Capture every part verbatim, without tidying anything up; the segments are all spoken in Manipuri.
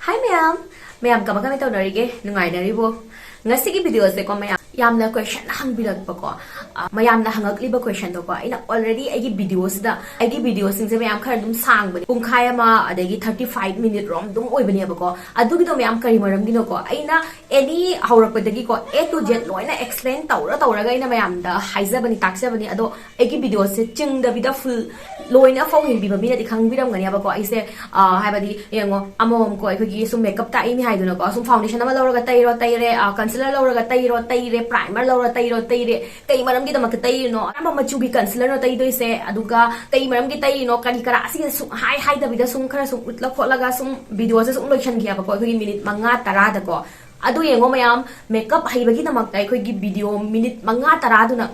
Hi ꯃꯌꯥꯝ, ꯃꯌꯥꯝ ꯀꯃꯥꯏ ꯀꯃꯥꯏ ꯇꯧꯅꯔꯤꯒꯦ? ꯅꯨꯡꯉꯥꯏꯅꯔꯤꯕꯣ? ꯉꯁꯤꯒꯤ video ꯁꯦꯀꯣ ꯃꯌꯥꯝ, ꯌꯥꯝꯅ question ꯍꯪꯕꯤꯔꯛꯄꯀꯣ, ꯑ, ꯃꯌꯥꯝꯅ ꯍꯪꯉꯛꯂꯤꯕ question ꯗꯣꯀꯣ, ꯑꯩꯅ already ꯑꯩꯒꯤ video ꯁꯤꯗ, ꯑꯩꯒꯤ video ꯁꯤꯡꯁꯦ ꯃꯌꯥꯝ ꯈꯔ ꯑꯗꯨꯝ ꯁꯥꯡꯕꯅꯦ, ꯄꯨꯡꯈꯥꯏ ꯑꯃ ꯑꯗꯒꯤ thirty five minute ꯔꯣꯝ ꯑꯗꯨꯝ ꯑꯣꯏꯕꯅꯦꯕꯀꯣ꯫ ꯑꯗꯨꯒꯤꯗꯣ ꯃꯌꯥꯝ ꯀꯔꯤ ꯃꯔꯝꯒꯤꯅꯣꯀꯣ, ꯑꯩꯅ any ꯍꯧꯔꯛꯄꯗꯒꯤꯀꯣ, A to Z ꯂꯣꯏꯅ explain ꯇꯧꯔ ꯇꯧꯔꯒ ꯑꯩꯅ ꯃꯌꯥꯝꯗ ꯍꯥꯏꯖꯕꯅꯤ, ꯇꯥꯛꯆꯕꯅꯤ꯫ ꯑꯗꯣ ꯑꯩꯒꯤ video ꯁꯦ ꯆꯤꯡꯗꯕꯤꯗ full ꯂꯣꯏꯅ ꯐꯥꯎ ꯌꯦꯡꯕꯤꯕ ꯃꯤꯅꯗꯤ ꯈꯪꯕꯤꯔꯝꯒꯅꯦꯕꯀꯣ꯫ ꯑꯩꯁꯦ, ꯑ, ꯍꯥꯏꯕꯗꯤ ꯌꯦꯡꯉꯣ, ꯑꯃꯃꯝꯀꯣ, ꯑꯩꯈꯣꯏꯒꯤ ꯁꯨꯝ makeup ꯇꯥꯛꯏꯅꯤ ꯍꯥꯏꯗꯅꯀꯣ, ꯁꯨꯝ foundation ꯑꯃ ꯂꯧꯔꯒ ꯇꯩꯔꯣ ꯇꯩꯔꯦ, ꯑ, concealer ꯂꯧꯔꯒ ꯇꯩꯔꯣ ꯇꯩꯔꯦ, primer ꯂꯧꯔ ꯇꯩꯔꯣ ꯇꯩꯔꯦ, ꯀꯩ ꯃꯔꯝꯒꯤꯗꯃꯛꯇ ꯇꯩꯔꯤꯅꯣ, ꯀꯔꯝꯕ ꯃꯆꯨꯒꯤ concealer ꯅꯣ ꯇꯩꯗꯣꯏꯁꯦ, ꯑꯗꯨꯒ ꯀꯩ ꯃꯔꯝꯒꯤ ꯇꯩꯔꯤꯅꯣ, ꯀꯔꯤ ꯀꯔꯥ, ꯑꯁꯤꯒ ꯁꯨꯝ ꯍꯥꯏ ꯍꯥꯏꯗꯕꯤꯗ ꯁꯨꯝ ꯈꯔ ꯁꯨꯝ ꯎꯠꯂ ꯈꯣꯠꯂꯒ ꯁꯨꯝ video ꯁꯦ ꯁꯨꯝ ꯂꯣꯏꯁꯟꯈꯤꯌꯦꯕꯀꯣ, ꯑꯩꯈꯣꯏꯒꯤ minute ꯃꯉꯥ ꯇꯔꯥꯗꯀꯣ꯫ ꯑꯗꯨ ꯌꯦꯡꯉꯣ ꯃꯌꯥꯝ, makeup ꯍꯩꯕꯒꯤꯗꯃꯛꯇ ꯑꯩꯈꯣꯏꯒꯤ video minute ꯃꯉꯥ ꯇꯔꯥꯗꯨꯅ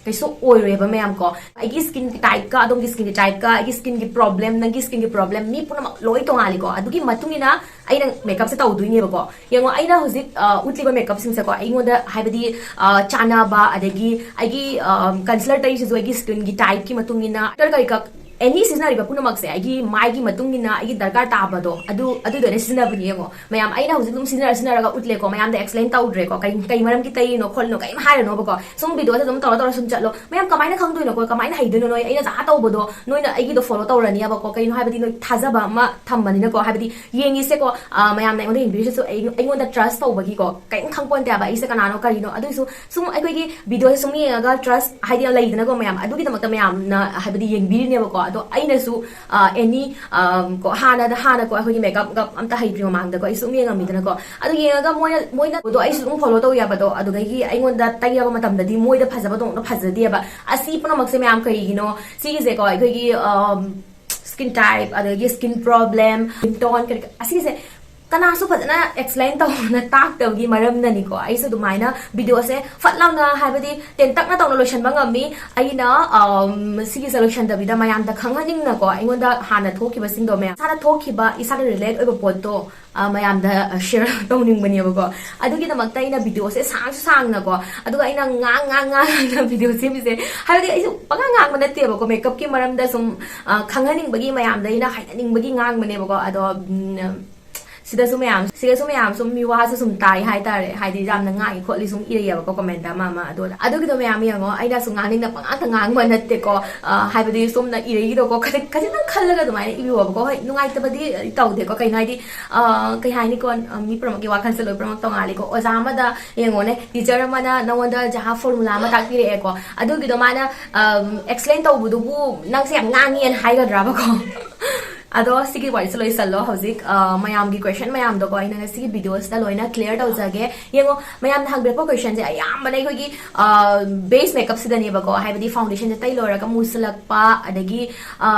ꯀꯩꯁꯨ ꯑꯣꯏꯔꯣꯏꯕ ꯃꯌꯥꯝ ꯀꯣ꯫ ꯑꯩꯒꯤ skin type ꯀ ꯑꯗꯣꯝꯒꯤ skin type ꯀ, ꯑꯩꯒꯤ skin ꯒꯤ problem, ꯅꯪꯒꯤ skin ꯒꯤ problem, ꯃꯤ ꯄꯨꯝꯅꯃꯛ ꯂꯣꯏ ꯇꯣꯉꯥꯜꯂꯤꯀꯣ꯫ ꯑꯗꯨꯒꯤ ꯃꯇꯨꯡ ꯏꯟꯅ ꯑꯩꯅ makeup ꯁꯦ ꯇꯧꯗꯣꯏꯅꯦꯕꯀꯣ꯫ ꯌꯦꯡꯉꯣ, ꯑꯩꯅ ꯍꯧꯖꯤꯛ, ꯑ, ꯎꯠꯂꯤꯕ makeup ꯁꯤꯡꯁꯦꯀꯣ, ꯑꯩꯉꯣꯟꯗ ꯍꯥꯏꯕꯗꯤ, ꯑ, ꯆꯥꯟꯅꯕ, ꯑꯗꯒꯤ ꯑꯩꯒꯤ, ꯑ, concealer ꯇꯩꯔꯤꯁꯤꯁꯨ ꯑꯩꯒꯤ skin ꯒꯤ type ꯀꯤ ꯃꯇꯨꯡ ꯏꯟꯅ, ꯀꯔꯤ ꯀꯔꯤ ꯀꯛ-, any ꯁꯤꯖꯤꯟꯅꯔꯤꯕ ꯄꯨꯝꯅꯃꯛꯁꯦ ꯑꯩꯒꯤ ꯃꯥꯏꯒꯤ ꯃꯇꯨꯡ ꯏꯟꯅ ꯑꯩꯒꯤ ꯗꯔꯀꯥꯔ ꯇꯥꯕꯗꯣ ꯑꯗꯨ, ꯑꯗꯨꯗꯣ ꯑꯩꯅ ꯁꯤꯖꯤꯟꯅꯕꯅꯤ꯫ ꯌꯦꯡꯉꯣ ꯃꯌꯥꯝ, ꯑꯩꯅ ꯍꯧꯖꯤꯛ ꯑꯗꯨꯝ ꯁꯤꯖꯤꯟꯅꯔ ꯁꯤꯖꯤꯟꯅꯔꯒ ꯎꯠꯂꯦꯀꯣ, ꯃꯌꯥꯝꯗ explain ꯇꯧꯗ꯭ꯔꯦꯀꯣ, ꯀꯩ, ꯀꯩ ꯃꯔꯝꯒꯤ ꯇꯩꯔꯤꯅꯣ ꯈꯣꯠꯂꯤꯅꯣ ꯀꯩꯝ ꯍꯥꯏꯔꯅꯣꯕꯀꯣ꯫ ꯁꯨꯝ video ꯁꯦ ꯑꯗꯨꯝ ꯇꯧꯔ ꯇꯧꯔ ꯁꯨꯝ ꯆꯠꯂꯣ꯫ ꯃꯌꯥꯝ ꯀꯃꯥꯏꯅ ꯈꯪꯗꯣꯏꯅꯣꯀꯣ, ꯀꯃꯥꯏꯅ ꯍꯩꯗꯣꯏꯅꯣ? ꯅꯣꯏ ꯑꯩꯅ ꯖꯥ ꯇꯧꯕꯗꯣ ꯅꯣꯏꯅ ꯑꯩꯒꯤꯗꯣ follow ꯇꯧꯔꯅꯤꯕꯀꯣ꯫ ꯀꯩꯅꯣ ꯍꯥꯏꯕꯗꯤ ꯅꯣꯏ ꯊꯥꯖꯕ ꯑꯃ ꯊꯝꯕꯅꯤꯅꯀꯣ, ꯍꯥꯏꯕꯗꯤ ꯌꯦꯡꯉꯤꯁꯦꯀꯣ, ꯑ, ꯃꯌꯥꯝꯅ ꯑꯩꯉꯣꯟꯗ ꯌꯦꯡꯕꯤꯔꯤꯁꯤꯁꯨ ꯑꯩ, ꯑꯩꯉꯣꯟꯗ trust ꯇꯧꯕꯒꯤꯀꯣ, ꯀꯩꯝ ꯈꯪꯄꯣꯟꯇꯦ ꯍꯥꯏꯕ ꯑꯩꯁꯦ ꯀꯅꯥꯅꯣ ꯀꯔꯤꯅꯣ꯫ ꯑꯗꯨꯏꯁꯨ ꯁꯨꯝ ꯑꯩꯈꯣꯏꯒꯤ video ꯁꯦ ꯁꯨꯝ ꯌꯦꯡꯉꯒ trust ꯍꯥꯏꯗꯤ ꯂꯩꯗꯅꯀꯣ ꯃꯌꯥꯝ, ꯑꯗꯨꯒꯤꯗꯃꯛꯇ ꯃꯌꯥꯝꯅ ꯍꯥꯏꯕꯗꯤ ꯌꯦꯡꯕꯤꯔꯤꯅꯦꯕꯀꯣ꯫ ꯑꯗꯣ ꯑꯩꯅꯁꯨ, ꯑ, any, ꯑ, ꯀꯣ, ꯍꯥꯟꯅꯗ, ꯍꯥꯟꯅꯀꯣ ꯑꯩꯈꯣꯏꯒꯤ makeup ꯒ ꯑꯝꯇ ꯍꯩꯇ꯭ꯔꯤ ꯃꯃꯥꯡꯗꯀꯣ, ꯑꯩ ꯁꯨꯝ ꯌꯦꯡꯉꯝꯃꯤꯗꯅꯀꯣ꯫ ꯑꯗꯨ ꯌꯦꯡꯉꯒ ꯃꯣꯏꯅ, ꯃꯣꯏꯅ ꯑꯗꯣ ꯑꯩꯁꯨ ꯑꯗꯨꯝ follow ꯇꯧ ꯌꯥꯕꯗꯣ, ꯑꯗꯨꯗꯒꯤ ꯑꯩꯉꯣꯟꯗ ꯇꯩꯔꯕ ꯃꯇꯝꯗꯗꯤ ꯃꯣꯏꯗ ꯐꯖꯕꯗꯧꯅ ꯐꯖꯗꯦꯕ꯫ ꯑꯁꯤ ꯄꯨꯝꯅꯃꯛꯁꯦ ꯃꯌꯥꯝ ꯀꯩꯒꯤꯅꯣ? ꯁꯤꯒꯤꯁꯦꯀꯣ ꯑꯩꯈꯣꯏꯒꯤ, ꯑ, skin type, ꯑꯗꯒꯤ skin problem, skin tone, ꯀꯔꯤ, ꯑꯁꯤꯒꯤꯁꯦ ꯀꯅꯥꯁꯨ ꯐꯖꯅ explain ꯇꯧꯅ ꯇꯥꯛꯇꯕꯒꯤ ꯃꯔꯝꯅꯅꯤꯀꯣ꯫ ꯑꯩꯁꯨ ꯑꯗꯨꯃꯥꯏꯅ video ꯁꯦ ꯐꯠ ꯂꯥꯎꯅ, ꯍꯥꯏꯕꯗꯤ ꯇꯦꯟꯇꯛꯅ ꯇꯧꯅ ꯂꯣꯏꯁꯤꯟꯕ ꯉꯝꯃꯤ꯫ ꯑꯩꯅ, ꯑꯝ, ꯁꯤꯒꯤꯁꯦ ꯂꯣꯏꯁꯤꯟꯗꯕꯤꯗ ꯃꯌꯥꯝꯗ ꯈꯪꯍꯟꯅꯤꯡꯅꯀꯣ, ꯑꯩꯉꯣꯟꯗ ꯍꯥꯟꯅ ꯊꯣꯛꯈꯤꯕꯁꯤꯡꯗꯣ ꯃꯌꯥꯝ, ꯏꯁꯥꯗ ꯊꯣꯛꯈꯤꯕ, ꯏꯁꯥꯗ relate ꯑꯣꯏꯕ ꯄꯣꯠꯇꯣ, ꯑ, ꯃꯌꯥꯝꯗ, ꯑ, share ꯇꯧꯅꯤꯡꯕꯅꯦꯕꯀꯣ꯫ ꯑꯗꯨꯒꯤꯗꯃꯛꯇ ꯑꯩꯅ video ꯁꯦ ꯁꯥꯡꯁꯨ ꯁꯥꯡꯅꯀꯣ, ꯑꯗꯨꯒ ꯑꯩꯅ ꯉꯥꯡ, ꯉꯥꯡ, ꯉꯥꯡ, ꯉꯥꯡꯅ video ꯁꯦꯝꯃꯤꯁꯦ꯫ ꯍꯥꯏꯕꯗꯤ ꯑꯩꯁꯨ ꯄꯉꯥꯡ ꯉꯥꯡꯕ ꯅꯠꯇꯦꯕꯀꯣ, makeup ꯀꯤ ꯃꯔꯝꯗ ꯁꯨꯝ, ꯑ, ꯈꯪꯍꯟꯅꯤꯡꯕꯒꯤ, ꯃꯌꯥꯝꯗ ꯑꯩꯅ ꯍꯥꯏꯍꯟꯅꯤꯡꯕꯒꯤ ꯉꯥꯡꯕꯅꯦꯕꯀꯣ꯫ ꯑꯗꯣ, ꯎꯝ, ꯁꯤꯗꯁꯨ ꯃꯌꯥꯝ ꯁꯤꯗꯁꯨ ꯃꯌꯥꯝ ꯁꯨꯝ ꯃꯤꯋꯥꯁꯨ ꯁꯨꯝ ꯇꯥꯏ ꯍꯥꯏꯇꯥꯔꯦ, ꯍꯥꯏꯗꯤ ꯌꯥꯝꯅ ꯉꯥꯡꯉꯤ ꯈꯣꯠꯂꯤ ꯁꯨꯝ ꯏꯔꯩꯌꯦꯕꯀꯣ comment ꯑꯃ ꯑꯃ꯫ ꯑꯗꯣ ꯑꯗꯨꯒꯤꯗꯣ ꯃꯌꯥꯝ ꯌꯦꯡꯉꯣ, ꯑꯩꯅꯁꯨ ꯉꯥꯡꯅꯤꯡꯅ ꯄꯉꯥꯡꯇ ꯉꯥꯡꯕ ꯅꯠꯇꯦꯀꯣ꯫ ꯑ, ꯍꯥꯏꯕꯗꯤ ꯁꯣꯝꯅ ꯏꯔꯩꯗꯣꯀꯣ ꯈꯖꯤꯛ ꯈꯖꯤꯛꯇꯪ ꯈꯜꯂꯒ ꯑꯗꯨꯃꯥꯏꯅ ꯏꯕꯤꯌꯣꯕꯀꯣ꯫ ꯍꯣꯏ, ꯅꯨꯡꯉꯥꯏꯇꯕꯗꯤ ꯇꯧꯗꯦꯀꯣ꯫ ꯀꯩꯅꯣ ꯍꯥꯏꯗꯤ, ꯑ, ꯀꯩ ꯍꯥꯏꯅꯤꯀꯣ, ꯑ, ꯃꯤ ꯄꯨꯝꯅꯃꯛꯀꯤ ꯋꯥꯈꯜꯁꯦ ꯂꯣꯏ ꯄꯨꯝꯅꯃꯛ ꯇꯣꯡꯉꯥꯜꯂꯤꯀꯣ꯫ ꯑꯣꯖꯥ ꯑꯃꯗ ꯌꯦꯡꯉꯣꯅꯦ, teacher ꯑꯃꯅ ꯅꯉꯣꯟꯗ ꯖꯍꯥ formula ꯑꯃ ꯇꯥꯛꯄꯤꯔꯛꯑꯦꯀꯣ꯫ ꯑꯗꯨꯒꯤꯗꯣ ꯃꯥꯅ, ꯑ, explain ꯇꯧꯕꯗꯨꯕꯨ ꯅꯪꯁꯦ ꯌꯥꯝ ꯉꯥꯡꯉꯦꯅ ꯍꯥꯏꯒꯗ꯭ꯔꯥꯕꯀꯣ? ꯑꯗꯣ ꯁꯤꯒꯤ ꯋꯥꯔꯤꯁꯦ ꯂꯣꯏꯁꯜꯂꯣ ꯍꯧꯖꯤꯛ꯫ ꯑ, ꯃꯌꯥꯝꯒꯤ question ꯃꯌꯥꯝꯗꯣꯀꯣ ꯑꯩꯅ ꯉꯁꯤꯒꯤ videoꯁꯤꯗ ꯂꯣꯏꯅ clear ꯇꯧꯖꯒꯦ꯫ ꯌꯦꯡꯉꯣ, ꯃꯌꯥꯝꯅ ꯍꯪꯕꯤꯔꯛꯄ questionꯁꯦ ꯑꯌꯥꯝꯕꯅ ꯑꯩꯈꯣꯏꯒꯤ, ꯑ, base makeupꯁꯤꯗꯅꯦꯕꯀꯣ, ꯍꯥꯏꯕꯗꯤ foundationꯁꯦ ꯇꯩ ꯂꯣꯏꯔꯒ ꯃꯨꯁꯤꯜꯂꯛꯄ, ꯑꯗꯒꯤ, ꯑ,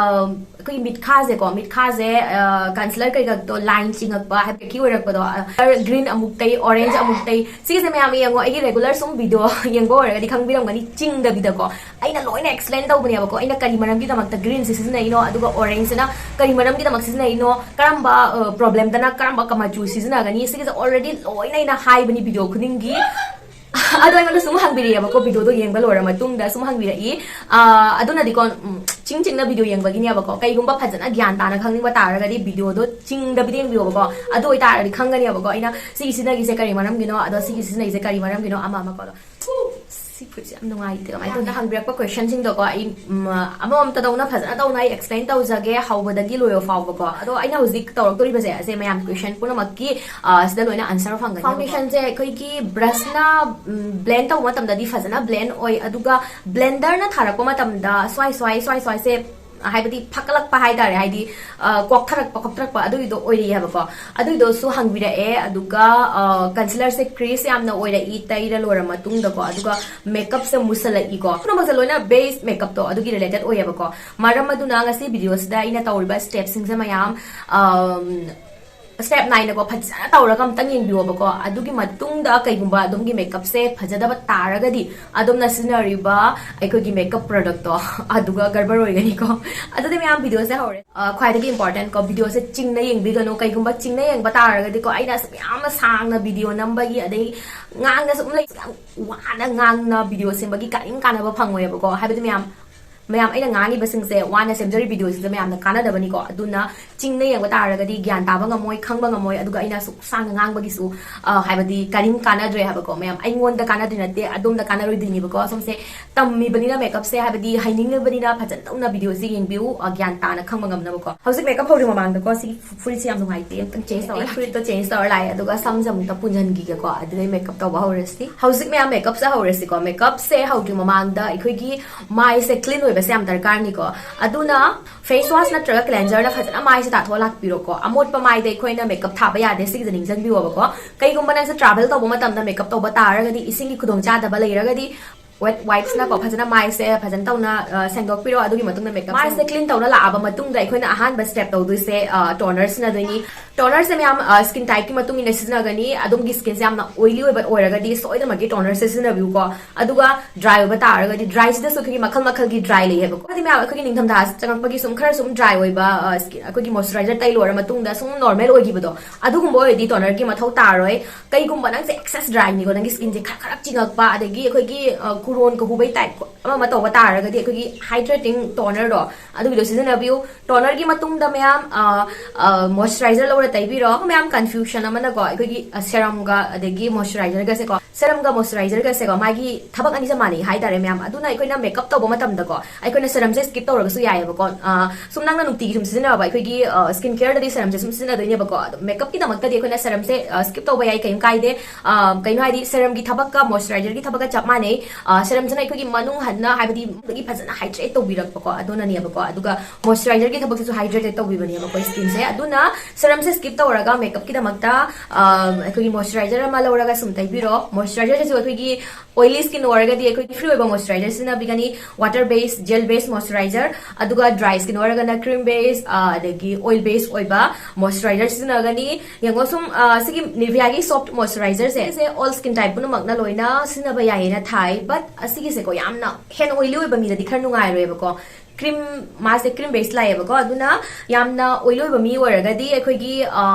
ꯑꯩꯈꯣꯏꯒꯤ ꯃꯤꯠꯈꯥꯁꯦꯀꯣ, ꯃꯤꯠꯈꯥꯁꯦ, ꯑ, concealer ꯀꯩꯀꯥꯗꯣ line ꯆꯤꯡꯉꯛꯄ, ꯍꯥꯏꯕꯗꯤ ꯑꯣꯏꯔꯛꯄꯗꯣ, ꯑ, green ꯑꯃꯨꯛ ꯇꯩ, orange ꯑꯃꯨꯛ ꯇꯩ, ꯁꯤꯒꯤꯁꯦ ꯃꯌꯥꯝ ꯌꯦꯡꯉꯣ, ꯑꯩꯒꯤ regular ꯁꯨꯝ video ꯌꯦꯡꯕ ꯑꯣꯏꯔꯒꯗꯤ ꯈꯪꯕꯤꯔꯝꯒꯅꯤ, ꯆꯤꯡꯗꯕꯤꯗꯀꯣ꯫ ꯑꯩꯅ ꯂꯣꯏꯅ explain ꯇꯧꯕꯅꯦꯕꯀꯣ, ꯑꯩꯅ ꯀꯔꯤ ꯃꯔꯝꯒꯤꯗꯃꯛꯇ greenꯁꯦ ꯁꯤꯖꯤꯟꯅꯩꯅꯣ, ꯑꯗꯨꯒ orangeꯁꯤꯅ ꯀꯔꯤ ꯃꯔꯝꯒꯤꯗꯃꯛ ꯁꯤꯖꯤꯟꯅꯩꯅꯣ, ꯀꯔꯝꯕ, ꯑ, problemꯗꯅ ꯀꯔꯝꯕ ꯃꯆꯨ ꯁꯤꯖꯤꯟꯅꯒꯅꯤ, ꯁꯤꯒꯤꯁꯦ already ꯂꯣꯏꯅ ꯑꯩꯅ ꯍꯥꯏꯕꯅꯤ video ꯈꯨꯗꯤꯡꯒꯤ꯫ ꯑꯗꯣ ꯑꯩꯉꯣꯟꯗ ꯁꯨꯝ ꯍꯪꯕꯤꯔꯛꯑꯦꯕꯀꯣ, videoꯗꯣ ꯌꯦꯡꯕ ꯂꯣꯏꯔ ꯃꯇꯨꯡꯗ ꯁꯨꯝ ꯍꯪꯕꯤꯔꯛꯏ꯫ ꯑ, ꯑꯗꯨꯅꯗꯤꯀꯣ, ꯎꯝ, ꯆꯤꯡ ꯆꯤꯡꯅ video ꯌꯦꯡꯕꯒꯤꯅꯦꯕꯀꯣ꯫ ꯀꯩꯒꯨꯝꯕ ꯐꯖꯅ ꯒ꯭ꯌꯥꯟ ꯇꯥꯅ ꯈꯪꯅꯤꯡꯕ ꯇꯥꯔꯒꯗꯤ videoꯗꯣ ꯆꯤꯡꯗꯕꯤꯗ ꯌꯦꯡꯕꯤꯌꯣꯕꯀꯣ꯫ ꯑꯗꯨ ꯑꯣꯏꯇꯥꯔꯒꯗꯤ ꯈꯪꯒꯅꯦꯕꯀꯣ ꯑꯩꯅ ꯁꯤ ꯁꯤꯖꯤꯟꯅꯒꯤꯁꯦ ꯀꯔꯤ ꯃꯔꯝꯒꯤꯅꯣ, ꯑꯗꯣ ꯁꯤꯒꯤ ꯁꯤꯖꯤꯟꯅꯩꯁꯦ ꯀꯔꯤ ꯃꯔꯝꯒꯤꯅꯣ, ꯑꯃ ꯑꯃꯀꯣ꯫ ꯑꯗꯣ ꯁꯤ ꯐꯨꯔꯤꯠꯁꯦ ꯌꯥꯝ ꯅꯨꯡꯉꯥꯏꯇꯦ꯫ ꯀꯃꯥꯏꯅ ꯇꯧꯅꯤ? ꯍꯪꯕꯤꯔꯛꯄ questionꯁꯤꯡꯗꯣꯀꯣ ꯑꯩ, ꯎꯝ, ꯑꯃꯃꯝꯇ ꯇꯧꯅ ꯐꯖꯅ ꯇꯧꯅ ꯑꯩ explain ꯇꯧꯖꯒꯦ ꯍꯧꯕꯗꯒꯤ ꯂꯣꯏꯕ ꯐꯥꯎꯕꯀꯣ꯫ ꯑꯗꯣ ꯑꯩꯅ ꯍꯧꯖꯤꯛ ꯇꯧꯔꯛꯇꯣꯔꯤꯕꯁꯦ, ꯑꯁꯦ ꯃꯌꯥꯝ question ꯄꯨꯝꯅꯃꯛꯀꯤ, ꯑ, ꯁꯤꯗ ꯂꯣꯏꯅ answer ꯐꯪꯒꯅꯤ꯫ Foundationꯁꯦ ꯑꯩꯈꯣꯏꯒꯤ brushꯅ, ꯎꯝ, blend ꯇꯧꯕ ꯃꯇꯝꯗꯗꯤ ꯐꯖꯅ blend ꯑꯣꯏ, ꯑꯗꯨꯒ blenderꯅ ꯊꯥꯔꯛꯄ ꯃꯇꯝꯗ ꯁ꯭ꯋꯥꯏ ꯁ꯭ꯋꯥꯏ ꯁ꯭ꯋꯥꯏ ꯁ꯭ꯋꯥꯏꯁꯦ, ꯍꯥꯏꯕꯗꯤ ꯐꯀꯠꯂꯛꯄ ꯍꯥꯏꯇꯥꯔꯦ, ꯍꯥꯏꯗꯤ, ꯑ, ꯀꯣꯛꯊꯔꯛꯄ ꯈꯣꯛꯊꯔꯛꯄ ꯑꯗꯨꯒꯤꯗꯣ ꯑꯣꯏꯔꯛꯑꯦ ꯍꯥꯏꯕꯀꯣ꯫ ꯑꯗꯨꯒꯤꯗꯣꯁꯨ ꯍꯪꯕꯤꯔꯛꯑꯦ꯫ ꯑꯗꯨꯒ, ꯑ, concealerꯁꯦ crease ꯌꯥꯝꯅ ꯑꯣꯏꯔꯛꯏ ꯇꯩꯔ ꯂꯣꯏꯔ ꯃꯇꯨꯡꯗꯀꯣ, ꯑꯗꯨꯒ makeupꯁꯦ ꯃꯨꯁꯜꯂꯛꯏꯀꯣ꯫ ꯄꯨꯝꯅꯃꯛꯁꯦ ꯂꯣꯏꯅ base makeupꯇꯣ ꯑꯗꯨꯒꯤ related ꯑꯣꯏꯌꯦꯕꯀꯣ꯫ ꯃꯔꯝ ꯑꯗꯨꯅ ꯉꯁꯤ videoꯁꯤꯗ ꯑꯩꯅ ꯇꯧꯔꯤꯕ stepꯁꯤꯡꯁꯦ ꯃꯌꯥꯝ, ꯑꯝ, step nineꯅꯀꯣ ꯐꯖꯅ ꯇꯧꯔꯒ ꯑꯝꯇꯪ ꯌꯦꯡꯕꯤꯌꯣꯕꯀꯣ꯫ ꯑꯗꯨꯒꯤ ꯃꯇꯨꯡꯗ ꯀꯩꯒꯨꯝꯕ ꯑꯗꯣꯝꯒꯤ makeupꯁꯦ ꯐꯖꯗꯕ ꯇꯥꯔꯒꯗꯤ ꯑꯗꯣꯝꯅ ꯁꯤꯖꯤꯟꯅꯔꯤꯕ ꯑꯩꯈꯣꯏꯒꯤ makeup productꯇꯣ ꯑꯗꯨꯒ ꯒꯔꯕꯔ ꯑꯣꯏꯒꯅꯤꯀꯣ꯫ ꯑꯗꯨꯗꯤ ꯃꯌꯥꯝ videoꯁꯦ ꯍꯧꯔꯦ꯫ ꯑ, ꯈ꯭ꯋꯥꯏꯗꯒꯤ important ꯀꯣ, videoꯁꯦ ꯆꯤꯡꯅ ꯌꯦꯡꯕꯤꯒꯅꯨ꯫ ꯀꯩꯒꯨꯝꯕ ꯆꯤꯡꯅ ꯌꯦꯡꯕ ꯇꯥꯔꯒꯗꯤꯀꯣ, ꯑꯩꯅ ꯑꯁꯨꯛ ꯌꯥꯝꯅ ꯁꯥꯡꯅ video ꯅꯝꯕꯒꯤ, ꯑꯗꯩ ꯉꯥꯡꯅ ꯁꯨꯝ ꯂꯩ, ꯌꯥꯝ ꯋꯥꯅ ꯉꯥꯡꯅ video ꯁꯦꯝꯕꯒꯤ ꯀꯔꯤꯝ ꯀꯥꯟꯅꯕ ꯐꯪꯉꯣꯏꯕꯀꯣ꯫ ꯍꯥꯏꯕꯗꯤ ꯃꯌꯥꯝ ꯃꯌꯥꯝ, ꯑꯩꯅ ꯉꯥꯡꯉꯤꯕꯁꯤꯡꯁꯦ, ꯋꯥꯅ ꯁꯦꯝꯖꯔꯤ ꯚꯤꯗꯤꯑꯣꯁꯤꯡꯁꯦ ꯃꯌꯥꯝꯅ ꯀꯥꯟꯅꯗꯕꯅꯤꯀꯣ꯫ ꯑꯗꯨꯅ ꯆꯤꯡꯅ ꯌꯦꯡꯕ ꯇꯥꯔꯒꯗꯤ ꯒ꯭ꯌꯥꯟ ꯇꯥꯕ ꯉꯝꯃꯣꯏ, ꯈꯪꯕ ꯉꯝꯃꯣꯏ꯫ ꯑꯗꯨꯒ ꯑꯩꯅ ꯑꯁꯨꯛ ꯁꯥꯡꯅ ꯉꯥꯡꯕꯒꯤꯁꯨ, ꯑ, ꯍꯥꯏꯕꯗꯤ ꯀꯔꯤꯝ ꯀꯥꯟꯅꯗ꯭ꯔꯦ ꯍꯥꯏꯕꯀꯣ ꯃꯌꯥꯝ꯫ ꯑꯩꯉꯣꯟꯗ ꯀꯥꯟꯅꯗꯣꯏ ꯅꯠꯇꯦ, ꯑꯗꯣꯝꯗ ꯀꯥꯟꯅꯔꯣꯏꯗꯣꯏꯅꯦꯕꯀꯣ꯫ ꯁꯣꯝꯁꯦ ꯇꯝꯃꯤꯕꯅꯤꯅ ꯃꯦꯀꯞꯁꯦ, ꯍꯥꯏꯕꯗꯤ ꯍꯩꯅꯤꯡꯉꯤꯕꯅꯤꯅ ꯐꯖꯅ ꯇꯧꯅ ꯚꯤꯗꯤꯑꯣꯁꯦ ꯌꯦꯡꯕꯤꯌꯨ, ꯑ, ꯒ꯭ꯌꯥꯟ ꯇꯥꯅ ꯈꯪꯕ ꯉꯝꯅꯕꯀꯣ꯫ ꯍꯧꯖꯤꯛ ꯃꯦꯀꯞ ꯍꯧꯗ꯭ꯔꯤ ꯃꯃꯥꯡꯗꯀꯣ, ꯁꯤꯒꯤ ꯐꯨꯔꯤꯠꯁꯦ ꯌꯥꯝ ꯅꯨꯡꯉꯥꯏꯇꯦ, ꯑꯝꯇꯪ ꯆꯦꯟꯖ ꯇꯧꯔ, ꯑꯩ ꯐꯨꯔꯤꯠꯇꯣ ꯆꯦꯟꯖ ꯇꯧꯔ ꯂꯥꯛꯑꯦ꯫ ꯑꯗꯨꯒ ꯁꯝꯁꯦ ꯑꯃꯨꯛꯇ ꯄꯨꯟꯁꯤꯟꯈꯤꯒꯦꯀꯣ, ꯑꯗꯨꯗꯩ ꯃꯦꯀꯞ ꯇꯧꯕ ꯍꯧꯔꯁꯤ꯫ ꯍꯧꯖꯤꯛ ꯃꯌꯥꯝ ꯃꯦꯀꯞꯁꯦ ꯍꯧꯔꯁꯤꯀꯣ꯫ ꯃꯦꯀꯞꯁꯦ ꯍꯧꯗ꯭ꯔꯤ ꯃꯃꯥꯡꯗ ꯑꯩꯈꯣꯏꯒꯤ ꯃꯥꯏꯁꯦ ꯀ꯭ꯂꯤꯟ ꯑꯣꯏꯕꯁꯦ ꯌꯥꯝ ꯗꯔꯀꯥꯔꯅꯤꯀꯣ꯫ ꯑꯗꯨꯅ ꯐꯦꯁ ꯋꯥꯁ ꯅꯠꯇ꯭ꯔꯒ ꯀ꯭ꯂꯦꯟꯖꯔꯅ ꯐꯖꯅ ꯃꯥꯏꯁꯦ ꯇꯥꯊꯣꯛꯑ ꯂꯥꯛꯄꯤꯔꯣꯀꯣ꯫ ꯑꯃꯣꯠꯄ ꯃꯥꯏꯗ ꯑꯩꯈꯣꯏꯅ ꯃꯦꯀꯞ ꯊꯥꯕ ꯌꯥꯗꯦ, ꯁꯤꯒꯤꯗ ꯅꯤꯡꯁꯤꯡꯕꯤꯌꯣꯕꯀꯣ꯫ ꯀꯩꯒꯨꯝꯕ ꯅꯪꯁꯦ ꯇ꯭ꯔꯥꯚꯦꯜ ꯇꯧꯕ ꯃꯇꯝꯗ ꯃꯦꯀꯞ ꯇꯧꯕ ꯇꯥꯔꯒꯗꯤ, ꯏꯁꯤꯡꯒꯤ ꯈꯨꯗꯣꯡꯆꯥꯗꯕ ꯂꯩꯔꯒꯗꯤ, ꯋꯦꯠ ꯋꯥꯏꯞꯁꯅꯀꯣ ꯐꯖꯅ ꯃꯥꯏꯁꯦ ꯐꯖꯅ ꯇꯧꯅ, ꯑ, ꯁꯦꯡꯗꯣꯛꯄꯤꯔꯣ꯫ ꯑꯗꯨꯒꯤ ꯃꯇꯨꯡꯗ ꯃꯦꯀꯞ, ꯃꯥꯏꯁꯦ ꯀ꯭ꯂꯤꯟ ꯇꯧꯅ ꯂꯥꯛꯑꯕ ꯃꯇꯨꯡꯗ ꯑꯩꯈꯣꯏꯅ ꯑꯍꯥꯟꯕ ꯁ꯭ꯇꯦꯞ ꯇꯧꯗꯣꯏꯁꯦ, ꯑ, ꯇꯣꯅꯔ ꯁꯤꯖꯤꯟꯅꯗꯣꯏꯅꯤ꯫ ꯇꯣꯅꯔꯁꯦ ꯃꯌꯥꯝ, ꯑ, ꯁ꯭ꯀꯤꯟ ꯇꯥꯏꯞꯀꯤ ꯃꯇꯨꯡ ꯏꯟꯅ ꯁꯤꯖꯤꯟꯅꯒꯅꯤ꯫ ꯑꯗꯣꯝꯒꯤ ꯁ꯭ꯀꯤꯟꯁꯦ ꯌꯥꯝꯅ ꯑꯣꯏꯂꯤ ꯑꯣꯏꯕ ꯑꯣꯏꯔꯒꯗꯤ ꯁꯣꯏꯗꯅꯃꯛꯀꯤ ꯇꯣꯅꯔꯁꯦ ꯁꯤꯖꯤꯟꯅꯕꯤꯌꯨꯀꯣ꯫ ꯑꯗꯨꯒ ꯗ꯭ꯔꯥꯏ ꯑꯣꯏꯕ ꯇꯥꯔꯒꯗꯤ, ꯗ꯭ꯔꯥꯏꯁꯤꯗꯁꯨ ꯑꯩꯈꯣꯏꯒꯤ ꯃꯈꯜ ꯃꯈꯜꯒꯤ ꯗ꯭ꯔꯥꯏ ꯂꯩꯌꯦꯕꯀꯣ꯫ ꯍꯥꯏꯗꯤ ꯃꯌꯥꯝ ꯑꯩꯈꯣꯏꯒꯤ ꯅꯤꯡꯊꯝꯊꯥ ꯆꯪꯉꯛꯄꯒꯤ ꯁꯨꯝ ꯈꯔ ꯁꯨꯝ ꯗ꯭ꯔꯥꯏ ꯑꯣꯏꯕ, ꯑ, ꯁ꯭ꯀꯤꯟ, ꯑꯩꯈꯣꯏꯒꯤ ꯃꯣꯏꯆꯔꯥꯏꯖꯔ ꯇꯩ ꯂꯣꯏꯔ ꯃꯇꯨꯡꯗ ꯁꯨꯝ ꯅꯣꯔꯃꯦꯜ ꯑꯣꯏꯈꯤꯕꯗꯣ, ꯑꯗꯨꯒꯨꯝꯕ ꯑꯣꯏꯔꯗꯤ ꯇꯣꯅꯔꯒꯤ ꯃꯊꯧ ꯇꯥꯔꯣꯏ꯫ ꯀꯩꯒꯨꯝꯕ ꯅꯪꯁꯦ ꯑꯦꯛꯁꯦꯁ ꯗ꯭ꯔꯥꯏꯅꯤꯀꯣ, ꯅꯪꯒꯤ ꯁ꯭ꯀꯤꯟꯁꯦ ꯈꯔ ꯈꯔ ꯆꯤꯡꯉꯛꯄ, ꯑꯗꯒꯤ ꯑꯩꯈꯣꯏꯒꯤ, ꯑ, ꯀꯨꯔꯣꯟ ꯀꯍꯨꯕꯩ ꯇꯥꯏꯞ ꯑꯃ ꯑꯃ ꯇꯧꯕ ꯇꯥꯔꯒꯗꯤ, ꯑꯩꯈꯣꯏꯒꯤ ꯍꯥꯏꯗ꯭ꯔꯦꯇꯤꯡ ꯇꯣꯅꯔꯗꯣ ꯑꯗꯨꯒꯤꯗꯣ ꯁꯤꯖꯤꯟꯅꯕꯤꯌꯨ꯫ ꯇꯣꯅꯔꯒꯤ ꯃꯇꯨꯡꯗ ꯃꯌꯥꯝ, ꯑ, ꯑ, ꯃꯣꯏꯆꯔꯥꯏꯖꯔ ꯂꯧꯔ ꯇꯩꯕꯤꯔꯣ꯫ ꯃꯌꯥꯝ ꯀꯟꯐ꯭ꯌꯨꯖꯟ ꯑꯃꯅꯀꯣ, ꯑꯩꯈꯣꯏꯒꯤ, ꯑ, ꯁꯦꯔꯝꯒ ꯑꯗꯒꯤ ꯃꯣꯏꯆꯔꯥꯏꯖꯔꯒꯁꯦꯀꯣ, ꯁꯦꯔꯝꯒ ꯃꯣꯏꯆꯔꯥꯏꯖꯔꯒꯁꯦꯀꯣ, ꯃꯥꯒꯤ ꯊꯕꯛ ꯑꯅꯤ ꯆꯞ ꯃꯥꯟꯅꯩ ꯍꯥꯏꯇꯥꯔꯦ ꯃꯌꯥꯝ꯫ ꯑꯗꯨꯅ ꯑꯩꯈꯣꯏꯅ ꯃꯦꯀꯞ ꯇꯧꯕ ꯃꯇꯝꯗꯀꯣ, ꯑꯩꯈꯣꯏꯅ ꯁꯦꯔꯝꯁꯦ ꯁ꯭ꯀꯤꯞ ꯇꯧꯔꯒꯁꯨ ꯌꯥꯏꯑꯕꯀꯣ꯫ ꯑ, ꯁꯨꯝ ꯅꯪꯅ ꯅꯨꯡꯇꯤꯒꯤ ꯁꯨꯝ ꯁꯤꯖꯤꯟꯅꯕ, ꯑꯩꯈꯣꯏꯒꯤ, ꯑ, ꯁ꯭ꯀꯤꯟ ꯀꯦꯌꯔꯗꯗꯤ ꯁꯦꯔꯝꯁꯦ ꯁꯨꯝ ꯁꯤꯖꯤꯟꯅꯗꯣꯏꯅꯦꯕꯀꯣ꯫ ꯑꯗꯣ ꯃꯦꯀꯞꯀꯤꯗꯃꯛꯇꯗꯤ ꯑꯩꯈꯣꯏꯅ ꯁꯦꯔꯝꯁꯦ, ꯑ, ꯁ꯭ꯀꯤꯞ ꯇꯧꯕ ꯌꯥꯏ, ꯀꯩꯝ ꯀꯥꯏꯗꯦ꯫ ꯑ, ꯀꯩꯅꯣ ꯍꯥꯏꯗꯤ, ꯁꯦꯔꯝꯒꯤ ꯊꯕꯛꯀ ꯃꯣꯏꯆꯔꯥꯏꯖꯔꯒꯤ ꯊꯕꯛꯀ ꯆꯞ ꯃꯥꯟꯅꯩ꯫ ꯑ, ꯁꯦꯔꯝꯁꯤꯅ ꯑꯩꯈꯣꯏꯒꯤ ꯃꯅꯨꯡ ꯍꯟꯅ, ꯍꯥꯏꯕꯗꯤ, ꯃꯅꯨꯡꯗꯒꯤ ꯐꯖꯅ ꯍꯥꯏꯗ꯭ꯔꯦꯠ ꯇꯧꯕꯤꯔꯛꯄꯀꯣ, ꯑꯗꯨꯅꯅꯦꯕꯀꯣ꯫ ꯑꯗꯨꯒ ꯃꯣꯏꯆꯔꯥꯏꯖꯔꯒꯤ ꯊꯕꯛꯁꯤꯁꯨ ꯍꯥꯏꯗ꯭ꯔꯦꯠ ꯇꯧꯕꯤꯕꯅꯦꯕꯀꯣ ꯁ꯭ꯀꯤꯟꯁꯦ꯫ ꯑꯗꯨꯅ ꯁꯦꯔꯝꯁꯦ ꯁ꯭ꯀꯤꯞ ꯇꯧꯔꯒ ꯃꯦꯀꯞꯀꯤꯗꯃꯛꯇ, ꯑ, ꯑꯩꯈꯣꯏꯒꯤ ꯃꯣꯏꯆꯔꯥꯏꯖꯔ ꯑꯃ ꯂꯧꯔꯒ ꯁꯨꯝ ꯇꯩꯕꯤꯔꯣ꯫ ꯃꯣꯏꯆꯔꯥꯏꯖꯔꯁꯤꯁꯨ ꯑꯩꯈꯣꯏꯒꯤ ꯑꯣꯏꯂꯤ ꯁ꯭ꯀꯤꯟ ꯑꯣꯏꯔꯒꯗꯤ ꯑꯩꯈꯣꯏ ꯐ꯭ꯔꯤ ꯑꯣꯏꯕ ꯃꯣꯏꯆꯔꯥꯏꯖꯔ ꯁꯤꯖꯤꯟꯅꯕꯤꯒꯅꯤ꯫ ꯋꯥꯇꯔ ꯕꯦꯁ, ꯖꯦꯜ ꯕꯦꯁ ꯃꯣꯏꯆꯔꯥꯏꯖꯔ, ꯑꯗꯨꯒ ꯗ꯭ꯔꯥꯏ ꯁ꯭ꯀꯤꯟ ꯑꯣꯏꯔꯒꯅ ꯀ꯭ꯔꯤꯝ ꯕꯦꯁ, ꯑ, ꯑꯗꯒꯤ ꯑꯣꯏꯜ ꯕꯦꯁ ꯑꯣꯏꯕ ꯃꯣꯏꯆꯔꯥꯏꯖꯔ ꯁꯤꯖꯤꯟꯅꯒꯅꯤ꯫ ꯌꯦꯡꯉꯣ ꯁꯨꯝ, ꯑ, ꯁꯤꯒꯤ ꯅꯤꯚꯤꯌꯥꯒꯤ ꯁꯣꯐ꯭ꯠ ꯃꯣꯏꯆꯔꯥꯏꯖꯔꯁꯦ, ꯁꯤꯁꯦ ꯑꯣꯜ ꯁ꯭ꯀꯤꯟ ꯇꯥꯏꯞ ꯄꯨꯝꯅꯃꯛꯅ ꯂꯣꯏꯅ ꯁꯤꯖꯤꯟꯅꯕ ꯌꯥꯏꯌꯦꯅ ꯊꯥꯏ꯫ ꯕꯠ ꯑꯁꯤꯒꯤꯁꯦꯀꯣ, ꯌꯥꯝꯅ ꯍꯦꯟꯅ ꯑꯣꯏꯂꯤ ꯑꯣꯏꯕ ꯃꯤꯗꯗꯤ ꯈꯔ ꯅꯨꯡꯉꯥꯏꯔꯣꯏꯕꯀꯣ꯫ ꯀ꯭ꯔꯤꯝ, ꯃꯥꯁꯦ ꯀ꯭ꯔꯤꯝ ꯕꯦꯁ ꯂꯥꯛꯑꯦꯕꯀꯣ꯫ ꯑꯗꯨꯅ ꯌꯥꯝꯅ ꯑꯣꯏꯂꯤ ꯑꯣꯏꯕ ꯃꯤ ꯑꯣꯏꯔꯒꯗꯤ ꯑꯩꯈꯣꯏꯒꯤ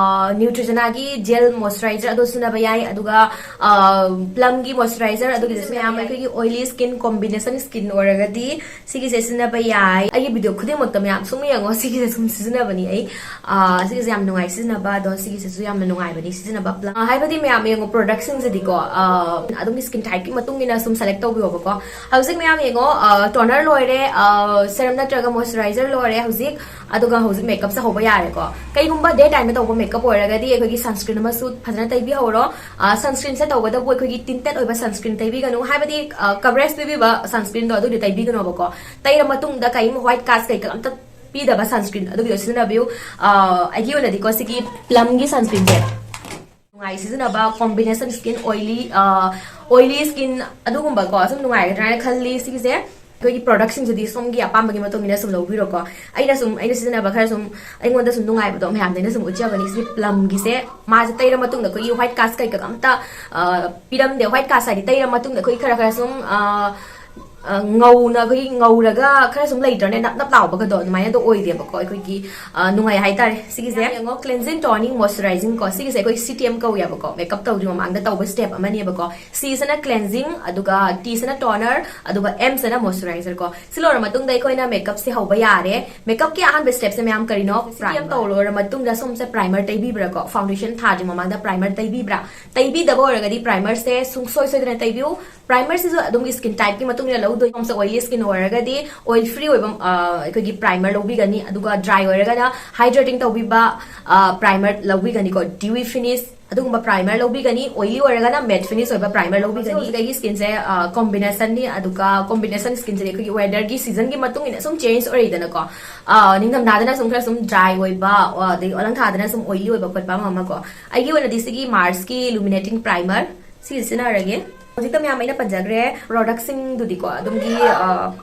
ꯅ꯭ꯌꯨꯇ꯭ꯔꯤꯖꯅꯥꯒꯤ ꯖꯦꯜ ꯃꯣꯏꯆꯔꯥꯏꯖꯔ ꯑꯗꯣ ꯁꯤꯖꯤꯟꯅꯕ ꯌꯥꯏ꯫ ꯑꯗꯨꯒ ꯄ꯭ꯂꯝꯒꯤ ꯃꯣꯏꯆꯔꯥꯏꯖꯔ ꯑꯗꯨꯒꯤꯗꯁꯨ ꯃꯌꯥꯝ, ꯑꯩꯈꯣꯏꯒꯤ ꯑꯣꯏꯂꯤ ꯁ꯭ꯀꯤꯟ, ꯀꯣꯝꯕꯤꯅꯦꯁꯟ ꯁ꯭ꯀꯤꯟ ꯑꯣꯏꯔꯒꯗꯤ ꯁꯤꯒꯤꯁꯦ ꯁꯤꯖꯤꯟꯅꯕ ꯌꯥꯏ꯫ ꯑꯩꯒꯤ ꯚꯤꯗꯤꯑꯣ ꯈꯨꯗꯤꯡꯃꯛꯇ ꯃꯌꯥꯝ ꯁꯨꯝ ꯌꯦꯡꯉꯣ, ꯁꯤꯒꯤꯁꯦ ꯁꯨꯝ ꯁꯤꯖꯤꯟꯅꯕꯅꯤ ꯑꯩ꯫ ꯁꯤꯒꯤꯁꯦ ꯌꯥꯝ ꯅꯨꯡꯉꯥꯏ ꯁꯤꯖꯤꯟꯅꯕ, ꯑꯗꯣ ꯁꯤꯒꯤꯁꯤꯁꯨ ꯌꯥꯝꯅ ꯅꯨꯡꯉꯥꯏꯕꯅꯤ ꯁꯤꯖꯤꯟꯅꯕ꯫ ꯄ꯭ꯂꯝ ꯍꯥꯏꯕꯗꯤ ꯃꯌꯥꯝ ꯌꯦꯡꯉꯣ, ꯄ꯭ꯔꯣꯗꯛꯁꯤꯡꯁꯤꯗꯤꯀꯣ ꯑꯗꯣꯝꯒꯤ ꯁ꯭ꯀꯤꯟ ꯇꯥꯏꯞꯀꯤ ꯃꯇꯨꯡ ꯏꯟꯅ ꯁꯨꯝ ꯁꯦꯂꯦꯛ ꯇꯧꯕꯤꯌꯣꯕꯀꯣ꯫ ꯍꯧꯖꯤꯛ ꯃꯌꯥꯝ ꯌꯦꯡꯉꯣ, ꯇꯣꯅꯔ ꯂꯣꯏꯔꯦ, ꯁꯦꯔꯝ ꯅꯠꯇ꯭ꯔꯒ ꯃꯣꯏꯆꯔꯥꯏꯖꯔ ꯂꯣꯏꯔꯦ ꯍꯧꯖꯤꯛ꯫ ꯑꯗꯨꯒ ꯍꯧꯖꯤꯛ ꯃꯦꯀꯞꯁꯦ ꯍꯧꯕ ꯌꯥꯔꯦꯀꯣ꯫ ꯀꯩꯒꯨꯝꯕ ꯗꯦ ꯇꯥꯏꯝꯗ ꯇꯧꯕ ꯃꯦꯀꯞ ꯑꯣꯏꯔꯒꯗꯤ ꯑꯩꯈꯣꯏꯒꯤ ꯁꯟꯁꯀ꯭ꯔꯤꯟ ꯑꯃꯁꯨ ꯐꯖꯅ ꯇꯩꯕꯤꯍꯧꯔꯣ꯫ ꯁꯟꯁꯀ꯭ꯔꯤꯟꯁꯦ ꯇꯧꯕꯗꯕꯨ ꯑꯩꯈꯣꯏꯒꯤ ꯇꯤꯟꯇꯦꯠ ꯑꯣꯏꯕ ꯁꯟꯁꯀ꯭ꯔꯤꯟ ꯇꯩꯕꯤꯒꯅꯨ, ꯍꯥꯏꯕꯗꯤ ꯀꯕꯔꯦꯖ ꯄꯤꯕꯤꯕ ꯁꯟꯁꯀ꯭ꯔꯤꯟꯗꯣ ꯑꯗꯨꯗꯤ ꯇꯩꯕꯤꯒꯅꯣꯕꯀꯣ꯫ ꯇꯩꯔ ꯃꯇꯨꯡꯗ ꯀꯔꯤꯝ ꯋꯥꯏꯠ ꯀꯥꯁ ꯀꯩꯀꯥ ꯑꯝꯇ ꯄꯤꯗꯕ ꯁꯟꯁꯀ꯭ꯔꯤꯟ ꯑꯗꯨꯒꯤꯗꯣ ꯁꯤꯖꯤꯟꯅꯕꯤꯌꯨ꯫ ꯑꯩꯒꯤ ꯑꯣꯏꯅꯗꯤꯀꯣ ꯁꯤꯒꯤ ꯄ꯭ꯂꯝꯒꯤ ꯁꯟꯁꯀ꯭ꯔꯤꯟꯁꯦ ꯅꯨꯡꯉꯥꯏ ꯁꯤꯖꯤꯟꯅꯕ, ꯀꯣꯝꯕꯤꯅꯦꯁꯟ ꯁ꯭ꯀꯤꯟ ꯑꯣꯏꯂꯤ, ꯑꯣꯏꯂꯤ ꯁ꯭ꯀꯤꯟ ꯑꯗꯨꯒꯨꯝꯕꯀꯣ ꯁꯨꯝ ꯅꯨꯡꯉꯥꯏꯒꯗ꯭ꯔꯥ ꯍꯥꯏꯅ ꯈꯜꯂꯤ꯫ ꯁꯤꯒꯤꯁꯦ ꯑꯩꯈꯣꯏꯒꯤ ꯄ꯭ꯔꯣꯗꯛꯁꯤꯡꯁꯤꯗꯤ ꯁꯣꯝꯒꯤ ꯑꯄꯥꯝꯕꯒꯤ ꯃꯇꯨꯡ ꯏꯟꯅ ꯁꯨꯝ ꯂꯧꯕꯤꯔꯣꯀꯣ꯫ ꯑꯩꯅ ꯁꯨꯝ, ꯑꯩꯅ ꯁꯤꯖꯤꯟꯅꯕ ꯈꯔ ꯁꯨꯝ, ꯑꯩꯉꯣꯟꯗ ꯁꯨꯝ ꯅꯨꯡꯉꯥꯏꯕꯗꯣ ꯃꯌꯥꯝꯗ ꯑꯩꯅ ꯁꯨꯝ ꯎꯠꯆꯕꯅꯤ꯫ ꯁꯤ ꯄ꯭ꯂꯝꯒꯤꯁꯦ, ꯃꯥꯁꯦ ꯇꯩꯔ ꯃꯇꯨꯡꯗ ꯑꯩꯈꯣꯏꯒꯤ ꯋꯥꯏꯠ ꯀꯥꯁ ꯀꯩꯀꯥ ꯑꯝꯇ ꯄꯤꯔꯝꯗꯦ꯫ ꯋꯥꯏꯠ ꯀꯥꯁ ꯍꯥꯏꯗꯤ ꯇꯩꯔ ꯃꯇꯨꯡꯗ ꯑꯩꯈꯣꯏ ꯈꯔ ꯈꯔ ꯁꯨꯝ ꯉꯧꯅ, ꯑꯩꯈꯣꯏꯒꯤ ꯉꯧꯔꯒ ꯈꯔ ꯁꯨꯝ ꯂꯩꯇ꯭ꯔꯅꯦ, ꯅꯞ ꯅꯞ ꯂꯥꯎꯕꯒꯗꯣ ꯑꯗꯨꯃꯥꯏꯅ ꯑꯗꯣ ꯑꯣꯏꯗꯦꯕꯀꯣ꯫ ꯑꯩꯈꯣꯏꯒꯤ ꯅꯨꯡꯉꯥꯏ ꯍꯥꯏꯇꯥꯔꯦ꯫ ꯁꯤꯒꯤꯁꯦ ꯌꯦꯡꯉꯣ, ꯀ꯭ꯂꯦꯟꯖꯤꯡ ꯇꯣꯅꯤꯡ ꯃꯣꯏꯆꯔꯥꯏꯖꯤꯡ ꯀꯣ꯫ ꯁꯤꯒꯤꯁꯦ ꯑꯩꯈꯣꯏ ꯁꯤ ꯇꯤ ꯑꯦꯝ ꯀꯧꯋꯦꯕꯀꯣ, ꯃꯦꯀꯞ ꯇꯧꯗ꯭ꯔꯤ ꯃꯃꯥꯡꯗ ꯇꯧꯕ ꯁ꯭ꯇꯦꯞ ꯑꯃꯅꯦꯕꯀꯣ꯫ ꯁꯤꯁꯤꯅ ꯀ꯭ꯂꯦꯟꯖꯤꯡ, ꯑꯗꯨꯒ ꯇꯤꯁꯤꯅ ꯇꯣꯅꯔ, ꯑꯗꯨꯒ ꯑꯦꯝꯁꯤꯅ ꯃꯣꯏꯆꯔꯥꯏꯖꯔ ꯀꯣ꯫ ꯁꯤ ꯂꯣꯏꯔ ꯃꯇꯨꯡꯗ ꯑꯩꯈꯣꯏꯅ ꯃꯦꯀꯞꯁꯦ ꯍꯧꯕ ꯌꯥꯔꯦ꯫ ꯃꯦꯀꯞꯀꯤ ꯑꯍꯥꯟꯕ ꯁ꯭ꯇꯦꯞꯁꯦ ꯃꯌꯥꯝ ꯀꯔꯤꯅꯣ? ꯁꯤ ꯇꯤ ꯑꯦꯝ ꯇꯧ ꯂꯣꯏꯔ ꯃꯇꯨꯡꯗ ꯁꯣꯝꯁꯦ ꯄ꯭ꯔꯥꯏꯃꯔ ꯇꯩꯕꯤꯕ꯭ꯔꯥꯀꯣ? ꯐꯥꯎꯟꯗꯦꯁꯟ ꯊꯥꯗ꯭ꯔꯤ ꯃꯃꯥꯡꯗ ꯄ꯭ꯔꯥꯏꯃꯔ ꯇꯩꯕꯤꯕ꯭ꯔꯥ? ꯇꯩꯕꯤꯗꯕ ꯑꯣꯏꯔꯒꯗꯤ ꯄ꯭ꯔꯥꯏꯃꯔꯁꯦ ꯁꯨꯡꯁꯣꯏ ꯁꯣꯏꯗꯅ ꯇꯩꯕꯤꯌꯨ꯫ ꯄ꯭ꯔꯥꯏꯃꯔꯁꯤꯁꯨ ꯑꯗꯣꯝꯒꯤ ꯁ꯭ꯀꯤꯟ ꯇꯥꯏꯞꯀꯤ ꯃꯇꯨꯡ ꯏꯟꯅ ꯂꯧꯗꯣꯏ꯫ ꯁꯣꯝꯁꯦ ꯑꯣꯏꯂꯤ ꯁ꯭ꯀꯤꯟ ꯑꯣꯏꯔꯒꯗꯤ ꯑꯣꯏꯜ ꯐ꯭ꯔꯤ ꯑꯣꯏꯕ ꯑꯩꯈꯣꯏꯒꯤ ꯄ꯭ꯔꯥꯏꯃꯔ ꯂꯧꯕꯤꯒꯅꯤ, ꯑꯗꯨꯒ ꯗ꯭ꯔꯥꯏ ꯑꯣꯏꯔꯒꯅ ꯍꯥꯏꯗ꯭ꯔꯦꯇꯤꯡ ꯇꯧꯕꯤꯕ ꯄ꯭ꯔꯥꯏꯃꯔ ꯂꯧꯕꯤꯒꯅꯤꯀꯣ꯫ ꯗ꯭ꯌꯨꯏ ꯐꯤꯅꯤꯁ ꯑꯗꯨꯒꯨꯝꯕ ꯄ꯭ꯔꯥꯏꯃꯔ ꯂꯧꯕꯤꯒꯅꯤ, ꯑꯣꯏꯂꯤ ꯑꯣꯏꯔꯒꯅ ꯃꯦꯠ ꯐꯤꯅꯤꯁ ꯑꯣꯏꯕ ꯄ꯭ꯔꯥꯏꯃꯔ ꯂꯧꯕꯤꯒꯅꯤ꯫ ꯍꯧꯖꯤꯛ ꯑꯩꯒꯤ ꯁ꯭ꯀꯤꯟꯁꯦ ꯀꯣꯝꯕꯤꯅꯦꯁꯟꯅꯤ, ꯑꯗꯨꯒ ꯀꯣꯝꯕꯤꯅꯦꯁꯟ ꯁ꯭ꯀꯤꯟꯁꯤꯗꯤ ꯑꯩꯈꯣꯏꯒꯤ ꯋꯦꯗꯔꯒꯤ ꯁꯤꯖꯟꯒꯤ ꯃꯇꯨꯡ ꯏꯟꯅ ꯁꯨꯝ ꯆꯦꯟꯖ ꯑꯣꯏꯔꯛꯏꯗꯅꯀꯣ꯫ ꯅꯤꯡꯊꯝꯊꯥꯗꯅ ꯁꯨꯝ ꯈꯔ ꯁꯨꯝ ꯗ꯭ꯔꯥꯏ ꯑꯣꯏꯕ, ꯑꯗꯩ ꯑꯣꯂꯪꯊꯥꯗꯅ ꯁꯨꯝ ꯑꯣꯏꯂꯤ ꯑꯣꯏꯕ ꯈꯣꯠꯄ ꯑꯃ ꯑꯃꯀꯣ꯫ ꯑꯩꯒꯤ ꯑꯣꯏꯅꯗꯤ ꯁꯤꯒꯤ ꯃꯥꯔꯁꯀꯤ ꯏꯂꯨꯃꯤꯅꯦꯇꯤꯡ ꯄ꯭ꯔꯥꯏꯃꯔ ꯁꯤ ꯁꯤꯖꯤꯟꯅꯔꯒꯦ꯫ ꯍꯧꯖꯤꯛꯇ ꯃꯌꯥꯝ ꯑꯩꯅ ꯄꯟꯖꯈ꯭ꯔꯦ ꯄ꯭ꯔꯣꯗꯛꯁꯤꯡꯗꯨꯗꯤꯀꯣ, ꯑꯗꯣꯝꯒꯤ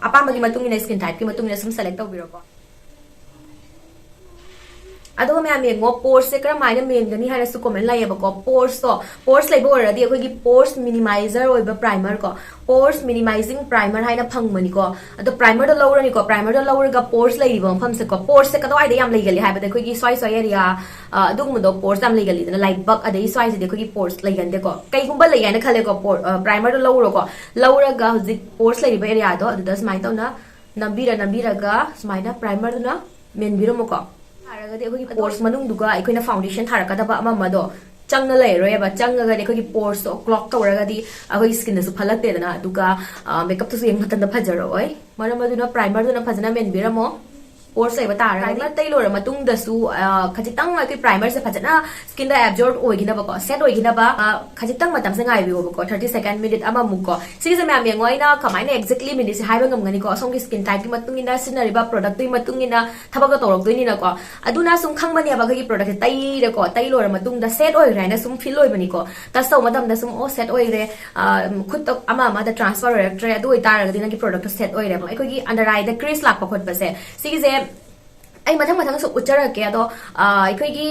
ꯑꯄꯥꯝꯕꯒꯤ ꯃꯇꯨꯡ ꯏꯟꯅ, ꯁ꯭ꯀꯤꯟ ꯇꯥꯏꯞꯀꯤ ꯃꯇꯨꯡ ꯏꯟꯅ ꯁꯨꯝ ꯁꯦꯂꯦꯛ ꯇꯧꯕꯤꯔꯣꯀꯣ꯫ ꯑꯗꯨꯒ ꯃꯌꯥꯝ ꯌꯦꯡꯉꯣ, ꯄꯣꯔꯁꯁꯦ ꯀꯔꯝꯍꯥꯏꯅ ꯃꯦꯟꯒꯅꯤ ꯍꯥꯏꯅꯁꯨ ꯀꯣꯃꯦꯟ ꯂꯥꯛꯑꯦꯕꯀꯣ꯫ ꯄꯣꯔꯁꯇꯣ, ꯄꯣꯔꯁ ꯂꯩꯕ ꯑꯣꯏꯔꯗꯤ ꯑꯩꯈꯣꯏꯒꯤ ꯄꯣꯔꯁ ꯃꯤꯅꯤꯃꯥꯏꯖꯔ ꯑꯣꯏꯕ ꯄ꯭ꯔꯥꯏꯃꯔ ꯀꯣ, ꯄꯣꯔꯁ ꯃꯤꯅꯤꯃꯥꯏꯖꯤꯡ ꯄ꯭ꯔꯥꯏꯃꯔ ꯍꯥꯏꯅ ꯐꯪꯕꯅꯤꯀꯣ꯫ ꯑꯗꯣ ꯄ꯭ꯔꯥꯏꯃꯔꯗꯣ ꯂꯧꯔꯅꯤꯀꯣ꯫ ꯄ꯭ꯔꯥꯏꯃꯔꯗꯣ ꯂꯧꯔꯒ ꯄꯣꯔꯁ ꯂꯩꯔꯤꯕ ꯃꯐꯝꯁꯦꯀꯣ, ꯄꯣꯔꯁꯁꯦ ꯀꯗꯥꯏꯗ ꯌꯥꯝ ꯂꯩꯒꯜꯂꯤ ꯍꯥꯏꯕꯗ ꯑꯩꯈꯣꯏꯒꯤ ꯁ꯭ꯋꯥꯏ ꯁ꯭ꯋꯥꯏ ꯑꯦꯔꯤꯌꯥ, ꯑ, ꯑꯗꯨꯒꯨꯝꯕꯗꯣ ꯄꯣꯔꯁ ꯌꯥꯝ ꯂꯩꯒꯜꯂꯤꯗꯅ, ꯂꯥꯏꯕꯛ ꯑꯗꯩ ꯁ꯭ꯋꯥꯏꯁꯤꯗꯤ ꯑꯩꯈꯣꯏꯒꯤ ꯄꯣꯔꯁ ꯂꯩꯒꯟꯗꯦꯀꯣ꯫ ꯀꯩꯒꯨꯝꯕ ꯂꯩ ꯍꯥꯏꯅ ꯈꯜꯂꯦꯀꯣ, ꯄꯣꯔ-, ꯑ, ꯄ꯭ꯔꯥꯏꯃꯔꯗꯣ ꯂꯧꯔꯣꯀꯣ꯫ ꯂꯧꯔꯒ ꯍꯧꯖꯤꯛ ꯄꯣꯔꯁ ꯂꯩꯔꯤꯕ ꯑꯦꯔꯤꯌꯥꯗꯣ ꯑꯗꯨꯗ ꯁꯨꯃꯥꯏꯅ ꯇꯧꯅ ꯅꯝꯕꯤꯔ ꯅꯝꯕꯤꯔꯒ ꯁꯨꯃꯥꯏꯅ ꯄ꯭ꯔꯥꯏꯃꯔꯗꯨꯅ ꯃꯦꯟꯕꯤꯔꯝꯃꯨꯀꯣ꯫ ꯊꯥꯔꯒꯗꯤ ꯑꯩꯈꯣꯏꯒꯤ ꯄꯣꯔꯁ ꯃꯅꯨꯡꯗꯨꯒ ꯑꯩꯈꯣꯏꯅ ꯐꯥꯎꯟꯗꯦꯁꯟ ꯊꯥꯔꯛꯀꯗꯕ ꯑꯃ ꯑꯃꯗꯣ ꯆꯪꯅ ꯂꯩꯔꯣꯏꯕ꯫ ꯆꯪꯉꯒꯗꯤ ꯑꯩꯈꯣꯏꯒꯤ ꯄꯣꯔꯁꯇꯣ ꯀ꯭ꯂꯣꯛ ꯇꯧꯔꯒꯗꯤ ꯑꯩꯈꯣꯏꯒꯤ ꯁ꯭ꯀꯤꯟꯗꯁꯨ ꯐꯠꯂꯛꯇꯦꯗꯅ, ꯑꯗꯨꯒ, ꯑ, ꯃꯦꯀꯞꯇꯨꯁꯨ ꯌꯦꯡꯕ ꯃꯇꯝꯗ ꯐꯖꯔꯛꯑꯣꯏ꯫ ꯃꯔꯝ ꯑꯗꯨꯅ ꯄ꯭ꯔꯥꯏꯃꯔꯗꯨꯅ ꯐꯖꯅ ꯃꯦꯟꯕꯤꯔꯝꯃꯣ꯫ ꯄꯣꯔꯁ ꯂꯩꯕ ꯇꯥꯔꯒꯗꯤ꯫ ꯄ꯭ꯔꯥꯏꯃꯔ ꯇꯩ ꯂꯣꯏꯔ ꯃꯇꯨꯡꯗꯁꯨ, ꯑ, ꯈꯖꯤꯛꯇꯪ ꯑꯩꯈꯣꯏ ꯄ꯭ꯔꯥꯏꯃꯔꯁꯦ ꯐꯖꯅ ꯁ꯭ꯀꯤꯟꯗ ꯑꯦꯕꯖꯣꯔꯕ ꯑꯣꯏꯈꯤꯅꯕꯀꯣ, ꯁꯦꯠ ꯑꯣꯏꯈꯤꯅꯕ, ꯑ, ꯈꯖꯤꯛꯇꯪ ꯃꯇꯝꯁꯦ ꯉꯥꯏꯕꯤꯌꯣꯕꯀꯣ, ꯊꯥꯔꯇꯤ ꯁꯦꯀꯦꯟ, ꯃꯤꯅꯤꯠ ꯑꯃꯃꯨꯛꯀꯣ꯫ ꯁꯤꯒꯤꯁꯦ ꯃꯌꯥꯝ ꯌꯦꯡꯉꯣ, ꯑꯩꯅ ꯀꯃꯥꯏꯅ ꯑꯦꯛꯖꯦꯛꯂꯤ ꯃꯤꯅꯤꯠꯁꯦ ꯍꯥꯏꯕ ꯉꯝꯒꯅꯤꯀꯣ? ꯁꯣꯝꯒꯤ ꯁ꯭ꯀꯤꯟ ꯇꯥꯏꯞꯀꯤ ꯃꯇꯨꯡ ꯏꯟꯅ, ꯁꯤꯖꯤꯟꯅꯔꯤꯕ ꯄ꯭ꯔꯣꯗꯛꯇꯨꯒꯤ ꯃꯇꯨꯡ ꯏꯟꯅ ꯊꯕꯛꯇꯣ ꯇꯧꯔꯛꯇꯣꯏꯅꯤꯅꯀꯣ꯫ ꯑꯗꯨꯅ ꯁꯨꯝ ꯈꯪꯕꯅꯦꯕ, ꯑꯩꯈꯣꯏꯒꯤ ꯄ꯭ꯔꯣꯗꯛꯁꯦ ꯇꯩꯔꯦꯀꯣ, ꯇꯩ ꯂꯣꯏꯔ ꯃꯇꯨꯡꯗ ꯁꯦꯠ ꯑꯣꯏꯈ꯭ꯔꯦ ꯍꯥꯏꯅ ꯁꯨꯝ ꯐꯤꯜ ꯑꯣꯏꯕꯅꯤꯀꯣ꯫ ꯇꯁ ꯇꯧꯕ ꯃꯇꯝꯗ ꯁꯨꯝ, "ꯑꯣ, ꯁꯦꯠ ꯑꯣꯏꯈ꯭ꯔꯦ", ꯑ, ꯈꯨꯠꯇ ꯑꯃ ꯑꯃꯗ ꯇ꯭ꯔꯥꯟꯁꯐꯔ ꯑꯣꯏꯔꯛꯇ꯭ꯔꯦ, ꯑꯗꯨ ꯑꯣꯏꯇꯥꯔꯒꯗꯤ ꯅꯪꯒꯤ ꯄ꯭ꯔꯣꯗꯛꯇꯣ ꯁꯦꯠ ꯑꯣꯏꯔꯦꯕ꯫ ꯑꯩꯈꯣꯏꯒꯤ ꯑꯟꯗꯔ ꯑꯥꯏꯗ ꯀ꯭ꯔꯤꯁ ꯂꯥꯛꯄ ꯈꯣꯠꯄꯁꯦ, ꯁꯤꯒꯤꯁꯦ ꯑꯩ ꯃꯊꯪ ꯃꯊꯪꯁꯨ ꯎꯠꯆꯔꯛꯀꯦ꯫ ꯑꯗꯣ, ꯑ, ꯑꯩꯈꯣꯏꯒꯤ,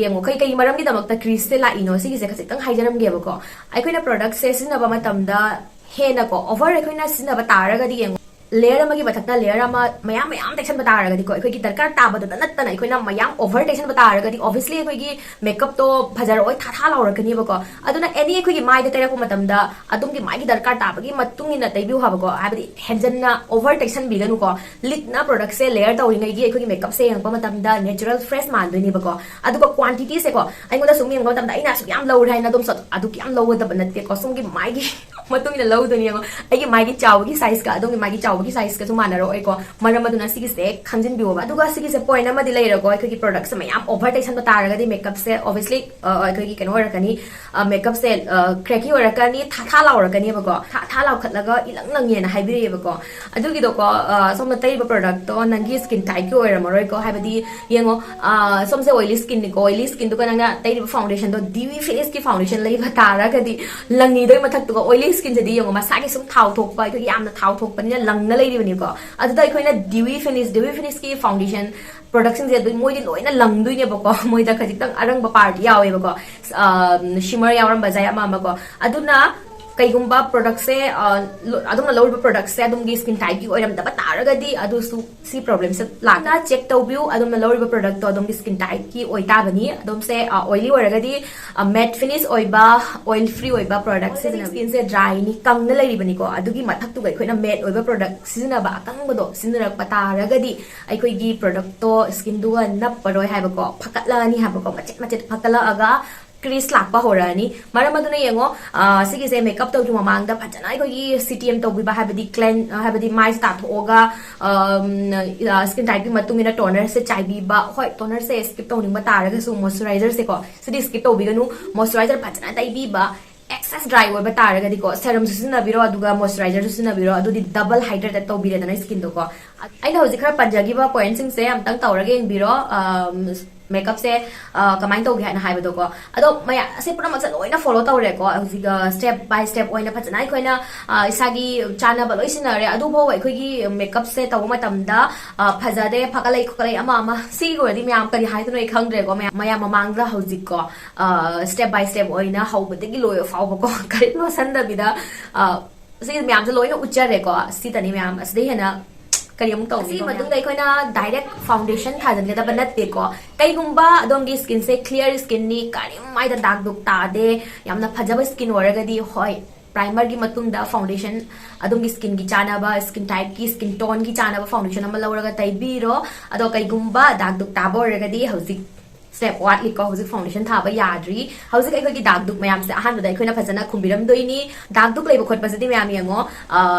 ꯌꯦꯡꯉꯣ, ꯑꯩꯈꯣꯏ ꯀꯩ ꯃꯔꯝꯒꯤꯗꯃꯛꯇ ꯀ꯭ꯔꯤꯁꯁꯦ ꯂꯥꯛꯏꯅꯣ, ꯁꯤꯒꯤꯁꯦ ꯈꯖꯤꯛꯇꯪ ꯍꯥꯏꯖꯔꯝꯒꯦꯕꯀꯣ꯫ ꯑꯩꯈꯣꯏꯅ ꯄ꯭ꯔꯣꯗꯛꯁꯦ ꯁꯤꯖꯤꯟꯅꯕ ꯃꯇꯝꯗ ꯍꯦꯟꯅꯀꯣ, ꯑꯣꯚꯔ ꯑꯩꯈꯣꯏꯅ ꯁꯤꯖꯤꯟꯅꯕ ꯇꯥꯔꯒꯗꯤ, ꯌꯦꯡꯉꯣ, ꯂꯦꯌꯔ ꯑꯃꯒꯤ ꯃꯊꯛꯇ ꯂꯦꯌꯔ ꯑꯃ ꯃꯌꯥꯝ ꯃꯌꯥꯝ ꯇꯩꯁꯟꯕ ꯇꯥꯔꯒꯗꯤꯀꯣ, ꯑꯩꯈꯣꯏꯒꯤ ꯗꯔꯀꯥꯔ ꯇꯥꯕꯗꯨꯗ ꯅꯠꯇꯅ ꯑꯩꯈꯣꯏꯅ ꯃꯌꯥꯝ ꯑꯣꯚꯔ ꯇꯩꯁꯟꯕ ꯇꯥꯔꯒꯗꯤ, ꯑꯣꯕꯤꯌꯁꯂꯤ ꯑꯩꯈꯣꯏꯒꯤ ꯃꯦꯀꯞꯇꯣ ꯐꯖꯔꯛꯑꯣꯏ, ꯊꯥ ꯊꯥ ꯂꯥꯎꯔꯛꯀꯅꯦꯕꯀꯣ꯫ ꯑꯗꯨꯅ ꯑꯦꯅꯤ ꯑꯩꯈꯣꯏꯒꯤ ꯃꯥꯏꯗ ꯇꯩꯔꯛꯄ ꯃꯇꯝꯗ ꯑꯗꯣꯝꯒꯤ ꯃꯥꯏꯒꯤ ꯗꯔꯀꯥꯔ ꯇꯥꯕꯒꯤ ꯃꯇꯨꯡ ꯏꯟꯅ ꯇꯩꯕꯤꯌꯨ ꯍꯥꯏꯕꯀꯣ꯫ ꯍꯥꯏꯕꯗꯤ ꯍꯦꯟꯖꯟꯅ ꯑꯣꯚꯔ ꯇꯩꯁꯟꯕꯤꯒꯅꯨꯀꯣ꯫ ꯂꯤꯛꯅ ꯄ꯭ꯔꯣꯗꯛꯁꯦ ꯂꯦꯌꯔ ꯇꯧꯔꯤꯉꯩꯒꯤ ꯑꯩꯈꯣꯏꯒꯤ ꯃꯦꯀꯞꯁꯦ ꯌꯦꯡꯉꯛꯄ ꯃꯇꯝꯗ ꯅꯦꯆꯔꯦꯜ ꯐ꯭ꯔꯦꯁ ꯃꯥꯟꯗꯣꯏꯅꯦꯕꯀꯣ꯫ ꯑꯗꯨꯒ ꯀ꯭ꯋꯥꯟꯇꯤꯇꯤꯁꯦꯀꯣ, ꯑꯩꯉꯣꯟꯗ ꯁꯨꯝ ꯌꯦꯡꯕ ꯃꯇꯝꯗ ꯑꯩꯅ ꯑꯁꯨꯛ ꯌꯥꯝ ꯂꯧꯔꯦ ꯍꯥꯏꯅ ꯑꯗꯨꯝ ꯁꯠ-, ꯑꯗꯨꯛ ꯌꯥꯝ ꯂꯧꯒꯗꯕ ꯅꯠꯇꯦꯀꯣ꯫ ꯁꯣꯝꯒꯤ ꯃꯥꯏꯒꯤ ꯃꯇꯨꯡ ꯏꯟꯅ ꯂꯧꯗꯣꯏꯅꯤ꯫ ꯌꯦꯡꯉꯣ, ꯑꯩꯒꯤ ꯃꯥꯏꯒꯤ ꯆꯥꯎꯕꯒꯤ ꯁꯥꯏꯖꯀ ꯑꯗꯣꯝꯒꯤ ꯃꯥꯏꯒꯤ ꯆꯥꯎꯕꯒꯤ ꯁꯥꯏꯖꯀꯁꯨ ꯃꯥꯟꯅꯔꯛꯑꯣꯏꯀꯣ꯫ ꯃꯔꯝ ꯑꯗꯨꯅ ꯁꯤꯒꯤꯁꯦ ꯈꯪꯖꯤꯟꯕꯤꯌꯣꯕ꯫ ꯑꯗꯨꯒ ꯁꯤꯒꯤꯁꯦ ꯄꯣꯏꯟ ꯑꯃꯗꯤ ꯂꯩꯔꯦꯀꯣ, ꯑꯩꯈꯣꯏꯒꯤ ꯄ꯭ꯔꯣꯗꯛꯁꯦ ꯃꯌꯥꯝ ꯑꯣꯚꯔ ꯇꯩꯁꯟꯕ ꯇꯥꯔꯒꯗꯤ ꯃꯦꯀꯞꯁꯦ ꯑꯣꯕꯤꯌꯁꯂꯤ, ꯑ, ꯑꯩꯈꯣꯏꯒꯤ ꯀꯩꯅꯣ ꯑꯣꯏꯔꯛꯀꯅꯤ, ꯑ, ꯃꯦꯀꯞꯁꯦ, ꯑ, ꯀ꯭ꯔꯦꯀꯤ ꯑꯣꯏꯔꯛꯀꯅꯤ, ꯊꯥ ꯊꯥ ꯂꯥꯎꯔꯛꯀꯅꯦꯕꯀꯣ꯫ ꯊꯥ ꯊꯥ ꯂꯥꯎꯈꯠꯂꯒ ꯏꯂꯪ ꯂꯪꯉꯦꯅ ꯍꯥꯏꯕꯤꯔꯛꯑꯦꯕꯀꯣ꯫ ꯑꯗꯨꯒꯤꯗꯣꯀꯣ, ꯑ, ꯁꯣꯝꯅ ꯇꯩꯔꯤꯕ ꯄ꯭ꯔꯣꯗꯛꯇꯣ ꯅꯪꯒꯤ ꯁ꯭ꯀꯤꯟ ꯇꯥꯏꯞꯀꯤ ꯑꯣꯏꯔꯝꯃꯔꯣꯏꯀꯣ꯫ ꯍꯥꯏꯕꯗꯤ ꯌꯦꯡꯉꯣ, ꯑ, ꯁꯣꯝꯁꯦ ꯑꯣꯏꯂꯤ ꯁ꯭ꯀꯤꯟꯅꯤꯀꯣ, ꯑꯣꯏꯂꯤ ꯁ꯭ꯀꯤꯟꯗꯨꯒ ꯅꯪꯅ ꯇꯩꯔꯤꯕ ꯐꯥꯎꯟꯗꯦꯁꯟꯗꯣ ꯗꯤꯋꯤ ꯐꯤꯅꯤꯁꯀꯤ ꯐꯥꯎꯟꯗꯦꯁꯟ ꯂꯩꯕ ꯇꯥꯔꯒꯗꯤ, ꯂꯪꯉꯤꯗꯨꯒꯤ ꯃꯊꯛꯇꯨꯒ ꯑꯣꯏꯂꯤ ꯁ꯭ꯀꯤꯟꯁꯤꯗꯤ ꯌꯦꯡꯉꯣ, ꯃꯁꯥꯒꯤ ꯁꯨꯝ ꯊꯥꯎ ꯊꯣꯛꯄ, ꯑꯩꯈꯣꯏꯒꯤ ꯌꯥꯝꯅ ꯊꯥꯎ ꯊꯣꯛꯄꯅꯤꯅ ꯂꯪꯅ ꯂꯩꯔꯤꯕꯅꯤꯀꯣ꯫ ꯑꯗꯨꯗ ꯑꯩꯈꯣꯏꯅ Dewy Finish, Dewy Finishꯀꯤ foundationꯁꯤꯡꯁꯦ ꯑꯗꯨ ꯃꯣꯏꯗꯤ ꯂꯣꯏꯅ ꯂꯪꯗꯣꯏꯅꯦꯕꯀꯣ꯫ ꯃꯣꯏꯗ ꯈꯖꯤꯛꯇꯪ ꯑꯔꯪꯕ part ꯌꯥꯎꯋꯦꯕꯀꯣ, shimmer ꯌꯥꯎꯔꯝꯕꯁꯦ ꯑꯃ ꯑꯃꯀꯣ꯫ ꯑꯗꯨꯅ ꯀꯩꯒꯨꯝꯕ productꯁꯦ ꯑꯗꯣꯝꯅ ꯂꯧꯔꯤꯕ productꯁꯦ ꯑꯗꯣꯝꯒꯤ skin typeꯀꯤ ꯑꯣꯏꯔꯝꯗꯕ ꯇꯥꯔꯒꯗꯤ ꯑꯗꯨꯁꯨ ꯁꯤ problemꯁꯦ ꯂꯥꯛꯅ check ꯇꯧꯕꯤꯌꯨ꯫ ꯑꯗꯣꯝꯅ ꯂꯧꯔꯤꯕ productꯇꯣ ꯑꯗꯣꯝꯒꯤ skin typeꯀꯤ ꯑꯣꯏꯇꯥꯕꯅꯤ꯫ ꯑꯗꯣꯝꯁꯦ oily ꯑꯣꯏꯔꯒꯗꯤ matte finish ꯑꯣꯏꯕ, oil free ꯑꯣꯏꯕ product ꯁꯤꯖꯤꯟꯅꯕꯤꯌꯨ꯫ Skinꯁꯦ dryꯅꯤ, ꯀꯪꯅ ꯂꯩꯔꯤꯕꯅꯤꯀꯣ꯫ ꯑꯗꯨꯒꯤ ꯃꯊꯛꯇꯨꯒ ꯑꯩꯈꯣꯏꯅ matte ꯑꯣꯏꯕ product ꯁꯤꯖꯤꯟꯅꯕ, ꯑꯀꯪꯕꯗꯣ ꯁꯤꯖꯤꯟꯅꯔꯛꯄ ꯇꯥꯔꯒꯗꯤ ꯑꯩꯈꯣꯏꯒꯤ productꯇꯣ skinꯗꯨꯒ ꯅꯞꯄꯔꯣꯏ ꯍꯥꯏꯕꯀꯣ, ꯐꯒꯠꯂꯛꯑꯅꯤ ꯍꯥꯏꯕꯀꯣ, ꯃꯆꯦꯠ ꯃꯆꯦꯠ ꯐꯒꯠꯂꯛꯑꯒ crease ꯂꯥꯛꯄ ꯍꯧꯔꯛꯑꯅꯤ꯫ ꯃꯔꯝ ꯑꯗꯨꯅ ꯌꯦꯡꯉꯣ, ꯁꯤꯒꯤꯁꯦ makeup ꯇꯧꯗ꯭ꯔꯤ ꯃꯃꯥꯡꯗ ꯐꯖꯅ ꯑꯩꯈꯣꯏꯒꯤ C T M ꯇꯧꯕꯤꯕ, ꯍꯥꯏꯕꯗꯤ clean, ꯍꯥꯏꯕꯗꯤ ꯃꯥꯏꯁꯦ ꯇꯥꯊꯣꯛꯑꯒ skin typeꯀꯤ ꯃꯇꯨꯡ ꯏꯟꯅ tonerꯁꯦ ꯆꯥꯏꯕꯤꯕ꯫ ꯍꯣꯏ, tonerꯁꯦ skip ꯇꯧꯅꯤꯡꯕ ꯇꯥꯔꯒꯁꯨ moisturizersꯦꯀꯣ, ꯁꯤꯗꯤ skip ꯇꯧꯕꯤꯒꯅꯨ꯫ Moisturizer ꯐꯖꯅ ꯇꯩꯕꯤꯕ, excess dry ꯑꯣꯏꯕ ꯇꯥꯔꯒꯗꯤꯀꯣ, serumꯁꯨ ꯁꯤꯖꯤꯟꯅꯕꯤꯔꯣ, ꯑꯗꯨꯒ moisturizerꯁꯨ ꯁꯤꯖꯤꯟꯅꯕꯤꯔꯣ, ꯑꯗꯨꯗꯤ double hydrated ꯇꯧꯕꯤꯔꯦꯗꯅ skinꯗꯣꯀꯣ꯫ ꯑꯩꯅ ꯍꯧꯖꯤꯛ ꯈꯔ ꯄꯟꯖꯈꯤꯕ pointꯁꯤꯡꯁꯦ ꯑꯝꯇꯪ ꯇꯧꯔꯒ ꯌꯦꯡꯕꯤꯔꯣ꯫ Makeupꯁꯦ ꯀꯃꯥꯏꯅ ꯇꯧꯒꯦ ꯍꯥꯏꯅ ꯍꯥꯏꯕꯗꯣꯀꯣ꯫ ꯑꯗꯣ ꯃꯌꯥꯝ ꯑꯁꯤ ꯄꯨꯝꯅꯃꯛꯁꯦ ꯂꯣꯏꯅ follow ꯇꯧꯔꯦꯀꯣ꯫ ꯍꯧꯖꯤꯛ step by step ꯑꯣꯏꯅ ꯐꯖꯅ ꯑꯩꯈꯣꯏꯅ ꯏꯁꯥꯒꯤ ꯆꯥꯅꯕ ꯂꯣꯏ ꯁꯤꯖꯤꯟꯅꯔꯦ꯫ ꯑꯗꯨꯐꯥꯎ ꯑꯩꯈꯣꯏꯒꯤ makeupꯁꯦ ꯇꯧꯕ ꯃꯇꯝꯗ ꯐꯖꯗꯦ, ꯐꯒꯠꯂꯛꯏ ꯈꯣꯠꯀꯠꯂꯛꯏ ꯑꯃ ꯑꯃ, ꯁꯤꯒꯤ ꯑꯣꯏꯔꯗꯤ ꯃꯌꯥꯝ ꯀꯔꯤ ꯍꯥꯏꯗꯣꯏꯅꯣ ꯑꯩ ꯈꯪꯗ꯭ꯔꯦꯀꯣ꯫ ꯃꯌꯥꯝ, ꯃꯌꯥꯝ ꯃꯃꯥꯡꯗ ꯍꯧꯖꯤꯛꯀꯣ step by step ꯑꯣꯏꯅ ꯍꯧꯕꯗꯒꯤ ꯂꯣꯏꯕ ꯐꯥꯎꯕꯀꯣ ꯀꯔꯤꯝ ꯂꯣꯠꯁꯟꯗꯕꯤꯗ ꯁꯤ ꯃꯌꯥꯝꯁꯦ ꯂꯣꯏꯅ ꯎꯠꯆꯔꯦꯀꯣ꯫ ꯁꯤꯗꯅꯤ ꯃꯌꯥꯝ, ꯑꯁꯤꯗꯩ ꯍꯦꯟꯅ ꯀꯔꯤ ꯑꯃꯨꯛ ꯇꯧꯅꯤ? ꯑꯁꯤꯒꯤ ꯃꯇꯨꯡꯗ ꯑꯩꯈꯣꯏꯅ direct foundation ꯊꯥꯖꯤꯟꯒꯗꯕ ꯅꯠꯇꯦꯀꯣ꯫ ꯀꯩꯒꯨꯝꯕ ꯑꯗꯣꯝꯒꯤ skinꯁꯦ clear skinꯅꯤ, ꯀꯔꯤꯝ ꯃꯥꯏꯗ ꯗꯥꯛ ꯗꯨꯛ ꯇꯥꯗꯦ, ꯌꯥꯝꯅ ꯐꯖꯕ skin ꯑꯣꯏꯔꯒꯗꯤ, ꯍꯣꯏ, primerꯒꯤ ꯃꯇꯨꯡꯗ foundation, ꯑꯗꯣꯝꯒꯤ skinꯒꯤ ꯆꯥꯅꯕ, skin typeꯀꯤ, skin toneꯒꯤ ꯆꯥꯅꯕ foundation ꯑꯃ ꯂꯧꯔꯒ ꯇꯩꯕꯤꯔꯣ꯫ ꯑꯗꯣ ꯀꯩꯒꯨꯝꯕ ꯗꯥꯛ ꯗꯨꯛ ꯇꯥꯕ ꯑꯣꯏꯔꯒꯗꯤ ꯍꯧꯖꯤꯛ step ꯋꯥꯠꯂꯤꯀꯣ꯫ ꯍꯧꯖꯤꯛ foundation ꯊꯥꯕ ꯌꯥꯗ꯭ꯔꯤ꯫ ꯍꯧꯖꯤꯛ ꯑꯩꯈꯣꯏꯒꯤ ꯗꯥꯛ ꯗꯨꯛ ꯃꯌꯥꯝꯁꯦ ꯑꯍꯥꯟꯕꯗ ꯑꯩꯈꯣꯏꯅ ꯐꯖꯅ ꯈꯨꯝꯕꯤꯔꯝꯗꯣꯏꯅꯤ꯫ ꯗꯥꯛ ꯗꯨꯛ ꯂꯩꯕ ꯈꯣꯠꯄꯁꯤꯗꯤ ꯃꯌꯥꯝ ꯌꯦꯡꯉꯣ,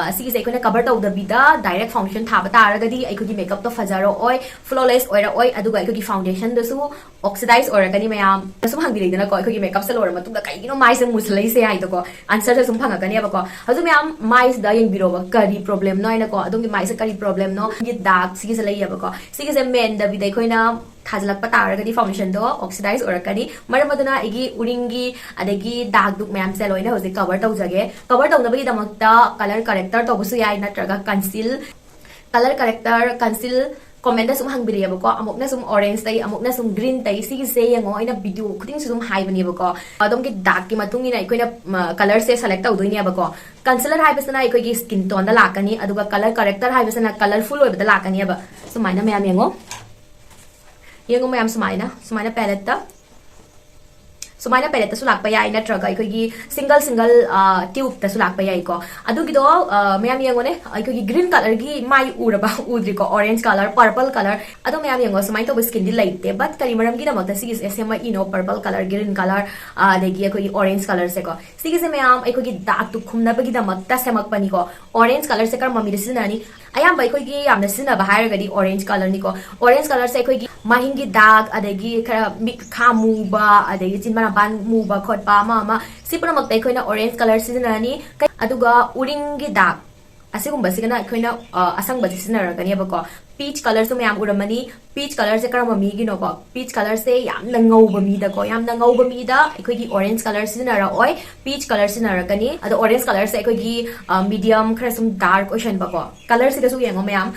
ꯑꯁꯤꯒꯤꯁꯦ ꯑꯩꯈꯣꯏꯅ cover ꯇꯧꯗꯕꯤꯗ direct foundation ꯊꯥꯕ ꯇꯥꯔꯒꯗꯤ ꯑꯩꯈꯣꯏꯒꯤ makeupꯇꯣ ꯐꯖꯔꯛꯑꯣꯏ, flawless ꯑꯣꯏꯔꯛꯑꯣꯏ, ꯑꯗꯨꯒ ꯑꯩꯈꯣꯏꯒꯤ foundationꯗꯨꯁꯨ oxidize ꯑꯣꯏꯔꯛꯀꯅꯤ꯫ ꯃꯌꯥꯝ ꯁꯨꯝ ꯍꯪꯕꯤꯔꯛꯏꯗꯅꯀꯣ, ꯑꯩꯈꯣꯏꯒꯤ makeupꯁꯦ ꯂꯣꯏꯔ ꯃꯇꯨꯡꯗ ꯀꯩꯒꯤꯅꯣ ꯃꯥꯏꯁꯦ ꯃꯨꯁꯜꯂꯛꯏꯁꯦ ꯍꯥꯏꯗꯣꯀꯣ, answerꯁꯦ ꯁꯨꯝ ꯐꯪꯉꯛꯀꯅꯦꯕꯀꯣ꯫ ꯍꯧꯖꯤꯛ ꯃꯌꯥꯝ ꯃꯥꯏꯁꯤꯗ ꯌꯦꯡꯕꯤꯔꯣꯕ, ꯀꯔꯤ problemꯅꯣ ꯍꯥꯏꯅꯀꯣ, ꯑꯗꯣꯝꯒꯤ ꯃꯥꯏꯁꯦ ꯀꯔꯤ problemꯅꯣ, ꯁꯤꯒꯤ ꯗꯥꯛ ꯁꯤꯒꯤꯁꯦ ꯂꯩꯌꯦꯕꯀꯣ꯫ ꯁꯤꯒꯤꯁꯦ ꯃꯦꯟꯗꯕꯤꯗ ꯑꯩꯈꯣꯏꯅ ꯊꯥꯖꯤꯜꯂꯛꯄ ꯇꯥꯔꯒꯗꯤ foundationꯗꯣ oxidize ꯑꯣꯏꯔꯛꯀꯅꯤ꯫ ꯃꯔꯝ ꯑꯗꯨꯅ ꯑꯩꯒꯤ ꯎꯔꯤꯡꯒꯤ ꯑꯗꯒꯤ dark ꯗꯨꯛ ꯃꯌꯥꯝꯁꯦ ꯂꯣꯏꯅ ꯍꯧꯖꯤꯛ cover ꯇꯧꯖꯒꯦ꯫ Cover ꯇꯧꯅꯕꯒꯤꯗꯃꯛꯇ color corrector ꯇꯧꯕꯁꯨ ꯌꯥꯏ, ꯅꯠꯇ꯭ꯔꯒ conceal, color corrector, conceal, commentꯗ ꯁꯨꯝ ꯍꯪꯕꯤꯔꯛꯑꯦꯕꯀꯣ, ꯑꯃꯨꯛꯅ ꯁꯨꯝ orange ꯇꯩ, ꯑꯃꯨꯛꯅ ꯁꯨꯝ green ꯇꯩ, ꯁꯤꯒꯤꯁꯦ ꯌꯦꯡꯉꯣ, ꯑꯩꯅ video ꯈꯨꯗꯤꯡꯁꯨ ꯑꯗꯨꯝ ꯍꯥꯏꯕꯅꯦꯕꯀꯣ꯫ ꯑꯗꯣꯝꯒꯤ darkꯀꯤ ꯃꯇꯨꯡ ꯏꯟꯅ ꯑꯩꯈꯣꯏꯅ colorꯁꯦ select ꯇꯧꯗꯣꯏꯅꯦꯕꯀꯣ꯫ Concealer ꯍꯥꯏꯕꯁꯤꯅ ꯑꯩꯈꯣꯏꯒꯤ skin toneꯗ ꯂꯥꯛꯀꯅꯤ, ꯑꯗꯨꯒ color corrector ꯍꯥꯏꯕꯁꯤꯅ colorful ꯑꯣꯏꯕꯗ ꯂꯥꯛꯀꯅꯦꯕ꯫ ꯁꯨꯃꯥꯏꯅ ꯃꯌꯥꯝ ꯌꯦꯡꯉꯣ, ꯌꯦꯡꯉꯣ ꯃꯌꯥꯝ, ꯁꯨꯃꯥꯏꯅ, ꯁꯨꯃꯥꯏꯅ paletteꯇ, ꯁꯨꯃꯥꯏꯅ paletteꯇꯁꯨ ꯂꯥꯛꯄ ꯌꯥꯏ, ꯅꯠꯇ꯭ꯔꯒ ꯑꯩꯈꯣꯏꯒꯤ single single tubeꯇꯁꯨ ꯂꯥꯛꯄ ꯌꯥꯏꯀꯣ꯫ ꯑꯗꯨꯒꯤꯗꯣ ꯃꯌꯥꯝ ꯌꯦꯡꯉꯣꯅꯦ, ꯑꯩꯈꯣꯏꯒꯤ green colorꯒꯤ ꯃꯥꯏ ꯎꯔꯕ? ꯎꯗ꯭ꯔꯤꯀꯣ꯫ Orange color, purple color, ꯑꯗꯣ ꯃꯌꯥꯝ ꯌꯦꯡꯉꯣ, ꯁꯨꯃꯥꯏꯅ ꯇꯧꯕ skinꯗꯤ ꯂꯩꯇꯦ꯫ But ꯀꯔꯤ ꯃꯔꯝꯒꯤꯗꯃꯛꯇ ꯁꯤꯒꯤꯁꯦ ꯁꯦꯝꯃꯛꯏꯅꯣ? Purple color, green color, ꯑꯗꯒꯤ ꯑꯩꯈꯣꯏꯒꯤ orange colorꯁꯦꯀꯣ, ꯁꯤꯒꯤꯁꯦ ꯃꯌꯥꯝ ꯑꯩꯈꯣꯏꯒꯤ darkꯇꯨ ꯈꯨꯝꯅꯕꯒꯤꯗꯃꯛꯇ ꯁꯦꯝꯃꯛꯄꯅꯤꯀꯣ꯫ Orange colorꯁꯦ ꯀꯔꯝꯕ ꯃꯤꯗ ꯁꯤꯖꯤꯟꯅꯅꯤ? ꯑꯌꯥꯝꯕ ꯑꯩꯈꯣꯏꯒꯤ ꯌꯥꯝꯅ ꯁꯤꯖꯤꯟꯅꯕ ꯍꯥꯏꯔꯒꯗꯤ orange colorꯅꯤꯀꯣ꯫ Orange colorꯁꯦ ꯑꯩꯈꯣꯏꯒꯤ ꯃꯥꯏꯍꯤꯡꯒꯤ dark, ꯑꯗꯒꯤ ꯈꯔ ꯃꯤꯠ ꯈꯥ ꯃꯨꯕ, ꯑꯗꯒꯤ ꯆꯤꯟꯕꯥꯟ ꯃꯄꯥꯟ ꯃꯨꯕ ꯈꯣꯠꯄ ꯑꯃ ꯑꯃ, ꯁꯤ ꯄꯨꯝꯅꯃꯛꯇ ꯑꯩꯈꯣꯏꯅ orange color ꯁꯤꯖꯤꯟꯅꯔꯅꯤ꯫ ꯀꯩ-, ꯑꯗꯨꯒ ꯎꯔꯤꯡꯒꯤ dark ꯑꯁꯤꯒꯨꯝꯕꯁꯤꯒꯅ ꯑꯩꯈꯣꯏꯅ ꯑꯁꯪꯕꯁꯦ ꯁꯤꯖꯤꯟꯅꯔꯛꯀꯅꯦꯕꯀꯣ꯫ Peach colorꯁꯨ ꯃꯌꯥꯝ ꯎꯔꯝꯃꯅꯤ꯫ Peach colorꯁꯦ ꯀꯔꯝꯕ ꯃꯤꯒꯤꯅꯣꯀꯣ? Peach colorꯁꯦ ꯌꯥꯝꯅ ꯉꯧꯕ ꯃꯤꯗꯀꯣ, ꯌꯥꯝꯅ ꯉꯧꯕ ꯃꯤꯗ ꯑꯩꯈꯣꯏꯒꯤ orange color ꯁꯤꯖꯤꯟꯅꯔꯛꯑꯣꯏ, peach color ꯁꯤꯖꯤꯟꯅꯔꯛꯀꯅꯤ꯫ ꯑꯗꯣ orange colorꯁꯦ ꯑꯩꯈꯣꯏꯒꯤ medium, ꯈꯔ ꯁꯨꯝ dark ꯑꯣꯏꯁꯟꯕꯀꯣ꯫ Colorꯁꯤꯒꯁꯨ ꯌꯦꯡꯉꯣ ꯃꯌꯥꯝ,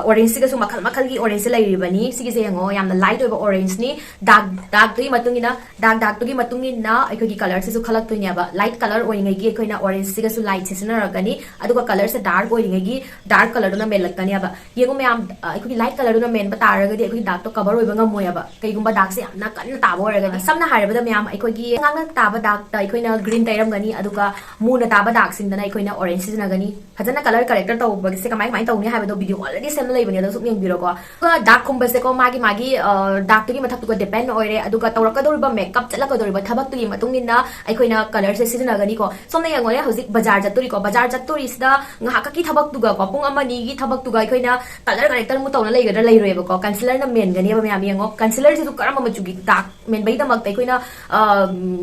orangeꯁꯤꯒꯁꯨ ꯃꯈꯜ ꯃꯈꯜꯒꯤ orangeꯁꯦ ꯂꯩꯔꯤꯕꯅꯤ꯫ ꯁꯤꯒꯤꯁꯦ ꯌꯦꯡꯉꯣ, ꯌꯥꯝꯅ light ꯑꯣꯏꯕ orangeꯅꯤ꯫ Dark darkꯇꯨꯒꯤ ꯃꯇꯨꯡ ꯏꯟꯅ, dark darkꯇꯨꯒꯤ ꯃꯇꯨꯡ ꯏꯟꯅ ꯑꯩꯈꯣꯏꯒꯤ colorꯁꯤꯁꯨ ꯈꯜꯂꯛꯇꯣꯏꯅꯦꯕ꯫ Light color ꯑꯣꯏꯔꯤꯉꯩꯒꯤ ꯑꯩꯈꯣꯏꯅ orangeꯁꯤꯒꯁꯨ lightꯁꯦ ꯁꯤꯖꯤꯟꯅꯔꯛꯀꯅꯤ, ꯑꯗꯨꯒ colorꯁꯦ dark ꯑꯣꯏꯔꯤꯉꯩꯒꯤ dark colorꯗꯨꯅ ꯃꯦꯜꯂꯛꯀꯅꯦꯕ꯫ ꯌꯦꯡꯉꯣ ꯃꯌꯥꯝ, ꯑ, ꯑꯩꯈꯣꯏꯒꯤ light colorꯗꯨꯅ ꯃꯦꯟꯕ ꯇꯥꯔꯒꯗꯤ ꯑꯩꯈꯣꯏꯒꯤ darkꯇꯣ cover ꯑꯣꯏꯕ ꯉꯝꯃꯣꯏꯕ, ꯀꯩꯒꯨꯝꯕ darkꯁꯦ ꯌꯥꯝꯅ ꯀꯟꯅ ꯇꯥꯕ ꯑꯣꯏꯔꯒꯗꯤ꯫ ꯁꯝꯅ ꯍꯥꯏꯔꯕꯗ ꯃꯌꯥꯝ, ꯑꯩꯈꯣꯏꯒꯤ ꯉꯥꯡꯅ ꯇꯥꯕ darkꯇ ꯑꯩꯈꯣꯏꯅ green ꯇꯩꯔꯝꯒꯅꯤ, ꯑꯗꯨꯒ ꯃꯨꯅ ꯇꯥꯕ darkꯁꯤꯡꯗꯅ ꯑꯩꯈꯣꯏꯅ orange ꯁꯤꯖꯤꯟꯅꯒꯅꯤ꯫ ꯐꯖꯅ color corrector ꯇꯧꯕꯒꯤꯁꯦ ꯀꯃꯥꯏ ꯀꯃꯥꯏꯅ ꯇꯧꯅꯤ ꯍꯥꯏꯕꯗꯣ video already ꯁꯦꯝꯕ ꯂꯩꯕꯅꯦ, ꯑꯗꯣ ꯁꯨꯝ ꯌꯦꯡꯕꯤꯔꯣꯀꯣ꯫ ꯑꯗꯨꯒ darkꯀꯨꯝꯕꯁꯦꯀꯣ, ꯃꯥꯒꯤ ꯃꯥꯒꯤ, ꯑ, darkꯇꯨꯒꯤ ꯃꯊꯛꯇꯨꯒ depend ꯑꯣꯏꯔꯦ, ꯑꯗꯨꯒ ꯇꯧꯔꯛꯀꯗꯧꯔꯤꯕ makeup, ꯆꯠꯂꯛꯀꯗꯧꯔꯤꯕ ꯊꯕꯛꯇꯨꯒꯤ ꯃꯇꯨꯡ ꯏꯟꯅ ꯑꯩꯈꯣꯏꯅ colorꯁꯦ ꯁꯤꯖꯤꯟꯅꯒꯅꯤꯀꯣ꯫ ꯁꯣꯝꯅ ꯌꯦꯡꯉꯣꯅꯦ, ꯍꯧꯖꯤꯛ ꯕꯖꯥꯔ ꯆꯠꯇꯣꯔꯤꯀꯣ, ꯕꯖꯥꯔ ꯆꯠꯇꯣꯔꯤꯁꯤꯗ ꯉꯥꯏꯍꯥꯛꯀꯤ ꯊꯕꯛꯇꯨꯒꯀꯣ, ꯄꯨꯡ ꯑꯃ ꯑꯅꯤꯒꯤ ꯊꯕꯛꯇꯨꯒ ꯑꯩꯈꯣꯏꯅ color corrector ꯅꯪꯕꯨ ꯇꯧꯅ ꯂꯩꯒꯗ꯭ꯔꯥ? ꯂꯩꯔꯣꯏꯕꯀꯣ꯫ ꯀꯟꯁꯤꯂꯔꯅ ꯃꯦꯟꯒꯅꯦꯕ ꯃꯌꯥꯝ꯫ ꯌꯦꯡꯉꯣ, ꯀꯟꯁꯤꯂꯔꯁꯤꯁꯨ ꯀꯔꯝꯕ ꯃꯆꯨꯒꯤ ꯗꯥꯛ ꯃꯦꯟꯕꯒꯤꯗꯃꯛꯇ ꯑꯩꯈꯣꯏꯅ, ꯑ,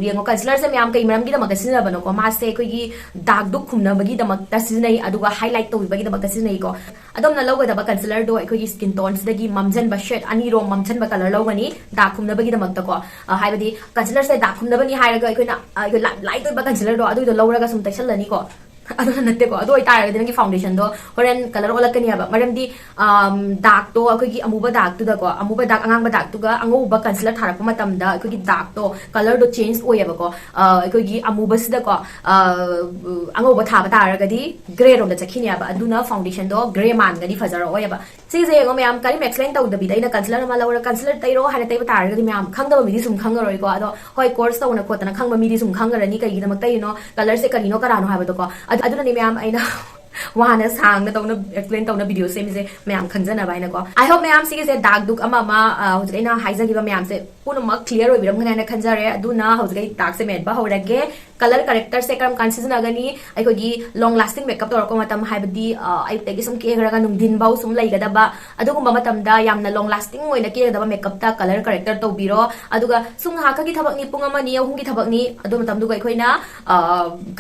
ꯌꯦꯡꯉꯣ, ꯀꯟꯁꯤꯂꯔꯁꯦ ꯃꯌꯥꯝ ꯀꯩ ꯃꯔꯝꯒꯤꯗꯃꯛꯇ ꯁꯤꯖꯤꯟꯅꯕꯅꯣꯀꯣ? ꯃꯥꯁꯦ ꯑꯩꯈꯣꯏꯒꯤ ꯗꯥꯛ ꯗꯨꯛ ꯈꯨꯝꯅꯕꯒꯤꯗꯃꯛꯇ ꯁꯤꯖꯤꯟꯅꯩ, ꯑꯗꯨꯒ ꯍꯥꯏꯂꯥꯏꯠ ꯇꯧꯕꯤꯕꯒꯤꯗꯃꯛꯇ ꯁꯤꯖꯤꯟꯅꯩꯀꯣ꯫ ꯑꯗꯣꯝꯅ ꯂꯧꯒꯗꯕ ꯀꯟꯁꯤꯂꯔꯗꯣ ꯑꯩꯈꯣꯏꯒꯤ ꯁ꯭ꯀꯤꯟ ꯇꯣꯟꯁꯤꯗꯒꯤ ꯃꯝꯖꯟꯕ ꯁꯦꯠ ꯑꯅꯤꯔꯣꯝ ꯃꯝꯖꯟꯕ ꯀꯂꯔ ꯂꯧꯒꯅꯤ ꯗꯥꯛ ꯈꯨꯝꯅꯕꯒꯤꯗꯃꯛꯇꯀꯣ꯫ ꯑ, ꯍꯥꯏꯕꯗꯤ ꯀꯟꯁꯤꯂꯔꯁꯦ ꯗꯥꯛ ꯈꯨꯝꯅꯕꯅꯤ ꯍꯥꯏꯔꯒ ꯑꯩꯈꯣꯏꯅ, ꯑ, ꯑꯩꯈꯣꯏ ꯂꯥꯏꯠ, ꯂꯥꯏꯠ ꯑꯣꯏꯕ ꯀꯟꯁꯤꯂꯔꯗꯣ ꯑꯗꯨꯏꯗꯣ ꯂꯧꯔꯒ ꯁꯨꯝ ꯇꯩꯁꯜꯂꯅꯤꯀꯣ꯫ ꯑꯗꯨꯅ ꯅꯠꯇꯦꯀꯣ꯫ ꯑꯗꯨ ꯑꯣꯏꯇꯥꯔꯒꯗꯤ ꯅꯪꯒꯤ ꯐꯥꯎꯟꯗꯦꯁꯟꯗꯣ ꯍꯣꯔꯦꯟ ꯀꯂꯔ ꯑꯣꯜꯂꯛꯀꯅꯤ ꯍꯥꯏꯕ꯫ ꯃꯔꯝꯗꯤ, ꯑꯝ, ꯗꯥꯛꯇꯣ, ꯑꯩꯈꯣꯏꯒꯤ ꯑꯃꯨꯕ ꯗꯥꯛꯇꯨꯗꯀꯣ, ꯑꯃꯨꯕ ꯗꯥꯛ, ꯑꯉꯥꯡꯕ ꯗꯥꯛꯇꯨꯒ ꯑꯉꯧꯕ ꯀꯟꯁꯤꯂꯔ ꯊꯥꯔꯛꯄ ꯃꯇꯝꯗ ꯑꯩꯈꯣꯏꯒꯤ ꯗꯥꯛꯇꯣ, ꯀꯂꯔꯗꯣ ꯆꯦꯟꯖ ꯑꯣꯏꯌꯦꯕꯀꯣ꯫ ꯑ, ꯑꯩꯈꯣꯏꯒꯤ ꯑꯃꯨꯕꯁꯤꯗꯀꯣ, ꯑ, ꯑꯉꯧꯕ ꯊꯥꯕ ꯇꯥꯔꯒꯗꯤ ꯒ꯭ꯔꯦ ꯔꯣꯝꯗ ꯆꯠꯈꯤꯅꯦꯕ꯫ ꯑꯗꯨꯅ ꯐꯥꯎꯟꯗꯦꯁꯟꯗꯣ ꯒ꯭ꯔꯦ ꯃꯥꯟꯒꯅꯤ, ꯐꯖꯔꯛꯑꯣꯏꯌꯦꯕ꯫ ꯁꯤꯁꯦ ꯌꯦꯡꯉꯣ ꯃꯌꯥꯝ, ꯀꯔꯤꯝ ꯑꯦꯛꯁꯄ꯭ꯂꯦꯟ ꯇꯧꯗꯕꯤꯗ ꯑꯩꯅ ꯀꯟꯁꯤꯂꯔ ꯑꯃ ꯂꯧꯔ ꯀꯟꯁꯤꯂꯔ ꯇꯩꯔꯣ ꯍꯥꯏꯅ ꯇꯩꯕ ꯇꯥꯔꯒꯗꯤ ꯃꯌꯥꯝ ꯈꯪꯗꯕ ꯃꯤꯗꯤ ꯁꯨꯝ ꯈꯪꯉꯔꯣꯏꯀꯣ꯫ ꯑꯗꯣ ꯍꯣꯏ, ꯀꯣꯔꯁ ꯇꯧꯅ ꯈꯣꯠꯇꯅ ꯈꯪꯕ ꯃꯤꯗꯤ ꯁꯨꯝ ꯈꯪꯉꯔꯅꯤ, ꯀꯩꯒꯤꯗꯃꯛ ꯇꯩꯔꯤꯅꯣ, ꯀꯂꯔꯁꯦ ꯀꯔꯤꯅꯣ ꯀꯔꯥꯅꯣ ꯍꯥꯏꯕꯗꯣꯀꯣ꯫ ꯑꯗꯨ-, ꯑꯗꯨꯅꯅꯦ ꯃꯌꯥꯝ ꯑꯩꯅ ꯋꯥꯅ ꯁꯥꯡꯅ ꯇꯧꯅ ꯑꯦꯛꯁꯄ꯭ꯂꯦꯟ ꯇꯧꯅ ꯚꯤꯗꯤꯑꯣ ꯁꯦꯝꯃꯤꯁꯦ, ꯃꯌꯥꯝ ꯈꯪꯖꯅꯕ ꯍꯥꯏꯅꯀꯣ꯫ I hope ꯃꯌꯥꯝ ꯁꯤꯒꯤꯁꯦ ꯗꯥꯛ ꯗꯨꯛ ꯑꯃ ꯑꯃ, ꯑ, ꯍꯧꯖꯤꯛ ꯑꯩꯅ ꯍꯥꯏꯖꯈꯤꯕ ꯃꯌꯥꯝꯁꯦ ꯄꯨꯝꯅꯃꯛ ꯀ꯭ꯂꯤꯌꯔ ꯑꯣꯏꯕꯤꯔꯝꯒꯅꯤ ꯍꯥꯏꯅ ꯈꯟꯖꯔꯦ꯫ ꯑꯗꯨꯅ ꯍꯧꯖꯤꯛ ꯑꯩ ꯗꯥꯛꯁꯦ ꯃꯦꯠꯄ ꯍꯧꯔꯒꯦ꯫ ꯀꯂꯔ ꯀꯔꯦꯛꯇꯔꯁꯦ ꯀꯔꯝ ꯀꯥꯟ ꯁꯤꯖꯤꯟꯅꯒꯅꯤ? ꯑꯩꯈꯣꯏꯒꯤ ꯂꯣꯡ ꯂꯥꯁꯇꯤꯡ ꯃꯦꯀꯞ ꯇꯧꯔꯛꯄ ꯃꯇꯝ, ꯍꯥꯏꯕꯗꯤ, ꯑ, ꯑꯌꯨꯛꯇꯒꯤ ꯁꯨꯝ ꯀꯦꯈ꯭ꯔꯒ ꯅꯨꯡꯊꯤꯟꯐꯧ ꯁꯨꯝ ꯂꯩꯒꯗꯕ, ꯑꯗꯨꯒꯨꯝꯕ ꯃꯇꯝꯗ ꯌꯥꯝꯅ ꯂꯣꯡ ꯂꯥꯁꯇꯤꯡ ꯑꯣꯏꯅ ꯀꯦꯒꯗꯕ ꯃꯦꯀꯞꯇ ꯀꯂꯔ ꯀꯔꯦꯛꯇꯔ ꯇꯧꯕꯤꯔꯣ꯫ ꯑꯗꯨꯒ ꯁꯨꯝ ꯉꯥꯏꯍꯥꯛꯀꯤ ꯊꯕꯛꯅꯤ, ꯄꯨꯡ ꯑꯃꯅꯤ, ꯑꯍꯨꯝꯒꯤ ꯊꯕꯛꯅꯤ, ꯑꯗꯨ ꯃꯇꯝꯗꯨꯒ ꯑꯩꯈꯣꯏꯅ, ꯑ,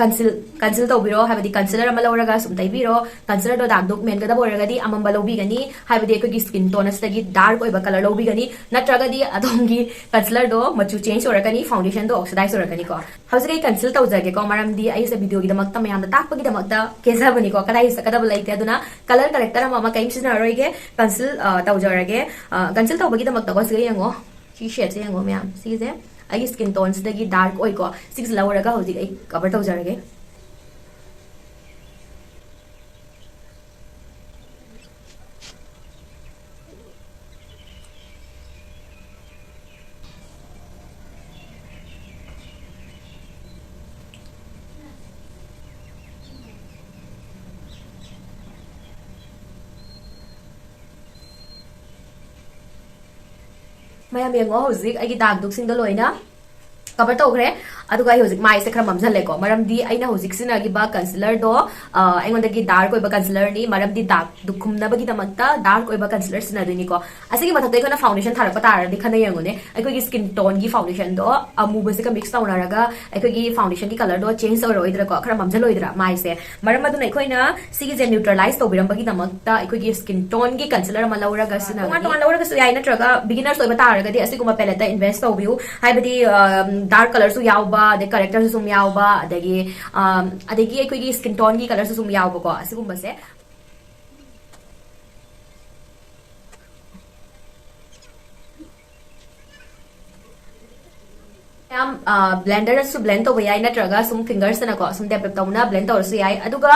ꯀꯟꯁꯤꯜ-, ꯀꯟꯁꯤꯜ ꯇꯧꯕꯤꯔꯣ, ꯍꯥꯏꯕꯗꯤ ꯀꯟꯁꯤꯂꯔ ꯑꯃ ꯂꯧꯔꯒ ꯁꯨꯝ ꯇꯩꯕꯤꯔꯣ꯫ ꯀꯟꯁꯤꯂꯔꯗꯣ ꯗꯥꯛ ꯗꯨꯛ ꯃꯦꯟꯒꯗꯕ ꯑꯣꯏꯔꯒꯗꯤ ꯑꯃꯝꯕ ꯂꯧꯕꯤꯒꯅꯤ, ꯍꯥꯏꯕꯗꯤ ꯑꯩꯈꯣꯏꯒꯤ ꯁ꯭ꯀꯤꯟ ꯇꯣꯟ ꯑꯁꯤꯗꯒꯤ ꯗꯥꯔꯛ ꯑꯣꯏꯕ ꯀꯂꯔ ꯂꯧꯕꯤꯒꯅꯤ, ꯅꯠꯇ꯭ꯔꯒꯗꯤ ꯑꯗꯣꯝꯒꯤ ꯀꯟꯁꯤꯂꯔꯗꯣ ꯃꯆꯨ ꯆꯦꯟꯖ ꯑꯣꯏꯔꯛꯀꯅꯤ, ꯐꯥꯎꯟꯗꯦꯁꯟꯗꯣ ꯑꯣꯛꯁꯤꯗꯥꯏꯁ ꯑꯣꯏꯔꯛꯀꯅꯤꯀꯣ꯫ ꯍꯧꯖꯤꯛ ꯑꯩ ꯀꯟꯁꯤꯜ ꯇꯧꯖꯒꯦꯀꯣ, ꯃꯔꯝꯗꯤ ꯑꯩꯁꯦ ꯚꯤꯗꯤꯑꯣꯒꯤꯗꯃꯛꯇ, ꯃꯌꯥꯝꯗ ꯇꯥꯛꯄꯒꯤꯗꯃꯛꯇ ꯀꯦꯖꯕꯅꯤꯀꯣ, ꯀꯗꯥꯏ ꯆꯠꯀꯗꯕ ꯂꯩꯇꯦ꯫ ꯑꯗꯨꯅ ꯀꯂꯔ ꯀꯔꯦꯛꯇꯔ ꯑꯃ ꯑꯃ ꯀꯔꯤꯝ ꯁꯤꯖꯤꯟꯅꯔꯔꯣꯏꯒꯦ, ꯀꯟꯁꯤꯜ, ꯑ, ꯇꯧꯖꯔꯒꯦ꯫ ꯑ, ꯀꯟꯁꯤꯜ ꯇꯧꯕꯒꯤꯗꯃꯛꯇꯀꯣ, ꯁꯤꯗ ꯌꯦꯡꯉꯣ, ꯁꯤ ꯁꯦꯠꯁꯦ ꯌꯦꯡꯉꯣ ꯃꯌꯥꯝ, ꯁꯤꯁꯦ ꯑꯩꯒꯤ ꯁ꯭ꯀꯤꯟ ꯇꯣꯟꯁꯤꯗꯒꯤ ꯗꯥꯔꯛ ꯑꯣꯏꯀꯣ, ꯁꯤꯒꯤꯁꯦ ꯂꯧꯔꯒ ꯍꯧꯖꯤꯛ ꯑꯩ ꯀꯚꯔ ꯇꯧꯖꯔꯒꯦ꯫ ꯃꯌꯥꯝ ꯌꯦꯡꯉꯣ, ꯍꯧꯖꯤꯛ ꯑꯩꯒꯤ ꯗꯥꯛ ꯗꯨꯛꯁꯤꯡꯗꯣ ꯂꯣꯏꯅ ꯀꯚꯔ ꯇꯧꯈ꯭ꯔꯦ꯫ ꯑꯗꯨꯒ ꯑꯩ ꯍꯧꯖꯤꯛ ꯃꯥꯏꯁꯦ ꯈꯔ ꯃꯝꯁꯤꯜꯂꯦꯀꯣ, ꯃꯔꯝꯗꯤ ꯑꯩꯅ ꯍꯧꯖꯤꯛ ꯁꯤꯖꯤꯟꯅꯈꯤꯕ ꯀꯟꯁꯤꯂꯔꯗꯣ ꯑꯩꯉꯣꯟꯗꯒꯤ ꯗꯥꯔꯛ ꯑꯣꯏꯕ ꯀꯟꯁꯤꯂꯔꯅꯤ, ꯃꯔꯝꯗꯤ ꯗꯥꯔꯛ ꯈꯨꯝꯅꯕꯒꯤꯗꯃꯛꯇ ꯗꯥꯔꯛ ꯑꯣꯏꯕ ꯀꯟꯁꯤꯂꯔ ꯁꯤꯖꯤꯟꯅꯗꯣꯏꯅꯤꯀꯣ꯫ ꯑꯁꯤꯒꯤ ꯃꯊꯛꯇ ꯑꯩꯈꯣꯏꯅ ꯐꯥꯎꯟꯗꯦꯁꯟ ꯊꯥꯔꯛꯄ ꯇꯥꯔꯗꯤ ꯈꯟꯅ ꯌꯦꯡꯉꯨꯅꯦ, ꯑꯩꯈꯣꯏꯒꯤ ꯁ꯭ꯀꯤꯟ ꯇꯣꯟꯒꯤ ꯐꯥꯎꯟꯗꯦꯁꯟꯗꯣ ꯑꯃꯨꯕꯁꯤꯒ ꯃꯤꯛꯁ ꯇꯧꯅꯔꯒ ꯑꯩꯈꯣꯏꯒꯤ ꯐꯥꯎꯟꯗꯦꯁꯟꯒꯤ ꯀꯂꯔꯗꯣ ꯆꯦꯟꯖ ꯑꯣꯏꯔꯛꯑꯣꯏꯗ꯭ꯔꯥꯀꯣ, ꯈꯔ ꯃꯝꯁꯤꯜꯂꯣꯏꯗ꯭ꯔꯥ ꯃꯥꯏꯁꯦ? ꯃꯔꯝ ꯑꯗꯨꯅ ꯑꯩꯈꯣꯏꯅ ꯁꯤꯒꯤꯁꯦ ꯅ꯭ꯌꯨꯇ꯭ꯔꯦꯂꯥꯏꯁ ꯇꯧꯕꯤꯔꯝꯕꯒꯤ ꯗꯃꯛꯇ ꯑꯩꯈꯣꯏꯒꯤ ꯁ꯭ꯀꯤꯟ ꯇꯣꯟꯒꯤ ꯀꯟꯁꯤꯂꯔ ꯑꯃ ꯂꯧꯔꯒ ꯁꯤꯖꯤꯟꯅꯒꯅꯤ꯫ ꯇꯣꯉꯥꯟ ꯇꯣꯉꯥꯟ ꯂꯧꯔꯒꯁꯨ ꯌꯥꯏ, ꯅꯠꯇ꯭ꯔꯒ ꯕꯤꯒꯤꯅꯔꯁ ꯑꯣꯏꯕ ꯇꯥꯔꯒꯗꯤ ꯑꯁꯤꯒꯨꯝꯕ ꯄꯦꯂꯦꯠꯇ ꯏꯟꯚꯦꯁ ꯇꯧꯕꯤꯌꯨ꯫ ꯍꯥꯏꯕꯗꯤ ꯗꯥꯔꯛ ꯀꯂꯔꯁꯨ ꯌꯥꯎꯕ, ꯑꯗꯩ ꯀꯔꯦꯛꯇꯔꯁꯨ ꯁꯨꯝ ꯌꯥꯎꯕ, ꯑꯗꯒꯤ ꯑꯗꯒꯤ ꯑꯩꯈꯣꯏꯒꯤ ꯁ꯭ꯀꯤꯟ ꯇꯣꯟꯒꯤ ꯀꯂꯔꯁꯨ ꯁꯨꯝ ꯌꯥꯎꯕꯀꯣ, ꯑꯁꯤꯒꯨꯝꯕꯁꯦ꯫ ꯃꯌꯥꯝ ꯕ꯭ꯂꯦꯟꯗꯔꯗꯁꯨ ꯕ꯭ꯂꯦꯟ ꯇꯧꯕ ꯌꯥꯏ, ꯅꯠꯇ꯭ꯔꯒ ꯁꯨꯝ ꯐꯤꯡꯒꯔꯁꯇꯅꯀꯣ ꯁꯨꯝ ꯗꯦꯞ ꯗꯦꯞ ꯇꯧꯅ ꯕ꯭ꯂꯦꯟ ꯇꯧꯔꯁꯨ ꯌꯥꯏ꯫ ꯑꯗꯨꯒ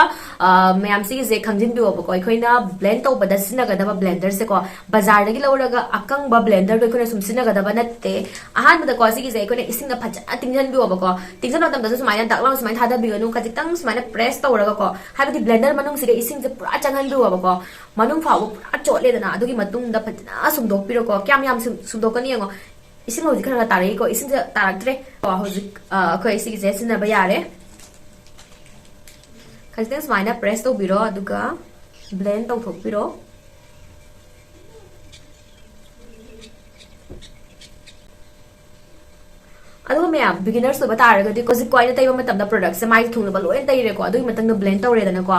ꯃꯌꯥꯝ ꯁꯤꯒꯤꯁꯦ ꯈꯪꯖꯤꯟꯕꯤꯌꯣꯕꯀꯣ, ꯑꯩꯈꯣꯏꯅ ꯕ꯭ꯂꯦꯟ ꯇꯧꯕꯗ ꯁꯤꯖꯤꯟꯅꯒꯗꯕ ꯕ꯭ꯂꯦꯟꯗꯔꯁꯦꯀꯣ, ꯕꯖꯥꯔꯗꯒꯤ ꯂꯧꯔꯒ ꯑꯀꯪꯕ ꯕ꯭ꯂꯦꯟꯗꯔꯗꯣ ꯑꯩꯈꯣꯏꯅ ꯁꯨꯝ ꯁꯤꯖꯤꯟꯅꯒꯗꯕ ꯅꯠꯇꯦ꯫ ꯑꯍꯥꯟꯕꯗꯀꯣ ꯁꯤꯒꯤꯁꯦ ꯑꯩꯈꯣꯏꯅ ꯏꯁꯤꯡꯗ ꯐꯖꯅ ꯇꯤꯡꯁꯤꯟꯕꯤꯌꯣꯕꯀꯣ꯫ ꯇꯤꯡꯁꯤꯟꯕ ꯃꯇꯝꯗꯁꯨ ꯁꯨꯃꯥꯏꯅ ꯗꯥꯛ ꯂꯥꯎꯅ ꯁꯨꯃꯥꯏꯅ ꯊꯥꯗꯕꯤꯒꯅꯨ, ꯈꯖꯤꯛꯇꯪ ꯁꯨꯃꯥꯏꯅ ꯄ꯭ꯔꯦꯁ ꯇꯧꯔꯒꯀꯣ, ꯍꯥꯏꯕꯗꯤ ꯕ꯭ꯂꯦꯟꯗꯔ ꯃꯅꯨꯡꯁꯤꯗ ꯏꯁꯤꯡꯁꯦ ꯄꯨꯔꯥ ꯆꯪꯍꯟꯕꯤꯌꯣꯕꯀꯣ꯫ ꯃꯅꯨꯡ ꯐꯥꯎꯕ ꯄꯨꯔꯥ ꯆꯣꯠꯂꯦꯗꯅ, ꯑꯗꯨꯒꯤ ꯃꯇꯨꯡꯗ ꯐꯖꯅ ꯁꯨꯝꯗꯣꯛꯄꯤꯔꯣꯀꯣ꯫ ꯀꯌꯥꯝ ꯌꯥꯝ ꯁꯨꯝ-, ꯁꯨꯝꯗꯣꯛꯀꯅꯤ ꯌꯦꯡꯉꯣ꯫ ꯏꯁꯤꯡ ꯍꯧꯖꯤꯛ ꯈꯔ ꯈꯔ ꯇꯥꯔꯛꯏꯀꯣ, ꯏꯁꯤꯡꯁꯦ ꯇꯥꯔꯛꯇ꯭ꯔꯦ꯫ ꯀꯣ, ꯍꯧꯖꯤꯛ, ꯑ, ꯑꯩꯈꯣꯏ ꯁꯤꯒꯤꯁꯦ ꯁꯤꯖꯤꯟꯅꯕ ꯌꯥꯔꯦ꯫ ꯈꯖꯤꯛꯇꯪ ꯁꯨꯃꯥꯏꯅ ꯄ꯭ꯔꯦꯁ ꯇꯧꯕꯤꯔꯣ, ꯑꯗꯨꯒ ꯕ꯭ꯂꯦꯟ ꯇꯧꯊꯣꯛꯄꯤꯔꯣ꯫ ꯑꯗꯨꯒ ꯃꯌꯥꯝ, ꯕꯤꯒꯤꯅꯔꯁ ꯑꯣꯏꯕ ꯇꯥꯔꯒꯗꯤ, ꯍꯧꯖꯤꯛꯀꯣ ꯑꯩꯅ ꯇꯩꯕ ꯃꯇꯝꯗ ꯄ꯭ꯔꯗꯛꯁꯦ ꯃꯥꯏꯁꯦ ꯊꯨꯡꯅꯕ ꯂꯣꯏꯅ ꯇꯩꯔꯦꯀꯣ, ꯑꯗꯨꯒꯤ ꯃꯇꯨꯡꯗ ꯕ꯭ꯂꯦꯟ ꯇꯧꯔꯦꯗꯅꯀꯣ꯫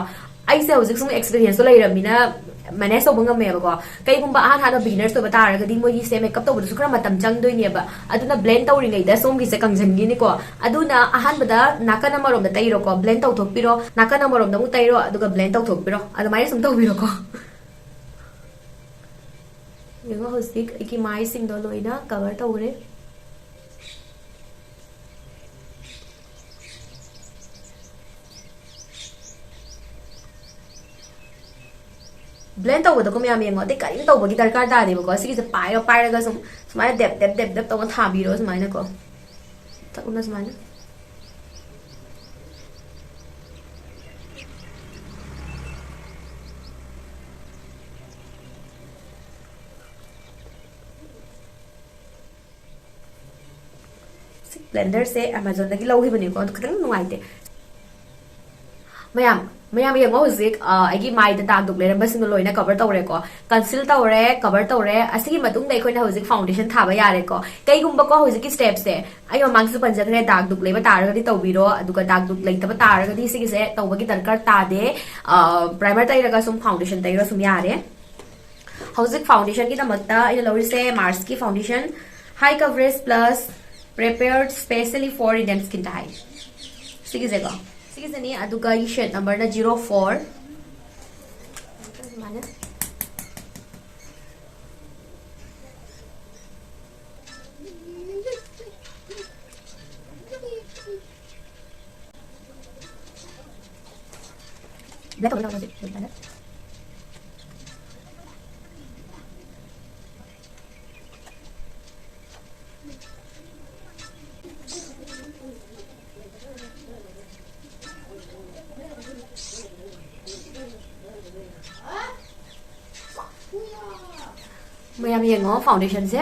ꯑꯩꯁꯦ ꯍꯧꯖꯤꯛ ꯁꯨꯝ ꯑꯦꯛꯁꯄꯤꯔꯤꯌꯦꯟꯁꯇꯣ ꯂꯩꯔꯕꯅꯤꯅ ꯃꯦꯅꯦꯖ ꯇꯧꯕ ꯉꯝꯃꯦꯕꯀꯣ꯫ ꯀꯩꯒꯨꯝꯕ ꯑꯍꯥꯟ ꯍꯥꯟꯅ ꯕꯤꯒꯤꯅꯔꯁ ꯑꯣꯏꯕ ꯇꯥꯔꯒꯗꯤ, ꯃꯣꯏꯒꯤꯁꯦ ꯃꯦꯀꯞ ꯇꯧꯕꯗꯁꯨ ꯈꯔ ꯃꯇꯝ ꯆꯪꯗꯣꯏꯅꯦꯕ꯫ ꯑꯗꯨꯅ ꯕ꯭ꯂꯦꯟ ꯇꯧꯔꯤꯉꯩꯗ ꯁꯣꯝꯒꯤꯁꯦ ꯀꯪꯁꯤꯟꯈꯤꯅꯤꯀꯣ꯫ ꯑꯗꯨꯅ ꯑꯍꯥꯟꯕꯗ ꯅꯥꯀꯟ ꯑꯃꯔꯣꯝꯗ ꯇꯩꯔꯣꯀꯣ, ꯕ꯭ꯂꯦꯟ ꯇꯧꯊꯣꯛꯄꯤꯔꯣ, ꯅꯥꯀꯟ ꯑꯃꯔꯣꯝꯗ ꯑꯃꯨꯛ ꯇꯩꯔꯣ, ꯑꯗꯨꯒ ꯕ꯭ꯂꯦꯟ ꯇꯧꯊꯣꯛꯄꯤꯔꯣ꯫ ꯑꯗꯨꯃꯥꯏꯅ ꯁꯨꯝ ꯇꯧꯕꯤꯔꯣꯀꯣ꯫ ꯌꯦꯡꯉꯣ, ꯍꯧꯖꯤꯛ ꯑꯩꯒꯤ ꯃꯥꯏꯁꯤꯡꯗꯣ ꯂꯣꯏꯅ ꯀꯚꯔ ꯇꯧꯈ꯭ꯔꯦ꯫ ꯕ꯭ꯂꯦꯟ ꯇꯧꯕꯗꯀꯣ ꯃꯌꯥꯝ ꯌꯦꯡꯉꯣ, ꯑꯇꯩ ꯀꯔꯤꯝ ꯇꯧꯕꯒꯤ ꯗꯔꯀꯥꯔ ꯇꯥꯗꯦꯕꯀꯣ꯫ ꯁꯤꯒꯤꯁꯦ ꯄꯥꯏꯔꯣ, ꯄꯥꯏꯔꯒ ꯁꯨꯝ ꯁꯨꯃꯥꯏꯅ ꯗꯦꯞ ꯗꯦꯞ ꯗꯦꯞ ꯗꯦꯞ ꯇꯧꯅ ꯊꯥꯕꯤꯔꯣ, ꯁꯨꯃꯥꯏꯅꯀꯣ꯫ ꯇꯞꯅ ꯁꯨꯃꯥꯏꯅ꯫ ꯁꯤ ꯕ꯭ꯂꯦꯟꯗꯔꯁꯦ ꯑꯦꯃꯥꯖꯣꯟꯗꯒꯤ ꯂꯧꯈꯤꯕꯅꯦꯀꯣ, ꯑꯗꯨ ꯈꯤꯇꯪ ꯅꯨꯡꯉꯥꯏꯇꯦ꯫ ꯃꯌꯥꯝ, ꯃꯌꯥꯝ ꯌꯦꯡꯉꯣ, ꯍꯧꯖꯤꯛ ꯑ, ꯑꯩꯒꯤ ꯃꯥꯏꯗ ꯗꯥꯛ ꯗꯨꯛ ꯂꯩꯔꯝꯕꯁꯤꯡꯗꯣ ꯂꯣꯏꯅ ꯀꯚꯔ ꯇꯧꯔꯦꯀꯣ꯫ ꯀꯟꯁꯤꯜ ꯇꯧꯔꯦ, ꯀꯚꯔ ꯇꯧꯔꯦ꯫ ꯑꯁꯤꯒꯤ ꯃꯇꯨꯡꯗ ꯑꯩꯈꯣꯏꯅ ꯍꯧꯖꯤꯛ ꯐꯥꯎꯟꯗꯦꯁꯟ ꯊꯥꯕ ꯌꯥꯔꯦꯀꯣ꯫ ꯀꯩꯒꯨꯝꯕꯀꯣ, ꯍꯧꯖꯤꯛꯀꯤ ꯁ꯭ꯇꯦꯞꯁꯦ ꯑꯩ ꯃꯃꯥꯡꯗꯁꯨ ꯄꯟꯖꯈ꯭ꯔꯦ, ꯗꯥꯛ ꯗꯨꯛ ꯂꯩꯕ ꯇꯥꯔꯒꯗꯤ ꯇꯧꯕꯤꯔꯣ, ꯑꯗꯨꯒ ꯗꯥꯛ ꯗꯨꯛ ꯂꯩꯇꯕ ꯇꯥꯔꯒꯗꯤ ꯁꯤꯒꯤꯁꯦ ꯇꯧꯕꯒꯤ ꯗꯔꯀꯥꯔ ꯇꯥꯗꯦ꯫ ꯄ꯭ꯔꯥꯏꯃꯔ ꯇꯩꯔꯒ ꯁꯨꯝ ꯐꯥꯎꯟꯗꯦꯁꯟ ꯇꯩꯔꯒ ꯁꯨꯝ ꯌꯥꯔꯦ꯫ ꯍꯧꯖꯤꯛ ꯐꯥꯎꯟꯗꯦꯁꯟꯒꯤꯗꯃꯛꯇ ꯑꯩꯅ ꯂꯧꯔꯤꯁꯦ ꯃꯥꯔꯁꯀꯤ foundation, High Coverage Plus Prepared Specially for Indian Skin Type꯫ ꯁꯤꯒꯤꯁꯦꯀꯣ, ꯁꯤꯒꯤꯁꯤꯅꯤ꯫ ꯑꯗꯨꯒ ꯑꯩꯒꯤ ꯁꯦꯠ ꯅꯝꯕꯔꯅ ꯖꯤꯔꯣ ꯐꯣꯔ꯫ ꯃꯌꯥꯝ ꯌꯦꯡꯉꯣ, ꯐꯥꯎꯟꯗꯦꯁꯟꯁꯦ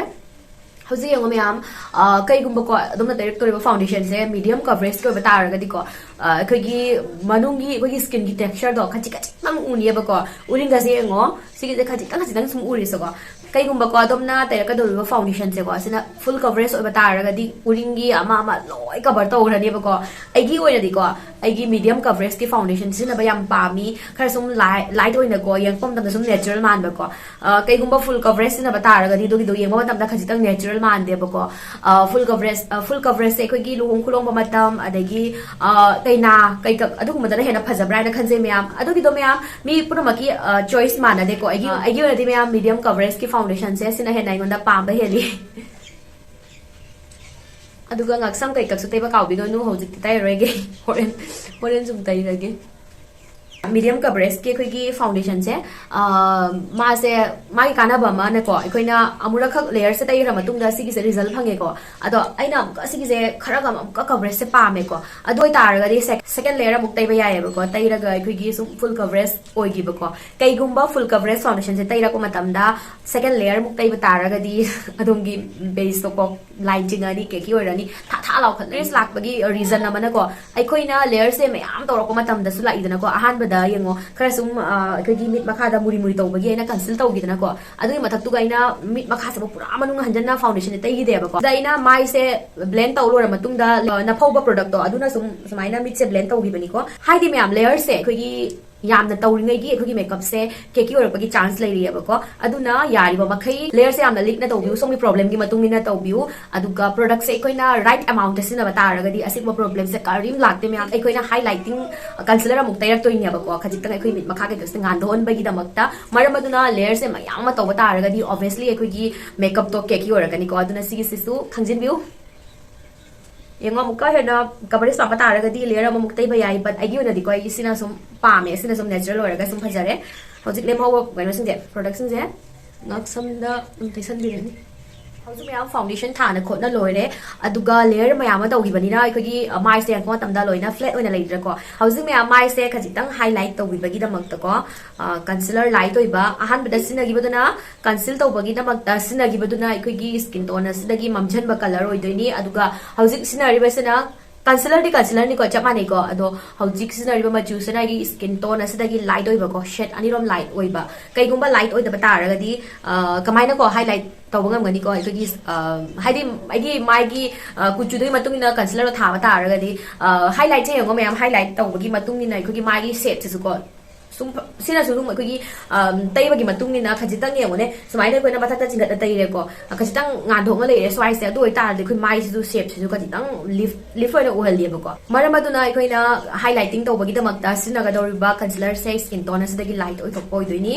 ꯍꯧꯖꯤꯛ ꯌꯦꯡꯉꯣ ꯃꯌꯥꯝ, ꯑ, ꯀꯩꯒꯨꯝꯕꯀꯣ ꯑꯗꯣꯝꯅ ꯇꯩꯔꯛꯇꯣꯔꯤꯕ ꯐꯥꯎꯟꯗꯦꯁꯟꯁꯦ ꯃꯤꯗꯤꯌꯝ ꯀꯚꯔꯦꯖꯀꯤ ꯑꯣꯏꯕ ꯇꯥꯔꯒꯗꯤꯀꯣ, ꯑ, ꯑꯩꯈꯣꯏꯒꯤ ꯃꯅꯨꯡꯒꯤ ꯑꯩꯈꯣꯏꯒꯤ ꯁ꯭ꯀꯤꯟꯒꯤ ꯇꯦꯛꯁꯆꯔꯗꯣ ꯈꯖꯤꯛ ꯈꯖꯤꯛꯇꯪ ꯎꯅꯤꯕꯀꯣ, ꯎꯔꯤꯡꯒꯁꯦ ꯌꯦꯡꯉꯣ, ꯁꯤꯒꯤꯁꯦ ꯈꯖꯤꯛꯇꯪ ꯈꯖꯤꯛꯇꯪ ꯁꯨꯝ ꯎꯔꯤꯁꯦꯀꯣ꯫ ꯀꯩꯒꯨꯝꯕꯀꯣ ꯑꯗꯣꯝꯅ ꯇꯩꯔꯛꯀꯗꯧꯔꯤꯕ ꯐꯥꯎꯟꯗꯦꯁꯟꯁꯦꯀꯣ, ꯁꯤꯅ ꯐꯨꯜ ꯀꯚꯔꯦꯖ ꯑꯣꯏꯕ ꯇꯥꯔꯒꯗꯤ ꯎꯔꯤꯡꯒꯤ ꯑꯃ ꯑꯃ ꯂꯣꯏ ꯀꯚꯔ ꯇꯧꯈ꯭ꯔꯅꯦꯕꯀꯣ꯫ ꯑꯩꯒꯤ ꯑꯣꯏꯅꯗꯤꯀꯣ, ꯑꯩꯒꯤ ꯃꯤꯗꯤꯌꯝ ꯀꯚꯔꯦꯖꯀꯤ ꯐꯥꯎꯟꯗꯦꯁꯟ ꯁꯤꯖꯤꯟꯅꯕ ꯌꯥꯝ ꯄꯥꯝꯃꯤ, ꯈꯔ ꯁꯨꯝ ꯂꯥꯏ-, ꯂꯥꯏꯠ ꯑꯣꯏꯅꯀꯣ, ꯌꯦꯡꯉꯛꯄ ꯃꯇꯝꯗ ꯁꯨꯝ ꯅꯦꯆꯔꯦꯜ ꯃꯥꯟꯕꯀꯣ꯫ ꯑ, ꯀꯩꯒꯨꯝꯕ ꯐꯨꯜ ꯀꯚꯔꯦꯖ ꯁꯤꯖꯤꯟꯅꯕ ꯇꯥꯔꯒꯗꯤ ꯑꯗꯨꯒꯤꯗꯣ ꯌꯦꯡꯕ ꯃꯇꯝꯗ ꯈꯖꯤꯛꯇꯪ ꯅꯦꯆꯔꯦꯜ ꯃꯥꯟꯗꯦꯕꯀꯣ꯫ ꯑ, ꯐꯨꯜ ꯀꯚꯔꯦꯖ, ꯑ, ꯐꯨꯜ ꯀꯚꯔꯦꯖꯁꯦ ꯑꯩꯈꯣꯏꯒꯤ ꯂꯨꯍꯣꯡ ꯈꯨꯂꯣꯡꯕ ꯃꯇꯝ, ꯑꯗꯒꯤ, ꯑ, ꯀꯩꯅꯥ ꯀꯩꯀꯛ ꯑꯗꯨꯒꯨꯝꯕꯗꯅ ꯍꯦꯟꯅ ꯐꯖꯕ꯭ꯔꯥ ꯍꯥꯏꯅ ꯈꯟꯖꯩ ꯃꯌꯥꯝ꯫ ꯑꯗꯨꯒꯤꯗꯣ ꯃꯌꯥꯝ ꯃꯤ ꯄꯨꯝꯅꯃꯛꯀꯤ, ꯑ, ꯆꯣꯏꯁ ꯃꯥꯟꯅꯗꯦꯀꯣ꯫ ꯑꯩꯒꯤ, ꯑ, ꯑꯩꯒꯤ ꯑꯣꯏꯅꯗꯤ ꯃꯌꯥꯝ ꯃꯤꯗꯤꯌꯝ ꯀꯚꯔꯦꯖꯀꯤ ꯐꯥꯎꯟꯗꯦꯁꯟꯁꯦ ꯁꯤꯅ ꯍꯦꯟꯅ ꯑꯩꯉꯣꯟꯗ ꯄꯥꯝꯕ ꯍꯦꯜꯂꯤ꯫ ꯑꯗꯨꯒ ꯉꯛꯁꯝ ꯀꯩꯀꯛꯁꯨ ꯇꯩꯕ ꯀꯥꯎꯕꯤꯒꯅꯨ, ꯍꯧꯖꯤꯛꯇꯤ ꯇꯩꯔꯔꯣꯏꯒꯦ꯫ ꯍꯣꯔꯦꯟ, ꯍꯣꯔꯦꯟ ꯁꯨꯝ ꯇꯩꯔꯒꯦ꯫ ꯃꯤꯗꯤꯌꯝ ꯀꯕꯔꯦꯖꯀꯤ ꯑꯩꯈꯣꯏꯒꯤ ꯐꯥꯎꯟꯗꯦꯁꯟꯁꯦ, ꯑ, ꯃꯥꯁꯦ, ꯃꯥꯒꯤ ꯀꯥꯟꯅꯕ ꯑꯃꯅꯀꯣ, ꯑꯩꯈꯣꯏꯅ ꯑꯃꯨꯔꯛꯈꯛ ꯂꯦꯌꯔꯁꯦ ꯇꯩꯈ꯭ꯔ ꯃꯇꯨꯡꯗ ꯁꯤꯒꯤꯁꯦ ꯔꯤꯖꯜ ꯐꯪꯉꯦꯀꯣ꯫ ꯑꯗꯣ ꯑꯩꯅ ꯑꯃꯨꯛꯀ ꯁꯤꯒꯤꯁꯦ ꯈꯔꯒ ꯑꯃꯨꯛꯀ ꯀꯕꯔꯦꯖꯁꯦ ꯄꯥꯝꯃꯦꯀꯣ꯫ ꯑꯗꯨ ꯑꯣꯏꯇꯥꯔꯒꯗꯤ ꯁꯦꯀꯦꯟ ꯂꯦꯌꯔ ꯑꯃꯨꯛ ꯇꯩꯕ ꯌꯥꯏꯌꯦꯕꯀꯣ, ꯇꯩꯔꯒ ꯑꯩꯈꯣꯏꯒꯤ ꯁꯨꯝ ꯐꯨꯜ ꯀꯕꯔꯦꯖ ꯑꯣꯏꯈꯤꯕꯀꯣ꯫ ꯀꯩꯒꯨꯝꯕ ꯐꯨꯜ ꯀꯕꯔꯦꯖ ꯐꯥꯎꯟꯗꯦꯁꯟꯁꯦ ꯇꯩꯔꯛꯄ ꯃꯇꯝꯗ ꯁꯦꯀꯦꯟ ꯂꯦꯌꯔ ꯑꯃꯨꯛ ꯇꯩꯕ ꯇꯥꯔꯒꯗꯤ ꯑꯗꯣꯝꯒꯤ ꯕꯦꯁꯇꯣꯀꯣ ꯂꯥꯏꯟ ꯆꯤꯡꯉꯅꯤ, ꯀꯦꯀꯤ ꯑꯣꯏꯔꯅꯤ, ꯊꯥ ꯊꯥ ꯂꯥꯎꯈꯠꯂꯅꯤ꯫ ꯔꯦꯁ ꯂꯥꯛꯄꯒꯤ ꯔꯤꯖꯟ ꯑꯃꯅꯀꯣ, ꯑꯩꯈꯣꯏꯅ ꯂꯦꯌꯔꯁꯦ ꯃꯌꯥꯝ ꯇꯧꯔꯛꯄ ꯃꯇꯝꯗꯁꯨ ꯂꯥꯛꯏꯗꯅꯀꯣ꯫ ꯑꯍꯥꯟꯕꯗ ꯌꯦꯡꯉꯣ, ꯈꯔ ꯁꯨꯝ, ꯑ, ꯑꯩꯈꯣꯏꯒꯤ ꯃꯤꯠ ꯃꯈꯥꯗ ꯃꯨꯔꯤ ꯃꯨꯔꯤ ꯇꯧꯕꯒꯤ ꯑꯩꯅ ꯀꯟꯁꯤꯜ ꯇꯧꯈꯤꯗꯅꯀꯣ꯫ ꯑꯗꯨꯒꯤ ꯃꯊꯛꯇꯨꯒ ꯑꯩꯅ ꯃꯤꯠ ꯃꯈꯥꯁꯤꯕꯨ ꯄꯨꯔꯥ ꯃꯅꯨꯡ ꯍꯟꯖꯟꯅ ꯐꯥꯎꯟꯗꯦꯁꯟꯁꯦ ꯇꯩꯈꯤꯗꯦꯕꯀꯣ꯫ ꯑꯗ ꯑꯩꯅ ꯃꯥꯏꯁꯦ ꯕ꯭ꯂꯦꯟ ꯇꯧ ꯂꯣꯏꯔ ꯃꯇꯨꯡꯗ, ꯑ, ꯅꯐꯧꯕ ꯄ꯭ꯔꯣꯗꯛꯇꯣ ꯑꯗꯨꯅ ꯁꯨꯝ ꯁꯨꯃꯥꯏꯅ ꯃꯤꯠꯁꯦ ꯕ꯭ꯂꯦꯟ ꯇꯧꯈꯤꯕꯅꯤꯀꯣ꯫ ꯍꯥꯏꯗꯤ ꯃꯌꯥꯝ, ꯂꯦꯌꯔꯁꯦ ꯑꯩꯈꯣꯏꯒꯤ ꯌꯥꯝꯅ ꯇꯧꯔꯤꯉꯩꯒꯤ ꯑꯩꯈꯣꯏꯒꯤ ꯃꯦꯀꯞꯁꯦ ꯀꯦꯀꯤ ꯑꯣꯏꯔꯛꯄꯒꯤ ꯆꯥꯟꯁ ꯂꯩꯔꯤꯑꯕꯀꯣ꯫ ꯑꯗꯨꯅ ꯌꯥꯔꯤꯕ ꯃꯈꯩ ꯂꯦꯌꯔꯁꯦ ꯌꯥꯝꯅ ꯂꯤꯛꯅ ꯇꯧꯕꯤꯌꯨ, ꯁꯣꯝꯒꯤ ꯄ꯭ꯔꯣꯕ꯭ꯂꯦꯝꯒꯤ ꯃꯇꯨꯡ ꯏꯟꯅ ꯇꯧꯕꯤꯌꯨ꯫ ꯑꯗꯨꯒ ꯄ꯭ꯔꯣꯗꯛꯁꯦ ꯑꯩꯈꯣꯏꯅ ꯔꯥꯏꯠ ꯑꯦꯃꯥꯎꯟꯠꯇ ꯁꯤꯖꯤꯟꯅꯕ ꯇꯥꯔꯒꯗꯤ ꯑꯁꯤꯒꯨꯝꯕ ꯄ꯭ꯔꯣꯕ꯭ꯂꯦꯝꯁꯦ ꯀꯔꯤꯝ ꯂꯥꯛꯇꯦ ꯃꯌꯥꯝ꯫ ꯑꯩꯈꯣꯏꯅ ꯍꯥꯏꯂꯥꯏꯇꯤꯡ ꯀꯟꯁꯤꯂꯔ ꯑꯃꯨꯛ ꯇꯩꯔꯛꯇꯣꯏꯅꯦꯕꯀꯣ, ꯈꯖꯤꯛꯇꯪ ꯑꯩꯈꯣꯏ ꯃꯤꯠ ꯃꯈꯥ ꯀꯩꯀꯩꯁꯦ ꯉꯥꯟꯊꯣꯛꯍꯟꯕꯒꯤꯗꯃꯛꯇ꯫ ꯃꯔꯝ ꯑꯗꯨꯅ ꯂꯦꯌꯔꯁꯦ ꯃꯌꯥꯝ ꯑꯃ ꯇꯧꯕ ꯇꯥꯔꯒꯗꯤ ꯑꯣꯕꯤꯌꯁꯂꯤ ꯑꯩꯈꯣꯏꯒꯤ ꯃꯦꯀꯞꯇꯣ ꯀꯦꯀꯤ ꯑꯣꯏꯔꯛꯀꯅꯤꯀꯣ꯫ ꯑꯗꯨꯅ ꯁꯤꯒꯤꯁꯤꯁꯨ ꯈꯪꯖꯤꯟꯕꯤꯌꯨ꯫ ꯌꯦꯡꯉꯣ, ꯑꯃꯨꯛꯀ ꯍꯦꯟꯅ ꯀꯕꯔꯦꯖ ꯄꯥꯝꯕ ꯇꯥꯔꯒꯗꯤ ꯂꯦꯌꯔ ꯑꯃꯃꯨꯛ ꯇꯩꯕ ꯌꯥꯏ, but ꯑꯩꯒꯤ ꯑꯣꯏꯅꯗꯤꯀꯣ, ꯑꯩꯒꯤ ꯁꯤꯅ ꯁꯨꯝ ꯄꯥꯝꯃꯦ, ꯁꯤꯅ ꯁꯨꯝ ꯅꯦꯆꯔꯦꯜ ꯑꯣꯏꯔꯒ ꯁꯨꯝ ꯐꯖꯔꯦ꯫ ꯍꯧꯖꯤꯛ ꯂꯦꯝꯍꯧꯕ ꯀꯩꯅꯣꯁꯤꯡꯁꯦ, ꯄ꯭ꯔꯣꯗꯛꯁꯤꯡꯁꯦ, ꯉꯛꯁꯝꯗ ꯑꯗꯨꯝ ꯇꯩꯁꯟꯕꯤꯔꯅꯤ꯫ ꯍꯧꯖꯤꯛ ꯃꯌꯥꯝ ꯐꯥꯎꯟꯗꯦꯁꯟ ꯊꯥꯅ ꯈꯣꯠꯅ ꯂꯣꯏꯔꯦ, ꯑꯗꯨꯒ ꯂꯦꯌꯔ ꯃꯌꯥꯝ ꯑꯃ ꯇꯧꯈꯤꯕꯅꯤꯅ ꯑꯩꯈꯣꯏꯒꯤ, ꯑ, ꯃꯥꯏꯁꯦ ꯌꯦꯡꯉꯛꯄ ꯃꯇꯝꯗ ꯂꯣꯏꯅ ꯐ꯭ꯂꯦꯠ ꯑꯣꯏꯅ ꯂꯩꯇ꯭ꯔꯦꯀꯣ꯫ ꯍꯧꯖꯤꯛ ꯃꯌꯥꯝ ꯃꯥꯏꯁꯦ ꯈꯖꯤꯛꯇꯪ ꯍꯥꯏꯂꯥꯏꯠ ꯇꯧꯕꯤꯕꯒꯤꯗꯃꯛꯇꯀꯣ, ꯑ, ꯀꯟꯁꯤꯂꯔ ꯂꯥꯏꯠ ꯑꯣꯏꯕ ꯑꯍꯥꯟꯕꯗ ꯁꯤꯖꯤꯟꯅꯈꯤꯕꯗꯨꯅ ꯀꯟꯁꯤꯜ ꯇꯧꯕꯒꯤꯗꯃꯛꯇ ꯁꯤꯖꯤꯟꯅꯈꯤꯕꯗꯨꯅ ꯑꯩꯈꯣꯏꯒꯤ ꯁ꯭ꯀꯤꯟ ꯇꯣꯟ ꯑꯁꯤꯗꯒꯤ ꯃꯝꯁꯤꯟꯕ ꯀꯂꯔ ꯑꯣꯏꯗꯣꯏꯅꯤ꯫ ꯑꯗꯨꯒ ꯍꯧꯖꯤꯛ ꯁꯤꯖꯤꯟꯅꯔꯤꯕꯁꯤꯅ, ꯀꯟꯁꯤꯂꯔꯗꯤ ꯀꯟꯁꯤꯂꯔꯅꯤꯀꯣ, ꯆꯞ ꯃꯥꯟꯅꯩꯀꯣ꯫ ꯑꯗꯣ ꯍꯧꯖꯤꯛ ꯁꯤꯖꯤꯟꯅꯔꯤꯕ ꯃꯆꯨꯁꯤꯅ ꯑꯩꯒꯤ ꯁ꯭ꯀꯤꯟ ꯇꯣꯟ ꯑꯁꯤꯗꯒꯤ ꯂꯥꯏꯠ ꯑꯣꯏꯕꯀꯣ, ꯁꯦꯠ ꯑꯅꯤꯔꯣꯝ ꯂꯥꯏꯠ ꯑꯣꯏꯕ꯫ ꯀꯩꯒꯨꯝꯕ ꯂꯥꯏꯠ ꯑꯣꯏꯗꯕ ꯇꯥꯔꯒꯗꯤ, ꯑ, ꯀꯃꯥꯏꯅꯀꯣ ꯍꯥꯏꯂꯥꯏꯠ ꯇꯧꯕ ꯉꯝꯒꯅꯤꯀꯣ? ꯑꯩꯈꯣꯏꯒꯤ, ꯑ, ꯍꯥꯏꯗꯤ ꯑꯩꯒꯤ ꯃꯥꯏꯒꯤ, ꯑ, ꯀꯨꯆꯨꯗꯨꯒꯤ ꯃꯇꯨꯡ ꯏꯟꯅ ꯀꯟꯁꯤꯂꯔꯗꯣ ꯊꯥꯕ ꯇꯥꯔꯒꯗꯤ, ꯑ, ꯍꯥꯏꯂꯥꯏꯠꯁꯦ ꯌꯦꯡꯉꯣ ꯃꯌꯥꯝ, ꯍꯥꯏꯂꯥꯏꯠ ꯇꯧꯕꯒꯤ ꯃꯇꯨꯡ ꯏꯟꯅ ꯑꯩꯈꯣꯏꯒꯤ ꯃꯥꯏꯒꯤ ꯁꯦꯠꯁꯤꯁꯨꯀꯣ ꯁꯨꯝ ꯐ-, ꯁꯤꯅꯁꯨ ꯑꯗꯨꯝ ꯑꯩꯈꯣꯏꯒꯤ, ꯑꯝ, ꯇꯩꯕꯒꯤ ꯃꯇꯨꯡ ꯏꯟꯅ ꯈꯖꯤꯛꯇꯪ ꯌꯦꯡꯉꯨꯅꯦ, ꯁꯨꯃꯥꯏꯅ ꯑꯩꯈꯣꯏꯅ ꯃꯊꯛꯇ ꯆꯤꯡꯈꯠꯅ ꯇꯩꯔꯦꯀꯣ, ꯈꯖꯤꯛꯇꯪ ꯉꯥꯟꯊꯣꯛꯅ ꯂꯩꯔꯦ ꯁ꯭ꯋꯥꯏꯁꯦ꯫ ꯑꯗꯨ ꯑꯣꯏꯇꯥꯔꯗꯤ ꯑꯩꯈꯣꯏ ꯃꯥꯏꯁꯤꯁꯨ ꯁꯦꯞꯁꯤꯁꯨ ꯈꯖꯤꯛꯇꯪ ꯂꯤꯐ, ꯂꯤꯐ ꯑꯣꯏꯅ ꯎꯍꯜꯂꯦꯕꯀꯣ꯫ ꯃꯔꯝ ꯑꯗꯨꯅ ꯑꯩꯈꯣꯏꯅ ꯍꯥꯏꯂꯥꯏꯇꯤꯡ ꯇꯧꯕꯒꯤꯗꯃꯛꯇ ꯁꯤꯖꯤꯟꯅꯒꯗꯧꯔꯤꯕ ꯀꯟꯁꯤꯂꯔꯁꯦ ꯁ꯭ꯀꯤꯟ ꯇꯣꯟ ꯑꯁꯤꯗꯒꯤ ꯂꯥꯏꯠ ꯑꯣꯏꯊꯣꯛꯄ ꯑꯣꯏꯗꯣꯏꯅꯤ꯫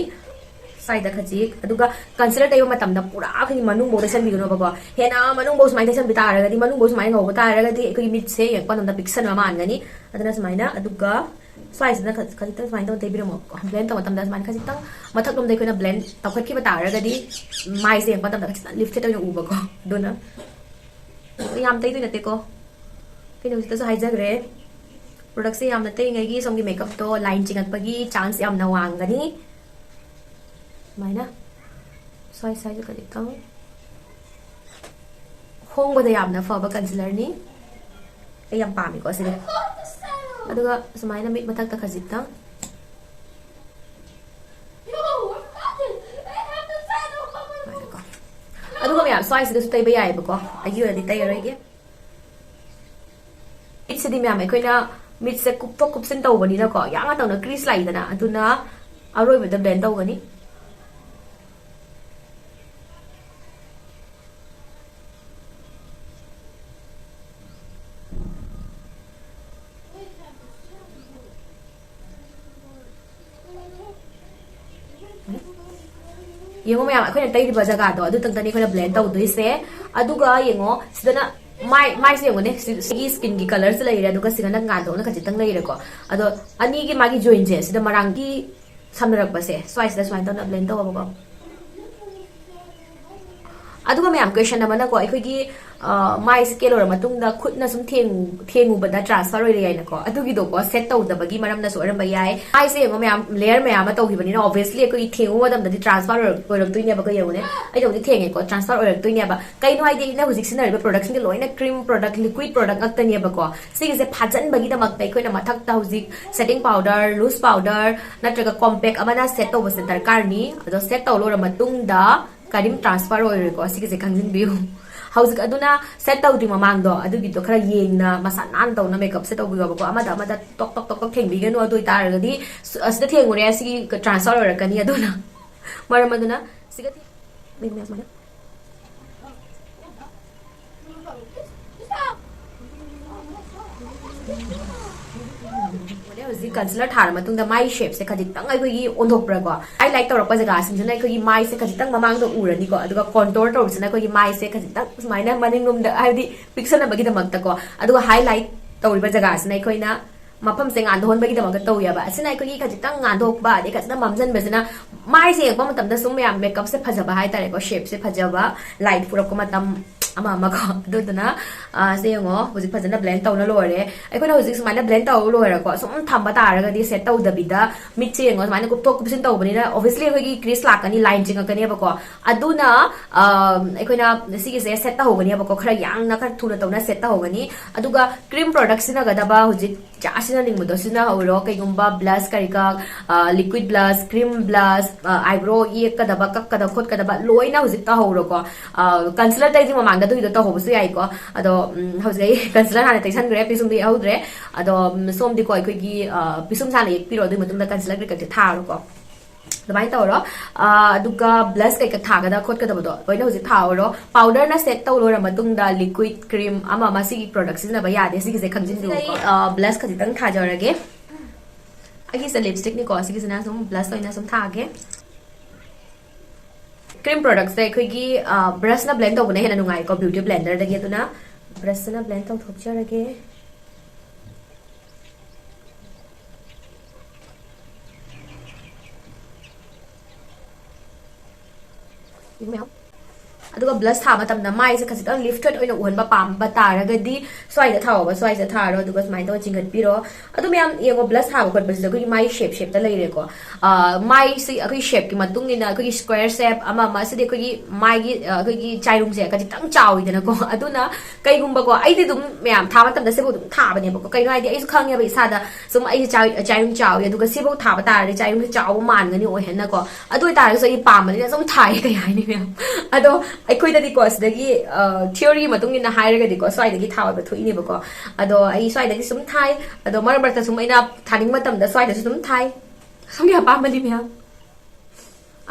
ꯁ꯭ꯋꯥꯏꯗ ꯈꯖꯤꯛ, ꯑꯗꯨꯒ ꯀꯟꯁꯤꯂꯔ ꯇꯩꯕ ꯃꯇꯝꯗ ꯄꯨꯔꯥ ꯑꯩꯈꯣꯏꯒꯤ ꯃꯅꯨꯡꯐꯥꯎ ꯇꯩꯁꯟꯕꯤꯒꯅꯣꯕꯀꯣ꯫ ꯍꯦꯟꯅ ꯃꯅꯨꯡꯐꯥꯎ ꯁꯨꯃꯥꯏꯅ ꯇꯩꯁꯟꯕꯤ ꯇꯥꯔꯒꯗꯤ, ꯃꯅꯨꯡꯐꯥꯎ ꯁꯨꯃꯥꯏꯅ ꯉꯧꯕ ꯇꯥꯔꯒꯗꯤ ꯑꯩꯈꯣꯏꯒꯤ ꯃꯤꯠꯁꯦ ꯌꯦꯡꯉꯛꯄ ꯃꯇꯝꯗ ꯄꯤꯛꯁꯟꯕ ꯃꯥꯟꯒꯅꯤ꯫ ꯑꯗꯨꯅ ꯁꯨꯃꯥꯏꯅ, ꯑꯗꯨꯒ ꯁ꯭ꯋꯥꯏꯁꯤꯗ ꯈ- ꯈꯖꯤꯛꯇꯪ ꯁꯨꯃꯥꯏꯅ ꯇꯧꯔ ꯇꯩꯕꯤꯔꯝꯃꯣ꯫ ꯕ꯭ꯂꯦꯟ ꯇꯧꯕ ꯃꯇꯝꯗ ꯁꯨꯃꯥꯏꯅ ꯈꯖꯤꯛꯇꯪ ꯃꯊꯛꯂꯣꯝꯗ ꯑꯩꯈꯣꯏꯅ ꯕ꯭ꯂꯦꯟ ꯇꯧꯈꯠꯈꯤꯕ ꯇꯥꯔꯒꯗꯤ ꯃꯥꯏꯁꯦ ꯌꯦꯡꯕ ꯃꯇꯝꯗ ꯈꯖꯤꯛꯇꯪ ꯂꯤꯐꯇꯦꯠ ꯑꯣꯏꯅ ꯎꯕꯀꯣ꯫ ꯑꯗꯨꯅ ꯌꯥꯝ ꯇꯩꯗꯣꯏ ꯅꯠꯇꯦꯀꯣ꯫ ꯑꯩꯅ ꯍꯧꯖꯤꯛꯇꯁꯨ ꯍꯥꯏꯖꯈ꯭ꯔꯦ, ꯄ꯭ꯔꯣꯗꯛꯁꯦ ꯌꯥꯝꯅ ꯇꯩꯔꯤꯉꯩꯒꯤ ꯁꯣꯝꯒꯤ ꯃꯦꯀꯞꯇꯣ ꯂꯥꯏꯟ ꯆꯤꯡꯉꯛꯄꯒꯤ ꯆꯥꯟꯁ ꯌꯥꯝꯅ ꯋꯥꯡꯒꯅꯤ꯫ ꯁꯨꯃꯥꯏꯅ ꯁ꯭ꯋꯥꯏ ꯁ꯭ꯋꯥꯏꯁꯦ ꯈꯖꯤꯛꯇꯪ ꯍꯣꯡꯕꯗ ꯌꯥꯝꯅ ꯐꯕ ꯀꯟꯁꯤꯂꯔꯅꯤ꯫ ꯑꯩ ꯌꯥꯝ ꯄꯥꯝꯃꯤꯀꯣ ꯁꯤꯗꯤ꯫ ꯑꯗꯨꯒ ꯁꯨꯃꯥꯏꯅ ꯃꯤꯠ ꯃꯊꯛꯇ ꯈꯖꯤꯛꯇꯪ꯫ ꯁꯨꯃꯥꯏꯅꯀꯣ꯫ ꯑꯗꯨꯒ ꯃꯌꯥꯝ ꯁ꯭ꯋꯥꯏꯁꯤꯗꯁꯨ ꯇꯩꯕ ꯌꯥꯏꯑꯕꯀꯣ, ꯑꯩꯒꯤ ꯑꯣꯏꯅꯗꯤ ꯇꯩꯔꯔꯣꯏꯒꯦ꯫ ꯃꯤꯠꯁꯤꯗꯤ ꯃꯌꯥꯝ ꯑꯩꯈꯣꯏꯅ ꯃꯤꯠꯁꯦ ꯀꯨꯞꯊꯣꯛ ꯀꯨꯞꯁꯤꯟ ꯇꯧꯕꯅꯤꯅꯀꯣ, ꯌꯥꯝꯅ ꯇꯧꯅ ꯀ꯭ꯔꯤꯁ ꯂꯥꯛꯏꯗꯅ, ꯑꯗꯨꯅ ꯑꯔꯣꯏꯕꯗ ꯕ꯭ꯂꯦꯟ ꯇꯧꯒꯅꯤ꯫ ꯌꯦꯡꯉꯣ ꯃꯌꯥꯝ, ꯑꯩꯈꯣꯏꯅ ꯇꯩꯔꯤꯕ ꯖꯒꯥꯗꯣ ꯑꯗꯨꯇꯪꯗꯅꯤ ꯑꯩꯈꯣꯏꯅ ꯕ꯭ꯂꯦꯟ ꯇꯧꯗꯣꯏꯁꯦ꯫ ꯑꯗꯨꯒ ꯌꯦꯡꯉꯣ ꯁꯤꯗꯅ ꯃꯥꯏ ꯃꯥꯏꯁꯦ ꯌꯦꯡꯉꯣꯅꯦ, ꯁꯤ- ꯁꯤꯒꯤ ꯁ꯭ꯀꯤꯟꯒꯤ ꯀꯂꯔꯁꯦ ꯂꯩꯔꯦ, ꯑꯗꯨꯒ ꯁꯤꯗꯅ ꯉꯥꯟꯗꯧꯅ ꯈꯖꯤꯛꯇꯪ ꯂꯩꯔꯦꯀꯣ꯫ ꯑꯗꯣ ꯑꯅꯤꯒꯤ ꯃꯥꯒꯤ ꯖꯣꯏꯟꯁꯦ ꯁꯤꯗ ꯃꯔꯥꯡꯒꯤ ꯁꯝꯅꯔꯛꯄꯁꯦ ꯁ꯭ꯋꯥꯏꯁꯤꯗ ꯁꯨꯃꯥꯏꯅ ꯇꯧꯅ ꯕ꯭ꯂꯦꯟ ꯇꯧꯕꯀꯣ꯫ ꯑꯗꯨꯒ ꯃꯌꯥꯝ ꯀ꯭ꯋꯦꯁꯟ ꯑꯃꯅꯀꯣ, ꯑꯩꯈꯣꯏꯒꯤ ꯑ, ꯃꯥꯏꯁꯦ ꯀꯦꯜꯂꯨꯔ ꯃꯇꯨꯡꯗ ꯈꯨꯠꯅ ꯁꯨꯝ ꯊꯦꯡꯉꯨ- ꯊꯦꯡꯉꯨꯕꯗ ꯇ꯭ꯔꯥꯟꯁꯐꯔ ꯑꯣꯏꯔꯦ ꯍꯥꯏꯅꯀꯣ, ꯑꯗꯨꯒꯤꯗꯣꯀꯣ ꯁꯦꯠ ꯇꯧꯗꯕꯒꯤ ꯃꯔꯝꯅꯁꯨ ꯑꯣꯏꯔꯝꯕ ꯌꯥꯏ꯫ ꯃꯥꯏꯁꯦ ꯌꯦꯡꯉꯣ ꯃꯌꯥꯝ, ꯂꯦꯌꯔ ꯃꯌꯥꯝ ꯑꯃ ꯇꯧꯈꯤꯕꯅꯤꯅ obviously ꯑꯩꯈꯣꯏꯒꯤ ꯊꯦꯡꯉꯨꯕ ꯃꯇꯝꯗꯗꯤ ꯇ꯭ꯔꯥꯟꯁꯐꯔ ꯑꯣꯏꯔꯛ- ꯑꯣꯏꯔꯛꯇꯣꯏꯅꯦꯕꯀꯣ꯫ ꯌꯦꯡꯉꯨꯅꯦ, ꯑꯩꯅ ꯍꯧꯖꯤꯛ ꯊꯦꯡꯉꯦꯀꯣ, ꯇ꯭ꯔꯥꯟꯁꯐꯔ ꯑꯣꯏꯔꯛꯇꯣꯏꯅꯦꯕ꯫ ꯀꯩꯅꯣ ꯍꯥꯏꯗꯤ ꯑꯩꯅ ꯍꯧꯖꯤꯛ ꯁꯤꯖꯤꯟꯅꯔꯤꯕ ꯄ꯭ꯔꯣꯗꯛꯁꯤꯡꯁꯦ ꯂꯣꯏꯅ ꯀ꯭ꯔꯤꯝ ꯄ꯭ꯔꯣꯗꯛ, ꯂꯤꯀ꯭ꯋꯤꯠ ꯄ꯭ꯔꯣꯗꯛ ꯉꯥꯛꯇꯅꯦꯕꯀꯣ꯫ ꯁꯤꯒꯤꯁꯦ ꯐꯥꯖꯟꯕꯒꯤꯗꯃꯛꯇ ꯑꯩꯈꯣꯏꯅ ꯃꯊꯛꯇ ꯍꯧꯖꯤꯛ ꯁꯦꯇꯤꯡ ꯄꯥꯎꯗꯔ, ꯂꯨꯁ ꯄꯥꯎꯗꯔ ꯅꯠꯇ꯭ꯔꯒ ꯀꯣꯝꯄꯦꯛ ꯑꯃꯅ ꯁꯦꯠ ꯇꯧꯕꯁꯦ ꯗꯔꯀꯥꯔꯅꯤ꯫ ꯑꯗꯣ ꯁꯦꯠ ꯇꯧ ꯂꯣꯏꯔ ꯃꯇꯨꯡꯗ ꯀꯔꯤꯝ ꯇ꯭ꯔꯥꯟꯁꯐꯔ ꯑꯣꯏꯔꯣꯏꯀꯣ, ꯁꯤꯒꯤꯁꯦ ꯈꯪꯖꯤꯟꯕꯤꯌꯨ꯫ ꯍꯧꯖꯤꯛ ꯑꯗꯨꯅ ꯁꯦꯠ ꯇꯧꯗ꯭ꯔꯤ ꯃꯃꯥꯡꯗꯣ ꯑꯗꯨꯒꯤꯗꯣ ꯈꯔ ꯌꯦꯡꯅ ꯃꯁꯥ ꯅꯥꯟꯅ ꯇꯧꯅ ꯃꯦꯀꯞꯁꯦ ꯇꯧꯕꯤꯌꯣꯕꯀꯣ꯫ ꯑꯃꯗ ꯑꯃꯗ ꯇꯣꯛ ꯇꯣꯛ ꯇꯣꯛ ꯇꯣꯛ ꯊꯦꯡꯕꯤꯒꯅꯨ, ꯑꯗꯨ ꯑꯣꯏꯇꯥꯔꯒꯗꯤ ꯁ- ꯑꯁꯤꯗ ꯊꯦꯡꯉꯨꯔꯦ, ꯁꯤꯒꯤ ꯇ꯭ꯔꯥꯟꯁꯐꯔ ꯑꯣꯏꯔꯛꯀꯅꯤ꯫ ꯑꯗꯨꯅ ꯃꯔꯝ ꯑꯗꯨꯅ ꯁꯤꯒ ꯊꯦꯡ- ꯁꯨꯃꯥꯏꯅ꯫ ꯍꯧꯖꯤꯛ ꯀꯟꯁꯤꯂꯔ ꯊꯥꯔ ꯃꯇꯨꯡꯗ ꯃꯥꯏ ꯁꯦꯞꯁꯦ ꯈꯖꯤꯛꯇꯪ ꯑꯩꯈꯣꯏꯒꯤ ꯑꯣꯟꯊꯣꯛꯄ꯭ꯔꯥꯀꯣ, ꯍꯥꯏꯂꯥꯏꯠ ꯇꯧꯔꯛꯄ ꯖꯒꯥꯁꯤꯡꯁꯤꯅ ꯑꯩꯈꯣꯏꯒꯤ ꯃꯥꯏꯁꯦ ꯈꯖꯤꯛꯇꯪ ꯃꯃꯥꯡꯗ ꯎꯔꯅꯤꯀꯣ, ꯑꯗꯨꯒ ꯀꯣꯟꯇꯣꯔ ꯇꯧꯕꯁꯤꯅ ꯑꯩꯈꯣꯏꯒꯤ ꯃꯥꯏꯁꯦ ꯈꯖꯤꯛꯇꯪ ꯁꯨꯃꯥꯏꯅ ꯃꯅꯤꯡꯂꯣꯝꯗ, ꯍꯥꯏꯕꯗꯤ ꯄꯤꯛꯁꯟꯅꯕꯒꯤꯗꯃꯛꯇꯀꯣ꯫ ꯑꯗꯨꯒ ꯍꯥꯏꯂꯥꯏꯠ ꯇꯧꯔꯤꯕ ꯖꯒꯥꯁꯤꯅ ꯑꯩꯈꯣꯏꯅ ꯃꯐꯝꯁꯦ ꯉꯥꯟꯊꯣꯛꯍꯟꯕꯒꯤꯗꯃꯛꯇ ꯇꯧꯋꯦꯕ꯫ ꯑꯁꯤꯅ ꯑꯩꯈꯣꯏꯒꯤ ꯈꯖꯤꯛꯇꯪ ꯉꯥꯟꯊꯣꯛꯄ, ꯑꯗꯩ ꯈꯖꯤꯛꯇꯪ ꯃꯝꯁꯤꯟꯕꯁꯤꯅ ꯃꯥꯏꯁꯦ ꯌꯦꯡꯉꯛꯄ ꯃꯇꯝꯗ ꯁꯨꯝ ꯃꯌꯥꯝ ꯃꯦꯀꯞꯁꯦ ꯐꯖꯕ ꯍꯥꯏꯇꯥꯔꯦꯀꯣ, ꯁꯦꯞꯁꯦ ꯐꯖꯕ, ꯂꯥꯏꯠ ꯄꯨꯔꯛꯄ ꯃꯇꯝ ꯑꯃ ꯑꯃꯀꯣ꯫ ꯑꯗꯨꯗꯨꯅ, ꯑ, ꯁꯦ ꯌꯦꯡꯉꯣ, ꯍꯧꯖꯤꯛ ꯐꯖꯅ ꯕ꯭ꯂꯦꯟ ꯇꯧꯅ ꯂꯣꯏꯔꯦ꯫ ꯑꯩꯈꯣꯏꯅ ꯍꯧꯖꯤꯛ ꯁꯨꯃꯥꯏꯅ ꯕ꯭ꯂꯦꯟ ꯇꯧꯔ ꯂꯣꯏꯔꯦꯀꯣ, ꯁꯨꯝ ꯊꯝꯕ ꯇꯥꯔꯒꯗꯤ, ꯁꯦꯠ ꯇꯧꯗꯕꯤꯗ ꯃꯤꯠꯁꯦ ꯌꯦꯡꯉꯣ, ꯁꯨꯃꯥꯏꯅ ꯀꯨꯞꯊꯣꯛ ꯀꯨꯞꯁꯤꯟ ꯇꯧꯕꯅꯤꯅ, obviously ꯑꯩꯈꯣꯏꯒꯤ ꯀ꯭ꯔꯤꯁ ꯂꯥꯛꯀꯅꯤ, ꯂꯥꯏꯟ ꯆꯤꯡꯉꯛꯀꯅꯦꯕꯀꯣ꯫ ꯑꯗꯨꯅ, ꯑ, ꯑꯩꯈꯣꯏꯅ ꯁꯤꯒꯤꯁꯦ ꯁꯦꯠ ꯇꯧꯍꯧꯒꯅꯦꯕꯀꯣ, ꯈꯔ ꯌꯥꯡꯅ, ꯈꯔ ꯊꯨꯅ ꯇꯧꯅ ꯁꯦꯠ ꯇꯧꯍꯧꯒꯅꯤ꯫ ꯑꯗꯨꯒ ꯀ꯭ꯔꯤꯝ ꯄ꯭ꯔꯣꯗꯛ ꯁꯤꯖꯤꯟꯅꯒꯗꯕ ꯍꯧꯖꯤꯛ ꯆꯥ ꯁꯤꯖꯤꯟꯅꯅꯤꯡꯕꯗꯣ ꯁꯤꯖꯤꯟꯅꯍꯧꯔꯣ꯫ ꯀꯩꯒꯨꯝꯕ ꯕ꯭ꯂꯁ ꯀꯔꯤ ꯀꯔꯥ, ꯂꯤꯀ꯭ꯋꯤꯠ ꯕ꯭ꯂꯁ, ꯀ꯭ꯔꯤꯝ ꯕ꯭ꯂꯁ, ꯑꯥꯏꯕ꯭ꯔꯣ ꯌꯦꯛꯀꯗꯕ, ꯀꯛꯀꯗꯕ, ꯈꯣꯠꯀꯗꯕ ꯂꯣꯏꯅ ꯍꯧꯖꯤꯛ ꯇꯧꯍꯧꯔꯣꯀꯣ꯫ ꯀꯟꯁꯤꯂꯔ ꯇꯩꯗ꯭ꯔꯤ ꯃꯃꯥꯡꯗ ꯑꯗꯨꯒꯤꯗꯣ ꯇꯧꯍꯧꯕꯁꯨ ꯌꯥꯏꯀꯣ꯫ ꯑꯗꯣ, ꯎꯝ, ꯍꯧꯖꯤꯛ ꯑꯩ ꯀꯟꯁꯤꯂꯔ ꯍꯥꯟꯅ ꯇꯩꯁꯟꯈ꯭ꯔꯦ, ꯄꯤꯁꯨꯝꯗꯤ ꯌꯦꯛꯍꯧꯗ꯭ꯔꯦ꯫ ꯑꯗꯣ, ꯎꯝ, ꯁꯣꯝꯗꯤꯀꯣ ꯑꯩꯈꯣꯏꯒꯤ, ꯑ, ꯄꯤꯁꯨꯝꯁꯦ ꯍꯥꯟꯅ ꯌꯦꯛꯄꯤꯔꯣ, ꯑꯗꯨꯒꯤ ꯃꯇꯨꯡꯗ ꯀꯟꯁꯤꯂꯔ ꯀꯩꯀꯩꯁꯦ ꯊꯥꯔꯣꯀꯣ꯫ ꯑꯗꯨꯃꯥꯏꯅ ꯇꯧꯔꯣ꯫ ꯑ, ꯑꯗꯨꯒ ꯕ꯭ꯂꯁ ꯀꯩꯀꯥ ꯊꯥꯒꯗ ꯈꯣꯠꯀꯗꯕꯗꯣ ꯂꯣꯏꯅ ꯍꯧꯖꯤꯛ ꯊꯥꯍꯧꯔꯣ꯫ ꯄꯥꯎꯗꯔꯅ ꯁꯦꯠ ꯇꯧ ꯂꯣꯏꯔ ꯃꯇꯨꯡꯗ ꯂꯤꯀ꯭ꯋꯤꯠ, ꯀ꯭ꯔꯤꯝ ꯑꯃ ꯑꯃ ꯁꯤꯒꯤ ꯄ꯭ꯔꯣꯗꯛ ꯁꯤꯖꯤꯟꯅꯕ ꯌꯥꯗꯦ, ꯁꯤꯒꯤꯁꯦ ꯈꯪꯖꯤꯟꯕꯤꯌꯨꯀꯣ꯫ ꯁꯤꯗ ꯑꯩ, ꯑ, ꯕ꯭ꯂꯁ ꯈꯖꯤꯛꯇꯪ ꯊꯥꯖꯔꯒꯦ꯫ ꯑꯩꯒꯤꯁꯦ ꯂꯤꯞꯁꯇꯤꯛꯅꯤꯀꯣ, ꯁꯤꯒꯤꯁꯤꯅ ꯁꯨꯝ ꯕ꯭ꯂꯁ ꯑꯣꯏꯅ ꯁꯨꯝ ꯊꯥꯒꯦ꯫ ꯀ꯭ꯔꯤꯝ ꯄ꯭ꯔꯣꯗꯛꯁꯦ ꯑꯩꯈꯣꯏꯒꯤ, ꯑ, ꯕ꯭ꯔꯁꯅ ꯕ꯭ꯂꯦꯟ ꯇꯧꯕꯅ ꯍꯦꯟꯅ ꯅꯨꯡꯉꯥꯏꯀꯣ, ꯕ꯭ꯌꯨꯇꯤ ꯕ꯭ꯂꯦꯟꯗꯔꯗꯒꯤ꯫ ꯑꯗꯨꯅ ꯕ꯭ꯔꯁꯁꯤꯅ ꯕ꯭ꯂꯦꯟ ꯇꯧꯊꯣꯛꯆꯔꯒꯦ꯫ ꯃꯌꯥꯝ꯫ ꯑꯗꯨꯒ ꯕ꯭ꯂꯁ ꯊꯥꯕ ꯃꯇꯝꯗ ꯃꯥꯏꯁꯦ ꯈꯖꯤꯛꯇꯪ ꯂꯤꯐꯇꯦꯠ ꯑꯣꯏꯅ ꯎꯍꯟꯕ ꯄꯥꯝꯕ ꯇꯥꯔꯒꯗꯤ ꯁ꯭ꯋꯥꯏꯗ ꯊꯥꯎꯕ, ꯁ꯭ꯋꯥꯏꯁꯤꯗ ꯊꯥꯔꯣ, ꯑꯗꯨꯒ ꯁꯨꯃꯥꯏꯅ ꯇꯧꯔ ꯆꯤꯡꯈꯠꯄꯤꯔꯣ꯫ ꯑꯗꯨ ꯃꯌꯥꯝ ꯌꯦꯡꯉꯣ, ꯕ꯭ꯂꯁ ꯊꯥꯕ ꯈꯣꯠꯄꯁꯤꯗ ꯑꯩꯈꯣꯏꯒꯤ ꯃꯥꯏ ꯁꯦꯞ ꯁꯦꯞꯇ ꯂꯩꯔꯦꯀꯣ꯫ ꯑ, ꯃꯥꯏꯁꯤ ꯑꯩꯈꯣꯏꯒꯤ ꯁꯦꯞꯀꯤ ꯃꯇꯨꯡ ꯏꯟꯅ ꯑꯩꯈꯣꯏꯒꯤ ꯁ꯭ꯀ꯭ꯋꯦꯔ ꯁꯦꯞ ꯑꯃ ꯑꯃ, ꯁꯤꯗꯤ ꯑꯩꯈꯣꯏꯒꯤ ꯃꯥꯏꯒꯤ, ꯑ, ꯑꯩꯈꯣꯏꯒꯤ ꯆꯥꯏꯔꯨꯡꯁꯦ ꯈꯖꯤꯛꯇꯪ ꯆꯥꯎꯋꯤꯗꯅꯀꯣ꯫ ꯑꯗꯨꯅ ꯀꯩꯒꯨꯝꯕꯀꯣ, ꯑꯩꯗꯤ ꯑꯗꯨꯝ ꯃꯌꯥꯝ ꯊꯥꯕ ꯃꯇꯝꯗ ꯁꯤꯕꯨ ꯑꯗꯨꯝ ꯊꯥꯕꯅꯦꯕꯀꯣ꯫ ꯀꯩꯅꯣ ꯍꯥꯏꯗꯤ ꯑꯩꯁꯨ ꯈꯪꯉꯦꯕ ꯏꯁꯥꯗ, ꯁꯨꯝ ꯑꯩꯁꯦ ꯆꯥꯏ-, ꯆꯥꯏꯔꯨꯡ ꯆꯥꯎꯋꯤ, ꯑꯗꯨꯒ ꯁꯤꯐꯧ ꯊꯥꯕ ꯇꯥꯔꯗꯤ ꯆꯥꯏꯔꯨꯡꯁꯦ ꯆꯥꯎꯕ ꯃꯥꯟꯒꯅꯤ ꯑꯣꯏꯍꯟꯅꯀꯣ꯫ ꯑꯗꯨ ꯑꯣꯏꯇꯥꯔꯒꯁꯨ ꯑꯩ ꯄꯥꯝꯕꯅꯤꯅ ꯁꯨꯝ ꯊꯥꯏ, ꯀꯩ ꯍꯥꯏꯅꯤ ꯃꯌꯥꯝ꯫ ꯑꯗꯣ ꯑꯩꯈꯣꯏꯗꯗꯤꯀꯣ, ꯁꯤꯗꯒꯤ, ꯑ, ꯊꯤꯑꯣꯔꯤꯒꯤ ꯃꯇꯨꯡ ꯏꯟꯅ ꯍꯥꯏꯔꯒꯗꯤꯀꯣ, ꯁ꯭ꯋꯥꯏꯗꯒꯤ ꯊꯥ ꯑꯣꯏꯕ ꯊꯣꯛꯏꯅꯦꯕꯀꯣ꯫ ꯑꯗꯣ ꯑꯩ ꯁ꯭ꯋꯥꯏꯗꯒꯤ ꯁꯨꯝ ꯊꯥꯏ꯫ ꯑꯗꯣ ꯃꯔꯛ ꯃꯔꯛꯇ ꯁꯨꯝ ꯑꯩꯅ ꯊꯥꯅꯤꯡꯕ ꯃꯇꯝꯗ ꯁ꯭ꯋꯥꯏꯗꯁꯨ ꯑꯗꯨꯝ ꯊꯥꯏ꯫ ꯁꯣꯝꯒꯤ ꯑꯄꯥꯝꯕꯅꯤ ꯃꯌꯥꯝ꯫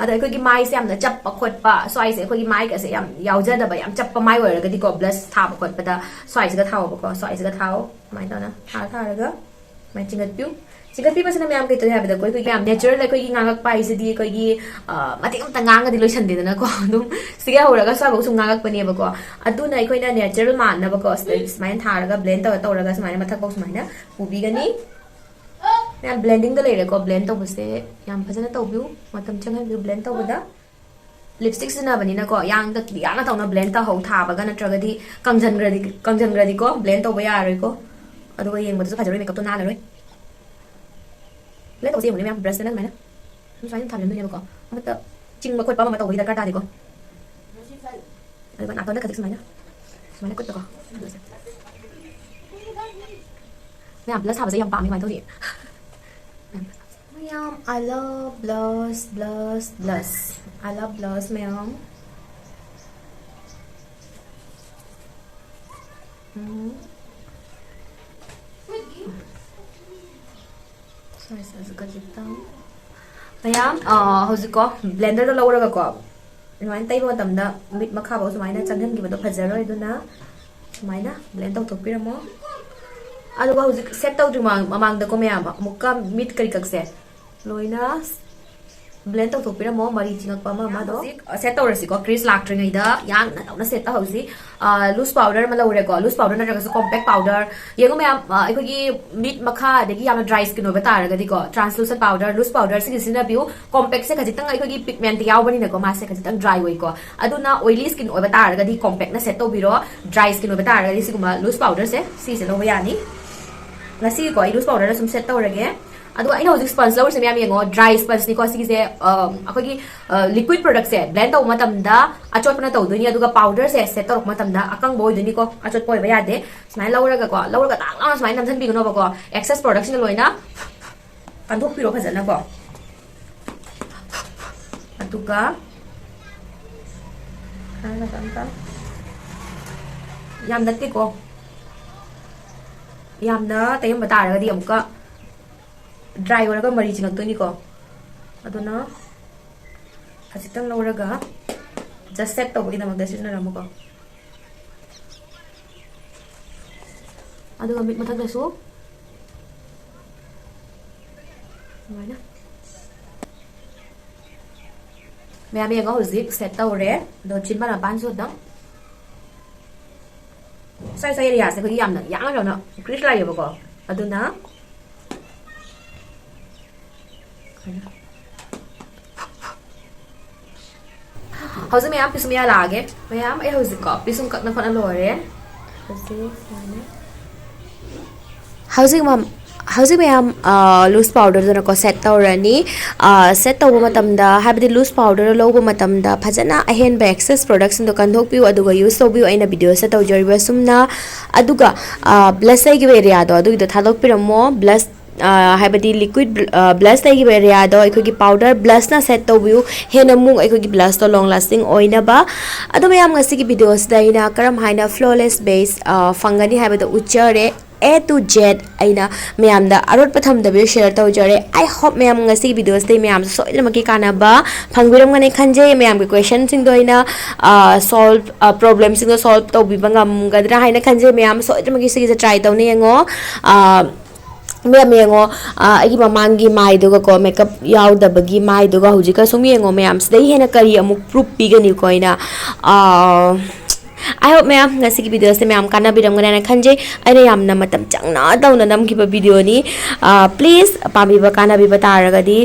ꯑꯗ ꯑꯩꯈꯣꯏꯒꯤ ꯃꯥꯏꯁꯦ ꯌꯥꯝꯅ ꯆꯞꯄ ꯈꯣꯠꯄ, ꯁ꯭ꯋꯥꯏꯁꯦ ꯑꯩꯈꯣꯏꯒꯤ ꯃꯥꯏꯒꯁꯦ ꯌꯥꯝ ꯌꯥꯎꯖꯗꯕ, ꯌꯥꯝ ꯆꯞꯄ ꯃꯥꯏ ꯑꯣꯏꯔꯒꯗꯤꯀꯣ, ꯕ꯭ꯂꯁ ꯊꯥꯕ ꯈꯣꯠꯄꯗ ꯁ꯭ꯋꯥꯏꯁꯤꯒ ꯊꯥꯎꯕꯀꯣ, ꯁ꯭ꯋꯥꯏꯁꯤꯒ ꯊꯥꯎ꯫ ꯑꯗꯨꯃꯥꯏꯅ ꯇꯧꯅ ꯊꯥꯔ ꯊꯥꯔꯒ ꯁꯨꯃꯥꯏꯅ ꯆꯤꯡꯈꯠꯄꯤꯌꯨ꯫ ꯆꯤꯡꯈꯠꯄꯤꯕꯁꯤꯅ ꯃꯌꯥꯝ ꯀꯩ ꯇꯧꯏ ꯍꯥꯏꯕꯗꯀꯣ, ꯑꯩꯈꯣꯏꯒꯤ ꯌꯥꯝ natural ꯑꯩꯈꯣꯏꯒꯤ ꯉꯥꯡꯉꯛꯄ ꯍꯥꯏꯁꯤꯗꯤ ꯑꯩꯈꯣꯏꯒꯤ, ꯑ, ꯃꯇꯦꯛ ꯑꯃꯇ ꯉꯥꯡꯉꯗꯤ ꯂꯣꯏꯁꯟꯗꯦꯗꯅꯀꯣ꯫ ꯑꯗꯨꯝ ꯁꯤꯒ ꯍꯧꯔꯒ ꯁ꯭ꯋꯥꯏꯐꯥꯎ ꯁꯨꯝ ꯉꯥꯡꯉꯛꯄꯅꯦꯕꯀꯣ꯫ ꯑꯗꯨꯅ ꯑꯩꯈꯣꯏꯅ natural ꯃꯥꯟꯅꯕꯀꯣ, ꯁꯤꯗ ꯁꯨꯃꯥꯏꯅ ꯊꯥꯔꯒ blend ꯇꯧꯔ ꯇꯧꯔꯒ ꯁꯨꯃꯥꯏꯅ ꯃꯊꯛꯐꯥꯎ ꯁꯨꯃꯥꯏꯅ ꯄꯨꯕꯤꯒꯅꯤ꯫ ꯃꯌꯥꯝ blendingꯗ ꯂꯩꯔꯦꯀꯣ꯫ Blend ꯇꯧꯕꯁꯦ ꯌꯥꯝ ꯐꯖꯅ ꯇꯧꯕꯤꯌꯨ, ꯃꯇꯝ ꯆꯪꯍꯟꯕꯤꯌꯨ blend ꯇꯧꯕꯗ꯫ Lipstick ꯁꯤꯖꯤꯟꯅꯕꯅꯤꯅꯀꯣ, ꯌꯥꯡꯗ ꯌꯥꯡꯅ ꯇꯧꯅ blend ꯇꯧꯍꯧ, ꯊꯥꯕꯒ ꯅꯠꯇ꯭ꯔꯒꯗꯤ ꯀꯪꯖꯟꯈ꯭ꯔꯗꯤ, ꯀꯪꯖꯟꯈ꯭ꯔꯗꯤꯀꯣ blend ꯇꯧꯕ ꯌꯥꯔꯣꯏꯀꯣ꯫ ꯑꯗꯨꯒ ꯌꯦꯡꯕꯗꯁꯨ ꯐꯖꯔꯣꯏ, makeupꯇꯣ ꯅꯥꯜꯂꯔꯣꯏ꯫ Blend ꯇꯧꯕꯁꯦ ꯌꯦꯡꯉꯨꯅꯦ ꯃꯌꯥꯝ, brushꯇꯅ ꯑꯗꯨꯃꯥꯏꯅ ꯁꯨꯝ ꯁꯨꯃꯥꯏꯅ ꯊꯝꯖꯤꯟꯗꯣꯏꯅꯦꯕꯀꯣ꯫ ꯑꯃꯠꯇ ꯆꯤꯡꯕ ꯈꯣꯠꯄ ꯑꯃ ꯇꯧꯕꯒꯤ ꯗꯔꯀꯥꯔ ꯇꯥꯗꯦꯀꯣ꯫ ꯑꯗꯨꯒ ꯅꯥꯇꯣꯟꯗ ꯈꯖꯤꯛ ꯁꯨꯃꯥꯏꯅ, ꯁꯨꯃꯥꯏꯅ ꯀꯨꯠꯄꯀꯣ꯫ ꯃꯌꯥꯝ blush ꯊꯥꯕꯁꯦ ꯌꯥꯝ ꯄꯥꯝꯃꯤ, ꯀꯃꯥꯏꯅ ꯇꯧꯅꯤ? ꯃꯌꯥꯝ, I love blush, blush, blush. I love blush, ꯃꯌꯥꯝ꯫ ꯎꯝ꯫ ꯁ꯭ꯋꯥꯏꯁꯤꯗꯁꯨ ꯈꯖꯤꯛꯇꯪ꯫ ꯃꯌꯥꯝ, ꯑ, ꯍꯧꯖꯤꯛꯀꯣ, blenderꯗ ꯂꯧꯔꯒꯀꯣ, ꯑꯗꯨꯃꯥꯏꯅ ꯇꯩꯕ ꯃꯇꯝꯗ ꯃꯤꯠ ꯃꯈꯥꯐꯥꯎ ꯁꯨꯃꯥꯏꯅ ꯆꯪꯍꯟꯈꯤꯕꯗꯣ ꯐꯖꯔꯣꯏ, ꯑꯗꯨꯅ ꯁꯨꯃꯥꯏꯅ blend ꯇꯧꯊꯣꯛꯄꯤꯔꯝꯃꯣ꯫ ꯑꯗꯨꯒ ꯍꯧꯖꯤꯛ set ꯇꯧꯗ꯭ꯔꯤ ꯃꯃꯥꯡ-, ꯃꯃꯥꯡꯗꯀꯣ ꯃꯌꯥꯝ, ꯑꯃꯨꯛꯀ ꯃꯤꯠ ꯀꯔꯤ ꯀꯛꯁꯦ ꯂꯣꯏꯅ blend ꯇꯧꯊꯣꯛꯄꯤꯔꯝꯃꯣ, ꯃꯔꯤ ꯆꯤꯡꯉꯛꯄ ꯑꯃ ꯑꯃꯗꯣ꯫ ꯍꯧꯖꯤꯛ, ꯑ, set ꯇꯧꯔꯁꯤꯀꯣ, crease ꯂꯥꯛꯇ꯭ꯔꯤꯉꯩꯗ ꯌꯥꯡꯅ ꯇꯧꯅ set ꯇꯧꯍꯧꯁꯤ꯫ ꯑ, loose powder ꯑꯃ ꯂꯧꯔꯦꯀꯣ, loose powder ꯅꯠꯇ꯭ꯔꯒꯁꯨ compact powder꯫ ꯌꯦꯡꯉꯨ ꯃꯌꯥꯝ, ꯑ, ꯑꯩꯈꯣꯏꯒꯤ ꯃꯤꯠ ꯃꯈꯥ ꯑꯗꯒꯤ ꯌꯥꯝꯅ dry skin ꯑꯣꯏꯕ ꯇꯥꯔꯒꯗꯤꯀꯣ, translucent powder, loose powder ꯁꯤꯒꯤ ꯁꯤꯖꯤꯟꯅꯕꯤꯌꯨ꯫ Compactꯁꯦ ꯈꯖꯤꯛꯇꯪ ꯑꯩꯈꯣꯏꯒꯤ pigment ꯌꯥꯎꯕꯅꯤꯅꯀꯣ, ꯃꯥꯁꯦ ꯈꯖꯤꯛꯇꯪ dry ꯑꯣꯏꯀꯣ꯫ ꯑꯗꯨꯅ oily skin ꯑꯣꯏꯕ ꯇꯥꯔꯒꯗꯤ compactꯅ set ꯇꯧꯕꯤꯔꯣ, dry skin ꯑꯣꯏꯕ ꯇꯥꯔꯒꯗꯤ ꯁꯤꯒꯨꯝꯕ loose powderꯁꯦ, ꯁꯤꯁꯦ ꯂꯧꯕ ꯌꯥꯅꯤ꯫ ꯉꯁꯤꯒꯤꯀꯣ ꯑꯩ loose powderꯅ ꯁꯨꯝ set ꯇꯧꯔꯒꯦ꯫ ꯑꯗꯨꯒ ꯑꯩꯅ ꯍꯧꯖꯤꯛ sponge ꯂꯧꯔꯤꯁꯦ ꯃꯌꯥꯝ ꯌꯦꯡꯉꯣ, dry spongeꯅꯤꯀꯣ꯫ ꯁꯤꯒꯤꯁꯦ, ꯑ, ꯑꯩꯈꯣꯏꯒꯤ, ꯑ, liquid productꯁꯦ blend ꯇꯧꯕ ꯃꯇꯝꯗ ꯑꯆꯣꯠꯄꯅ ꯇꯧꯗꯣꯏꯅꯤ, ꯑꯗꯨꯒ powderꯁꯦ set ꯇꯧꯔꯛꯄ ꯃꯇꯝꯗ ꯑꯀꯪꯕ ꯑꯣꯏꯗꯣꯏꯅꯤꯀꯣ, ꯑꯆꯣꯠꯄ ꯑꯣꯏꯕ ꯌꯥꯗꯦ꯫ ꯁꯨꯃꯥꯏꯅ ꯂꯧꯔꯒꯀꯣ, ꯂꯧꯔꯒ ꯇꯥꯛ ꯂꯥꯎꯅ ꯁꯨꯃꯥꯏꯅ ꯅꯝꯁꯤꯟꯕꯤꯒꯅꯣꯕꯀꯣ, excess productꯁꯤꯡꯗꯣ ꯂꯣꯏꯅ ꯀꯟꯊꯣꯛꯄꯤꯔꯣ ꯐꯖꯅꯀꯣ꯫ ꯑꯗꯨꯒ ꯈꯔ ꯅꯝꯇ-, ꯌꯥꯝ ꯅꯠꯇꯦꯀꯣ, ꯌꯥꯝꯅ ꯇꯩꯔꯝꯕ ꯇꯥꯔꯒꯗꯤ ꯑꯃꯨꯛꯀ dry ꯑꯣꯏꯔꯒ ꯃꯔꯤ ꯆꯤꯡꯉꯛꯇꯣꯏꯅꯤꯀꯣ꯫ ꯑꯗꯨꯅ ꯈꯖꯤꯛꯇꯪ ꯂꯧꯔꯒ just set ꯇꯧꯕꯒꯤꯗꯃꯛꯇ ꯁꯤꯖꯤꯟꯅꯔꯝꯃꯨꯀꯣ꯫ ꯑꯗꯨꯒ ꯃꯤꯠ ꯃꯊꯛꯇꯁꯨ ꯃꯌꯥꯝ ꯌꯦꯡꯉꯣ, ꯍꯧꯖꯤꯛ ꯁꯦꯠ ꯇꯧꯔꯦ꯫ ꯑꯗꯣ ꯆꯤꯟꯕꯥꯟ ꯃꯄꯥꯟꯁꯨ ꯑꯗꯨꯝ ꯁ꯭ꯋꯥꯏ ꯁ꯭ꯋꯥꯏ ꯑꯦꯔꯤꯌꯥꯁꯦ ꯑꯩꯈꯣꯏꯒꯤ ꯌꯥꯝꯅ ꯌꯥꯡꯅ ꯌꯥꯡꯅ ꯀ꯭ꯔꯤꯁ ꯂꯥꯛꯑꯦꯕꯀꯣ꯫ ꯑꯗꯨꯅ ꯍꯧꯖꯤꯛ ꯃꯌꯥꯝ ꯄꯤꯁꯨꯝ ꯌꯥꯜꯂꯛꯑꯒꯦ꯫ ꯃꯌꯥꯝ, ꯑꯩ ꯍꯧꯖꯤꯛꯀꯣ ꯄꯤꯁꯨꯝ ꯀꯛꯅ ꯈꯣꯠꯅ ꯂꯣꯏꯔꯦ꯫ ꯍꯧꯖꯤꯛ ꯁꯨꯃꯥꯏꯅ꯫ ꯍꯧꯖꯤꯛ ꯃꯌꯥꯝ, ꯍꯧꯖꯤꯛ ꯃꯌꯥꯝ ꯂꯨꯁ ꯄꯥꯎꯗꯔꯗꯨꯅꯀꯣ ꯁꯦꯠ ꯇꯧꯔꯅꯤ꯫ ꯁꯦꯠ ꯇꯧꯕ ꯃꯇꯝꯗ, ꯍꯥꯏꯕꯗꯤ ꯂꯨꯁ ꯄꯥꯎꯗꯔ ꯂꯧꯕ ꯃꯇꯝꯗ ꯐꯖꯅ ꯑꯍꯦꯟꯕ ꯑꯦꯛꯁꯦꯁ ꯄ꯭ꯔꯣꯗꯛꯁꯤꯡꯗꯣ ꯀꯟꯊꯣꯛꯄꯤꯌꯨ, ꯑꯗꯨꯒ ꯌꯨꯁ ꯇꯧꯕꯤꯌꯨ꯫ ꯑꯩꯅ ꯚꯤꯗꯤꯑꯣꯁꯤꯗ ꯇꯧꯖꯔꯤꯕ ꯁꯨꯝꯅ꯫ ꯑꯗꯨꯒ ꯕ꯭ꯂꯁ ꯂꯩꯈꯤꯕ ꯑꯦꯔꯤꯌꯥꯗꯣ ꯑꯗꯨꯒꯤꯗꯣ ꯊꯥꯗꯣꯛꯄꯤꯔꯝꯃꯣ꯫ ꯕ꯭ꯂꯁ, ꯍꯥꯏꯕꯗꯤ ꯂꯤꯀ꯭ꯋꯤꯠ ꯕ꯭ꯂꯁ ꯂꯩꯈꯤꯕ ꯑꯦꯔꯤꯌꯥꯗꯣ ꯑꯩꯈꯣꯏꯒꯤ ꯄꯥꯎꯗꯔ ꯕ꯭ꯂꯁꯅ ꯁꯦꯠ ꯇꯧꯕꯤꯌꯨ, ꯍꯦꯟꯅ ꯑꯃꯨꯛ ꯑꯩꯈꯣꯏꯒꯤ ꯕ꯭ꯂꯁꯇꯣ ꯂꯣꯡ ꯂꯥꯁꯇꯤꯡ ꯑꯣꯏꯅꯕ꯫ ꯑꯗꯣ ꯃꯌꯥꯝ, ꯉꯁꯤꯒꯤ ꯚꯤꯗꯤꯑꯣꯁꯤꯗ ꯑꯩꯅ ꯀꯔꯝ ꯍꯥꯏꯅ ꯐ꯭ꯂꯣꯂꯦꯁ ꯕꯦꯁ ꯐꯪꯒꯅꯤ ꯍꯥꯏꯕꯗꯣ ꯎꯠꯆꯔꯦ꯫ A to Z ꯑꯩꯅ ꯃꯌꯥꯝꯗ ꯑꯔꯣꯠꯄ ꯊꯝꯗꯕꯤꯗ ꯁꯤꯌꯔ ꯇꯧꯖꯔꯦ꯫ I hope ꯃꯌꯥꯝ ꯉꯁꯤꯒꯤ ꯚꯤꯗꯤꯑꯣꯁꯤꯗꯩ ꯃꯌꯥꯝꯁꯨ ꯁꯣꯏꯗꯅꯃꯛꯀꯤ ꯀꯥꯟꯅꯕ ꯐꯪꯕꯤꯔꯝꯒꯅꯤ ꯈꯟꯖꯩ꯫ ꯃꯌꯥꯝꯒꯤ ꯀ꯭ꯋꯦꯁꯟꯁꯤꯡꯗꯣ ꯑꯩꯅ ꯁꯣꯜꯕ, ꯄ꯭ꯔꯣꯕ꯭ꯂꯦꯝꯁꯤꯡꯗꯣ ꯁꯣꯜꯕ ꯇꯧꯕꯤꯕ ꯉꯝꯒꯗ꯭ꯔꯥ ꯍꯥꯏꯅ ꯈꯟꯖꯩ꯫ ꯃꯌꯥꯝ ꯁꯣꯏꯗꯅꯃꯛꯀꯤ ꯁꯤꯒꯤꯁꯦ ꯇ꯭ꯔꯥꯏ ꯇꯧꯅ ꯌꯦꯡꯉꯣ꯫ ꯃꯌꯥꯝ ꯌꯦꯡꯉꯣ, ꯑꯩꯒꯤ ꯃꯃꯥꯡꯒꯤ ꯃꯥꯏꯗꯨꯒꯀꯣ, ꯃꯦꯀꯞ ꯌꯥꯎꯗꯕꯒꯤ ꯃꯥꯏꯗꯨꯒ ꯍꯧꯖꯤꯛꯀ ꯁꯨꯝ ꯌꯦꯡꯉꯣ ꯃꯌꯥꯝ, ꯁꯤꯗꯩ ꯍꯦꯟꯅ ꯀꯔꯤ ꯑꯃꯨꯛ ꯄ꯭ꯔꯨꯞ ꯄꯤꯒꯅꯤꯀꯣ ꯑꯩꯅ꯫ I hope ꯃꯌꯥꯝ ꯉꯁꯤꯒꯤ ꯚꯤꯗꯤꯑꯣꯁꯦ ꯃꯌꯥꯝ ꯀꯥꯟꯅꯕꯤꯔꯝꯒꯅꯤ ꯍꯥꯏꯅ ꯈꯟꯖꯩ꯫ ꯑꯩꯅ ꯌꯥꯝꯅ ꯃꯇꯝ ꯆꯪꯅ ꯇꯧꯅ ꯅꯝꯈꯤꯕ ꯚꯤꯗꯤꯑꯣꯅꯤ꯫ ꯄ꯭ꯂꯤꯁ ꯄꯥꯝꯕꯤꯕ, ꯀꯥꯟꯅꯕꯤꯕ ꯇꯥꯔꯒꯗꯤ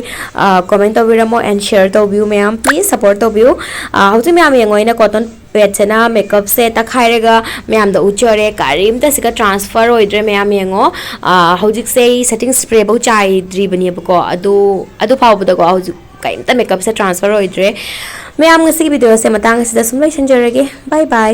ꯀꯣꯃꯦꯟ ꯇꯧꯕꯤꯔꯝꯃꯣ and share ꯇꯧꯕꯤꯌꯨ ꯃꯌꯥꯝ꯫ ꯄ꯭ꯂꯤꯁ ꯁꯞꯄꯣꯔꯠ ꯇꯧꯕꯤꯌꯨ꯫ ꯍꯧꯖꯤꯛ ꯃꯌꯥꯝ ꯌꯦꯡꯉꯣ, ꯑꯩꯅ ꯀꯣꯇꯟ ꯄꯦꯠꯁꯤꯅ ꯃꯦꯀꯞꯁꯦ ꯇꯛꯈꯥꯏꯔꯒ ꯃꯌꯥꯝꯗ ꯎꯠꯆꯔꯦ꯫ ꯀꯔꯤꯝꯇ ꯁꯤꯒ ꯇ꯭ꯔꯥꯟꯁꯐꯔ ꯑꯣꯏꯗ꯭ꯔꯦ ꯃꯌꯥꯝ ꯌꯦꯡꯉꯣ꯫ ꯍꯧꯖꯤꯛꯁꯦ ꯑꯩ ꯁꯦꯇꯤꯡ ꯁ꯭ꯄ꯭ꯔꯦꯐꯧ ꯆꯥꯏꯗ꯭ꯔꯤꯕꯅꯦꯕꯀꯣ꯫ ꯑꯗꯨ, ꯑꯗꯨ ꯐꯥꯎꯕꯗꯀꯣ ꯍꯧꯖꯤꯛ ꯀꯔꯤꯝꯇ ꯃꯦꯀꯞꯁꯦ ꯇ꯭ꯔꯥꯟꯁꯐꯔ ꯑꯣꯏꯗ꯭ꯔꯦ꯫ ꯃꯌꯥꯝ, ꯉꯁꯤꯒꯤ ꯚꯤꯗꯤꯑꯣꯁꯦ ꯃꯇꯥꯡ ꯑꯁꯤꯗ ꯁꯨꯝ ꯂꯣꯏꯁꯤꯟꯖꯔꯒꯦ꯫ ꯕꯥꯏ ꯕꯥꯏ꯫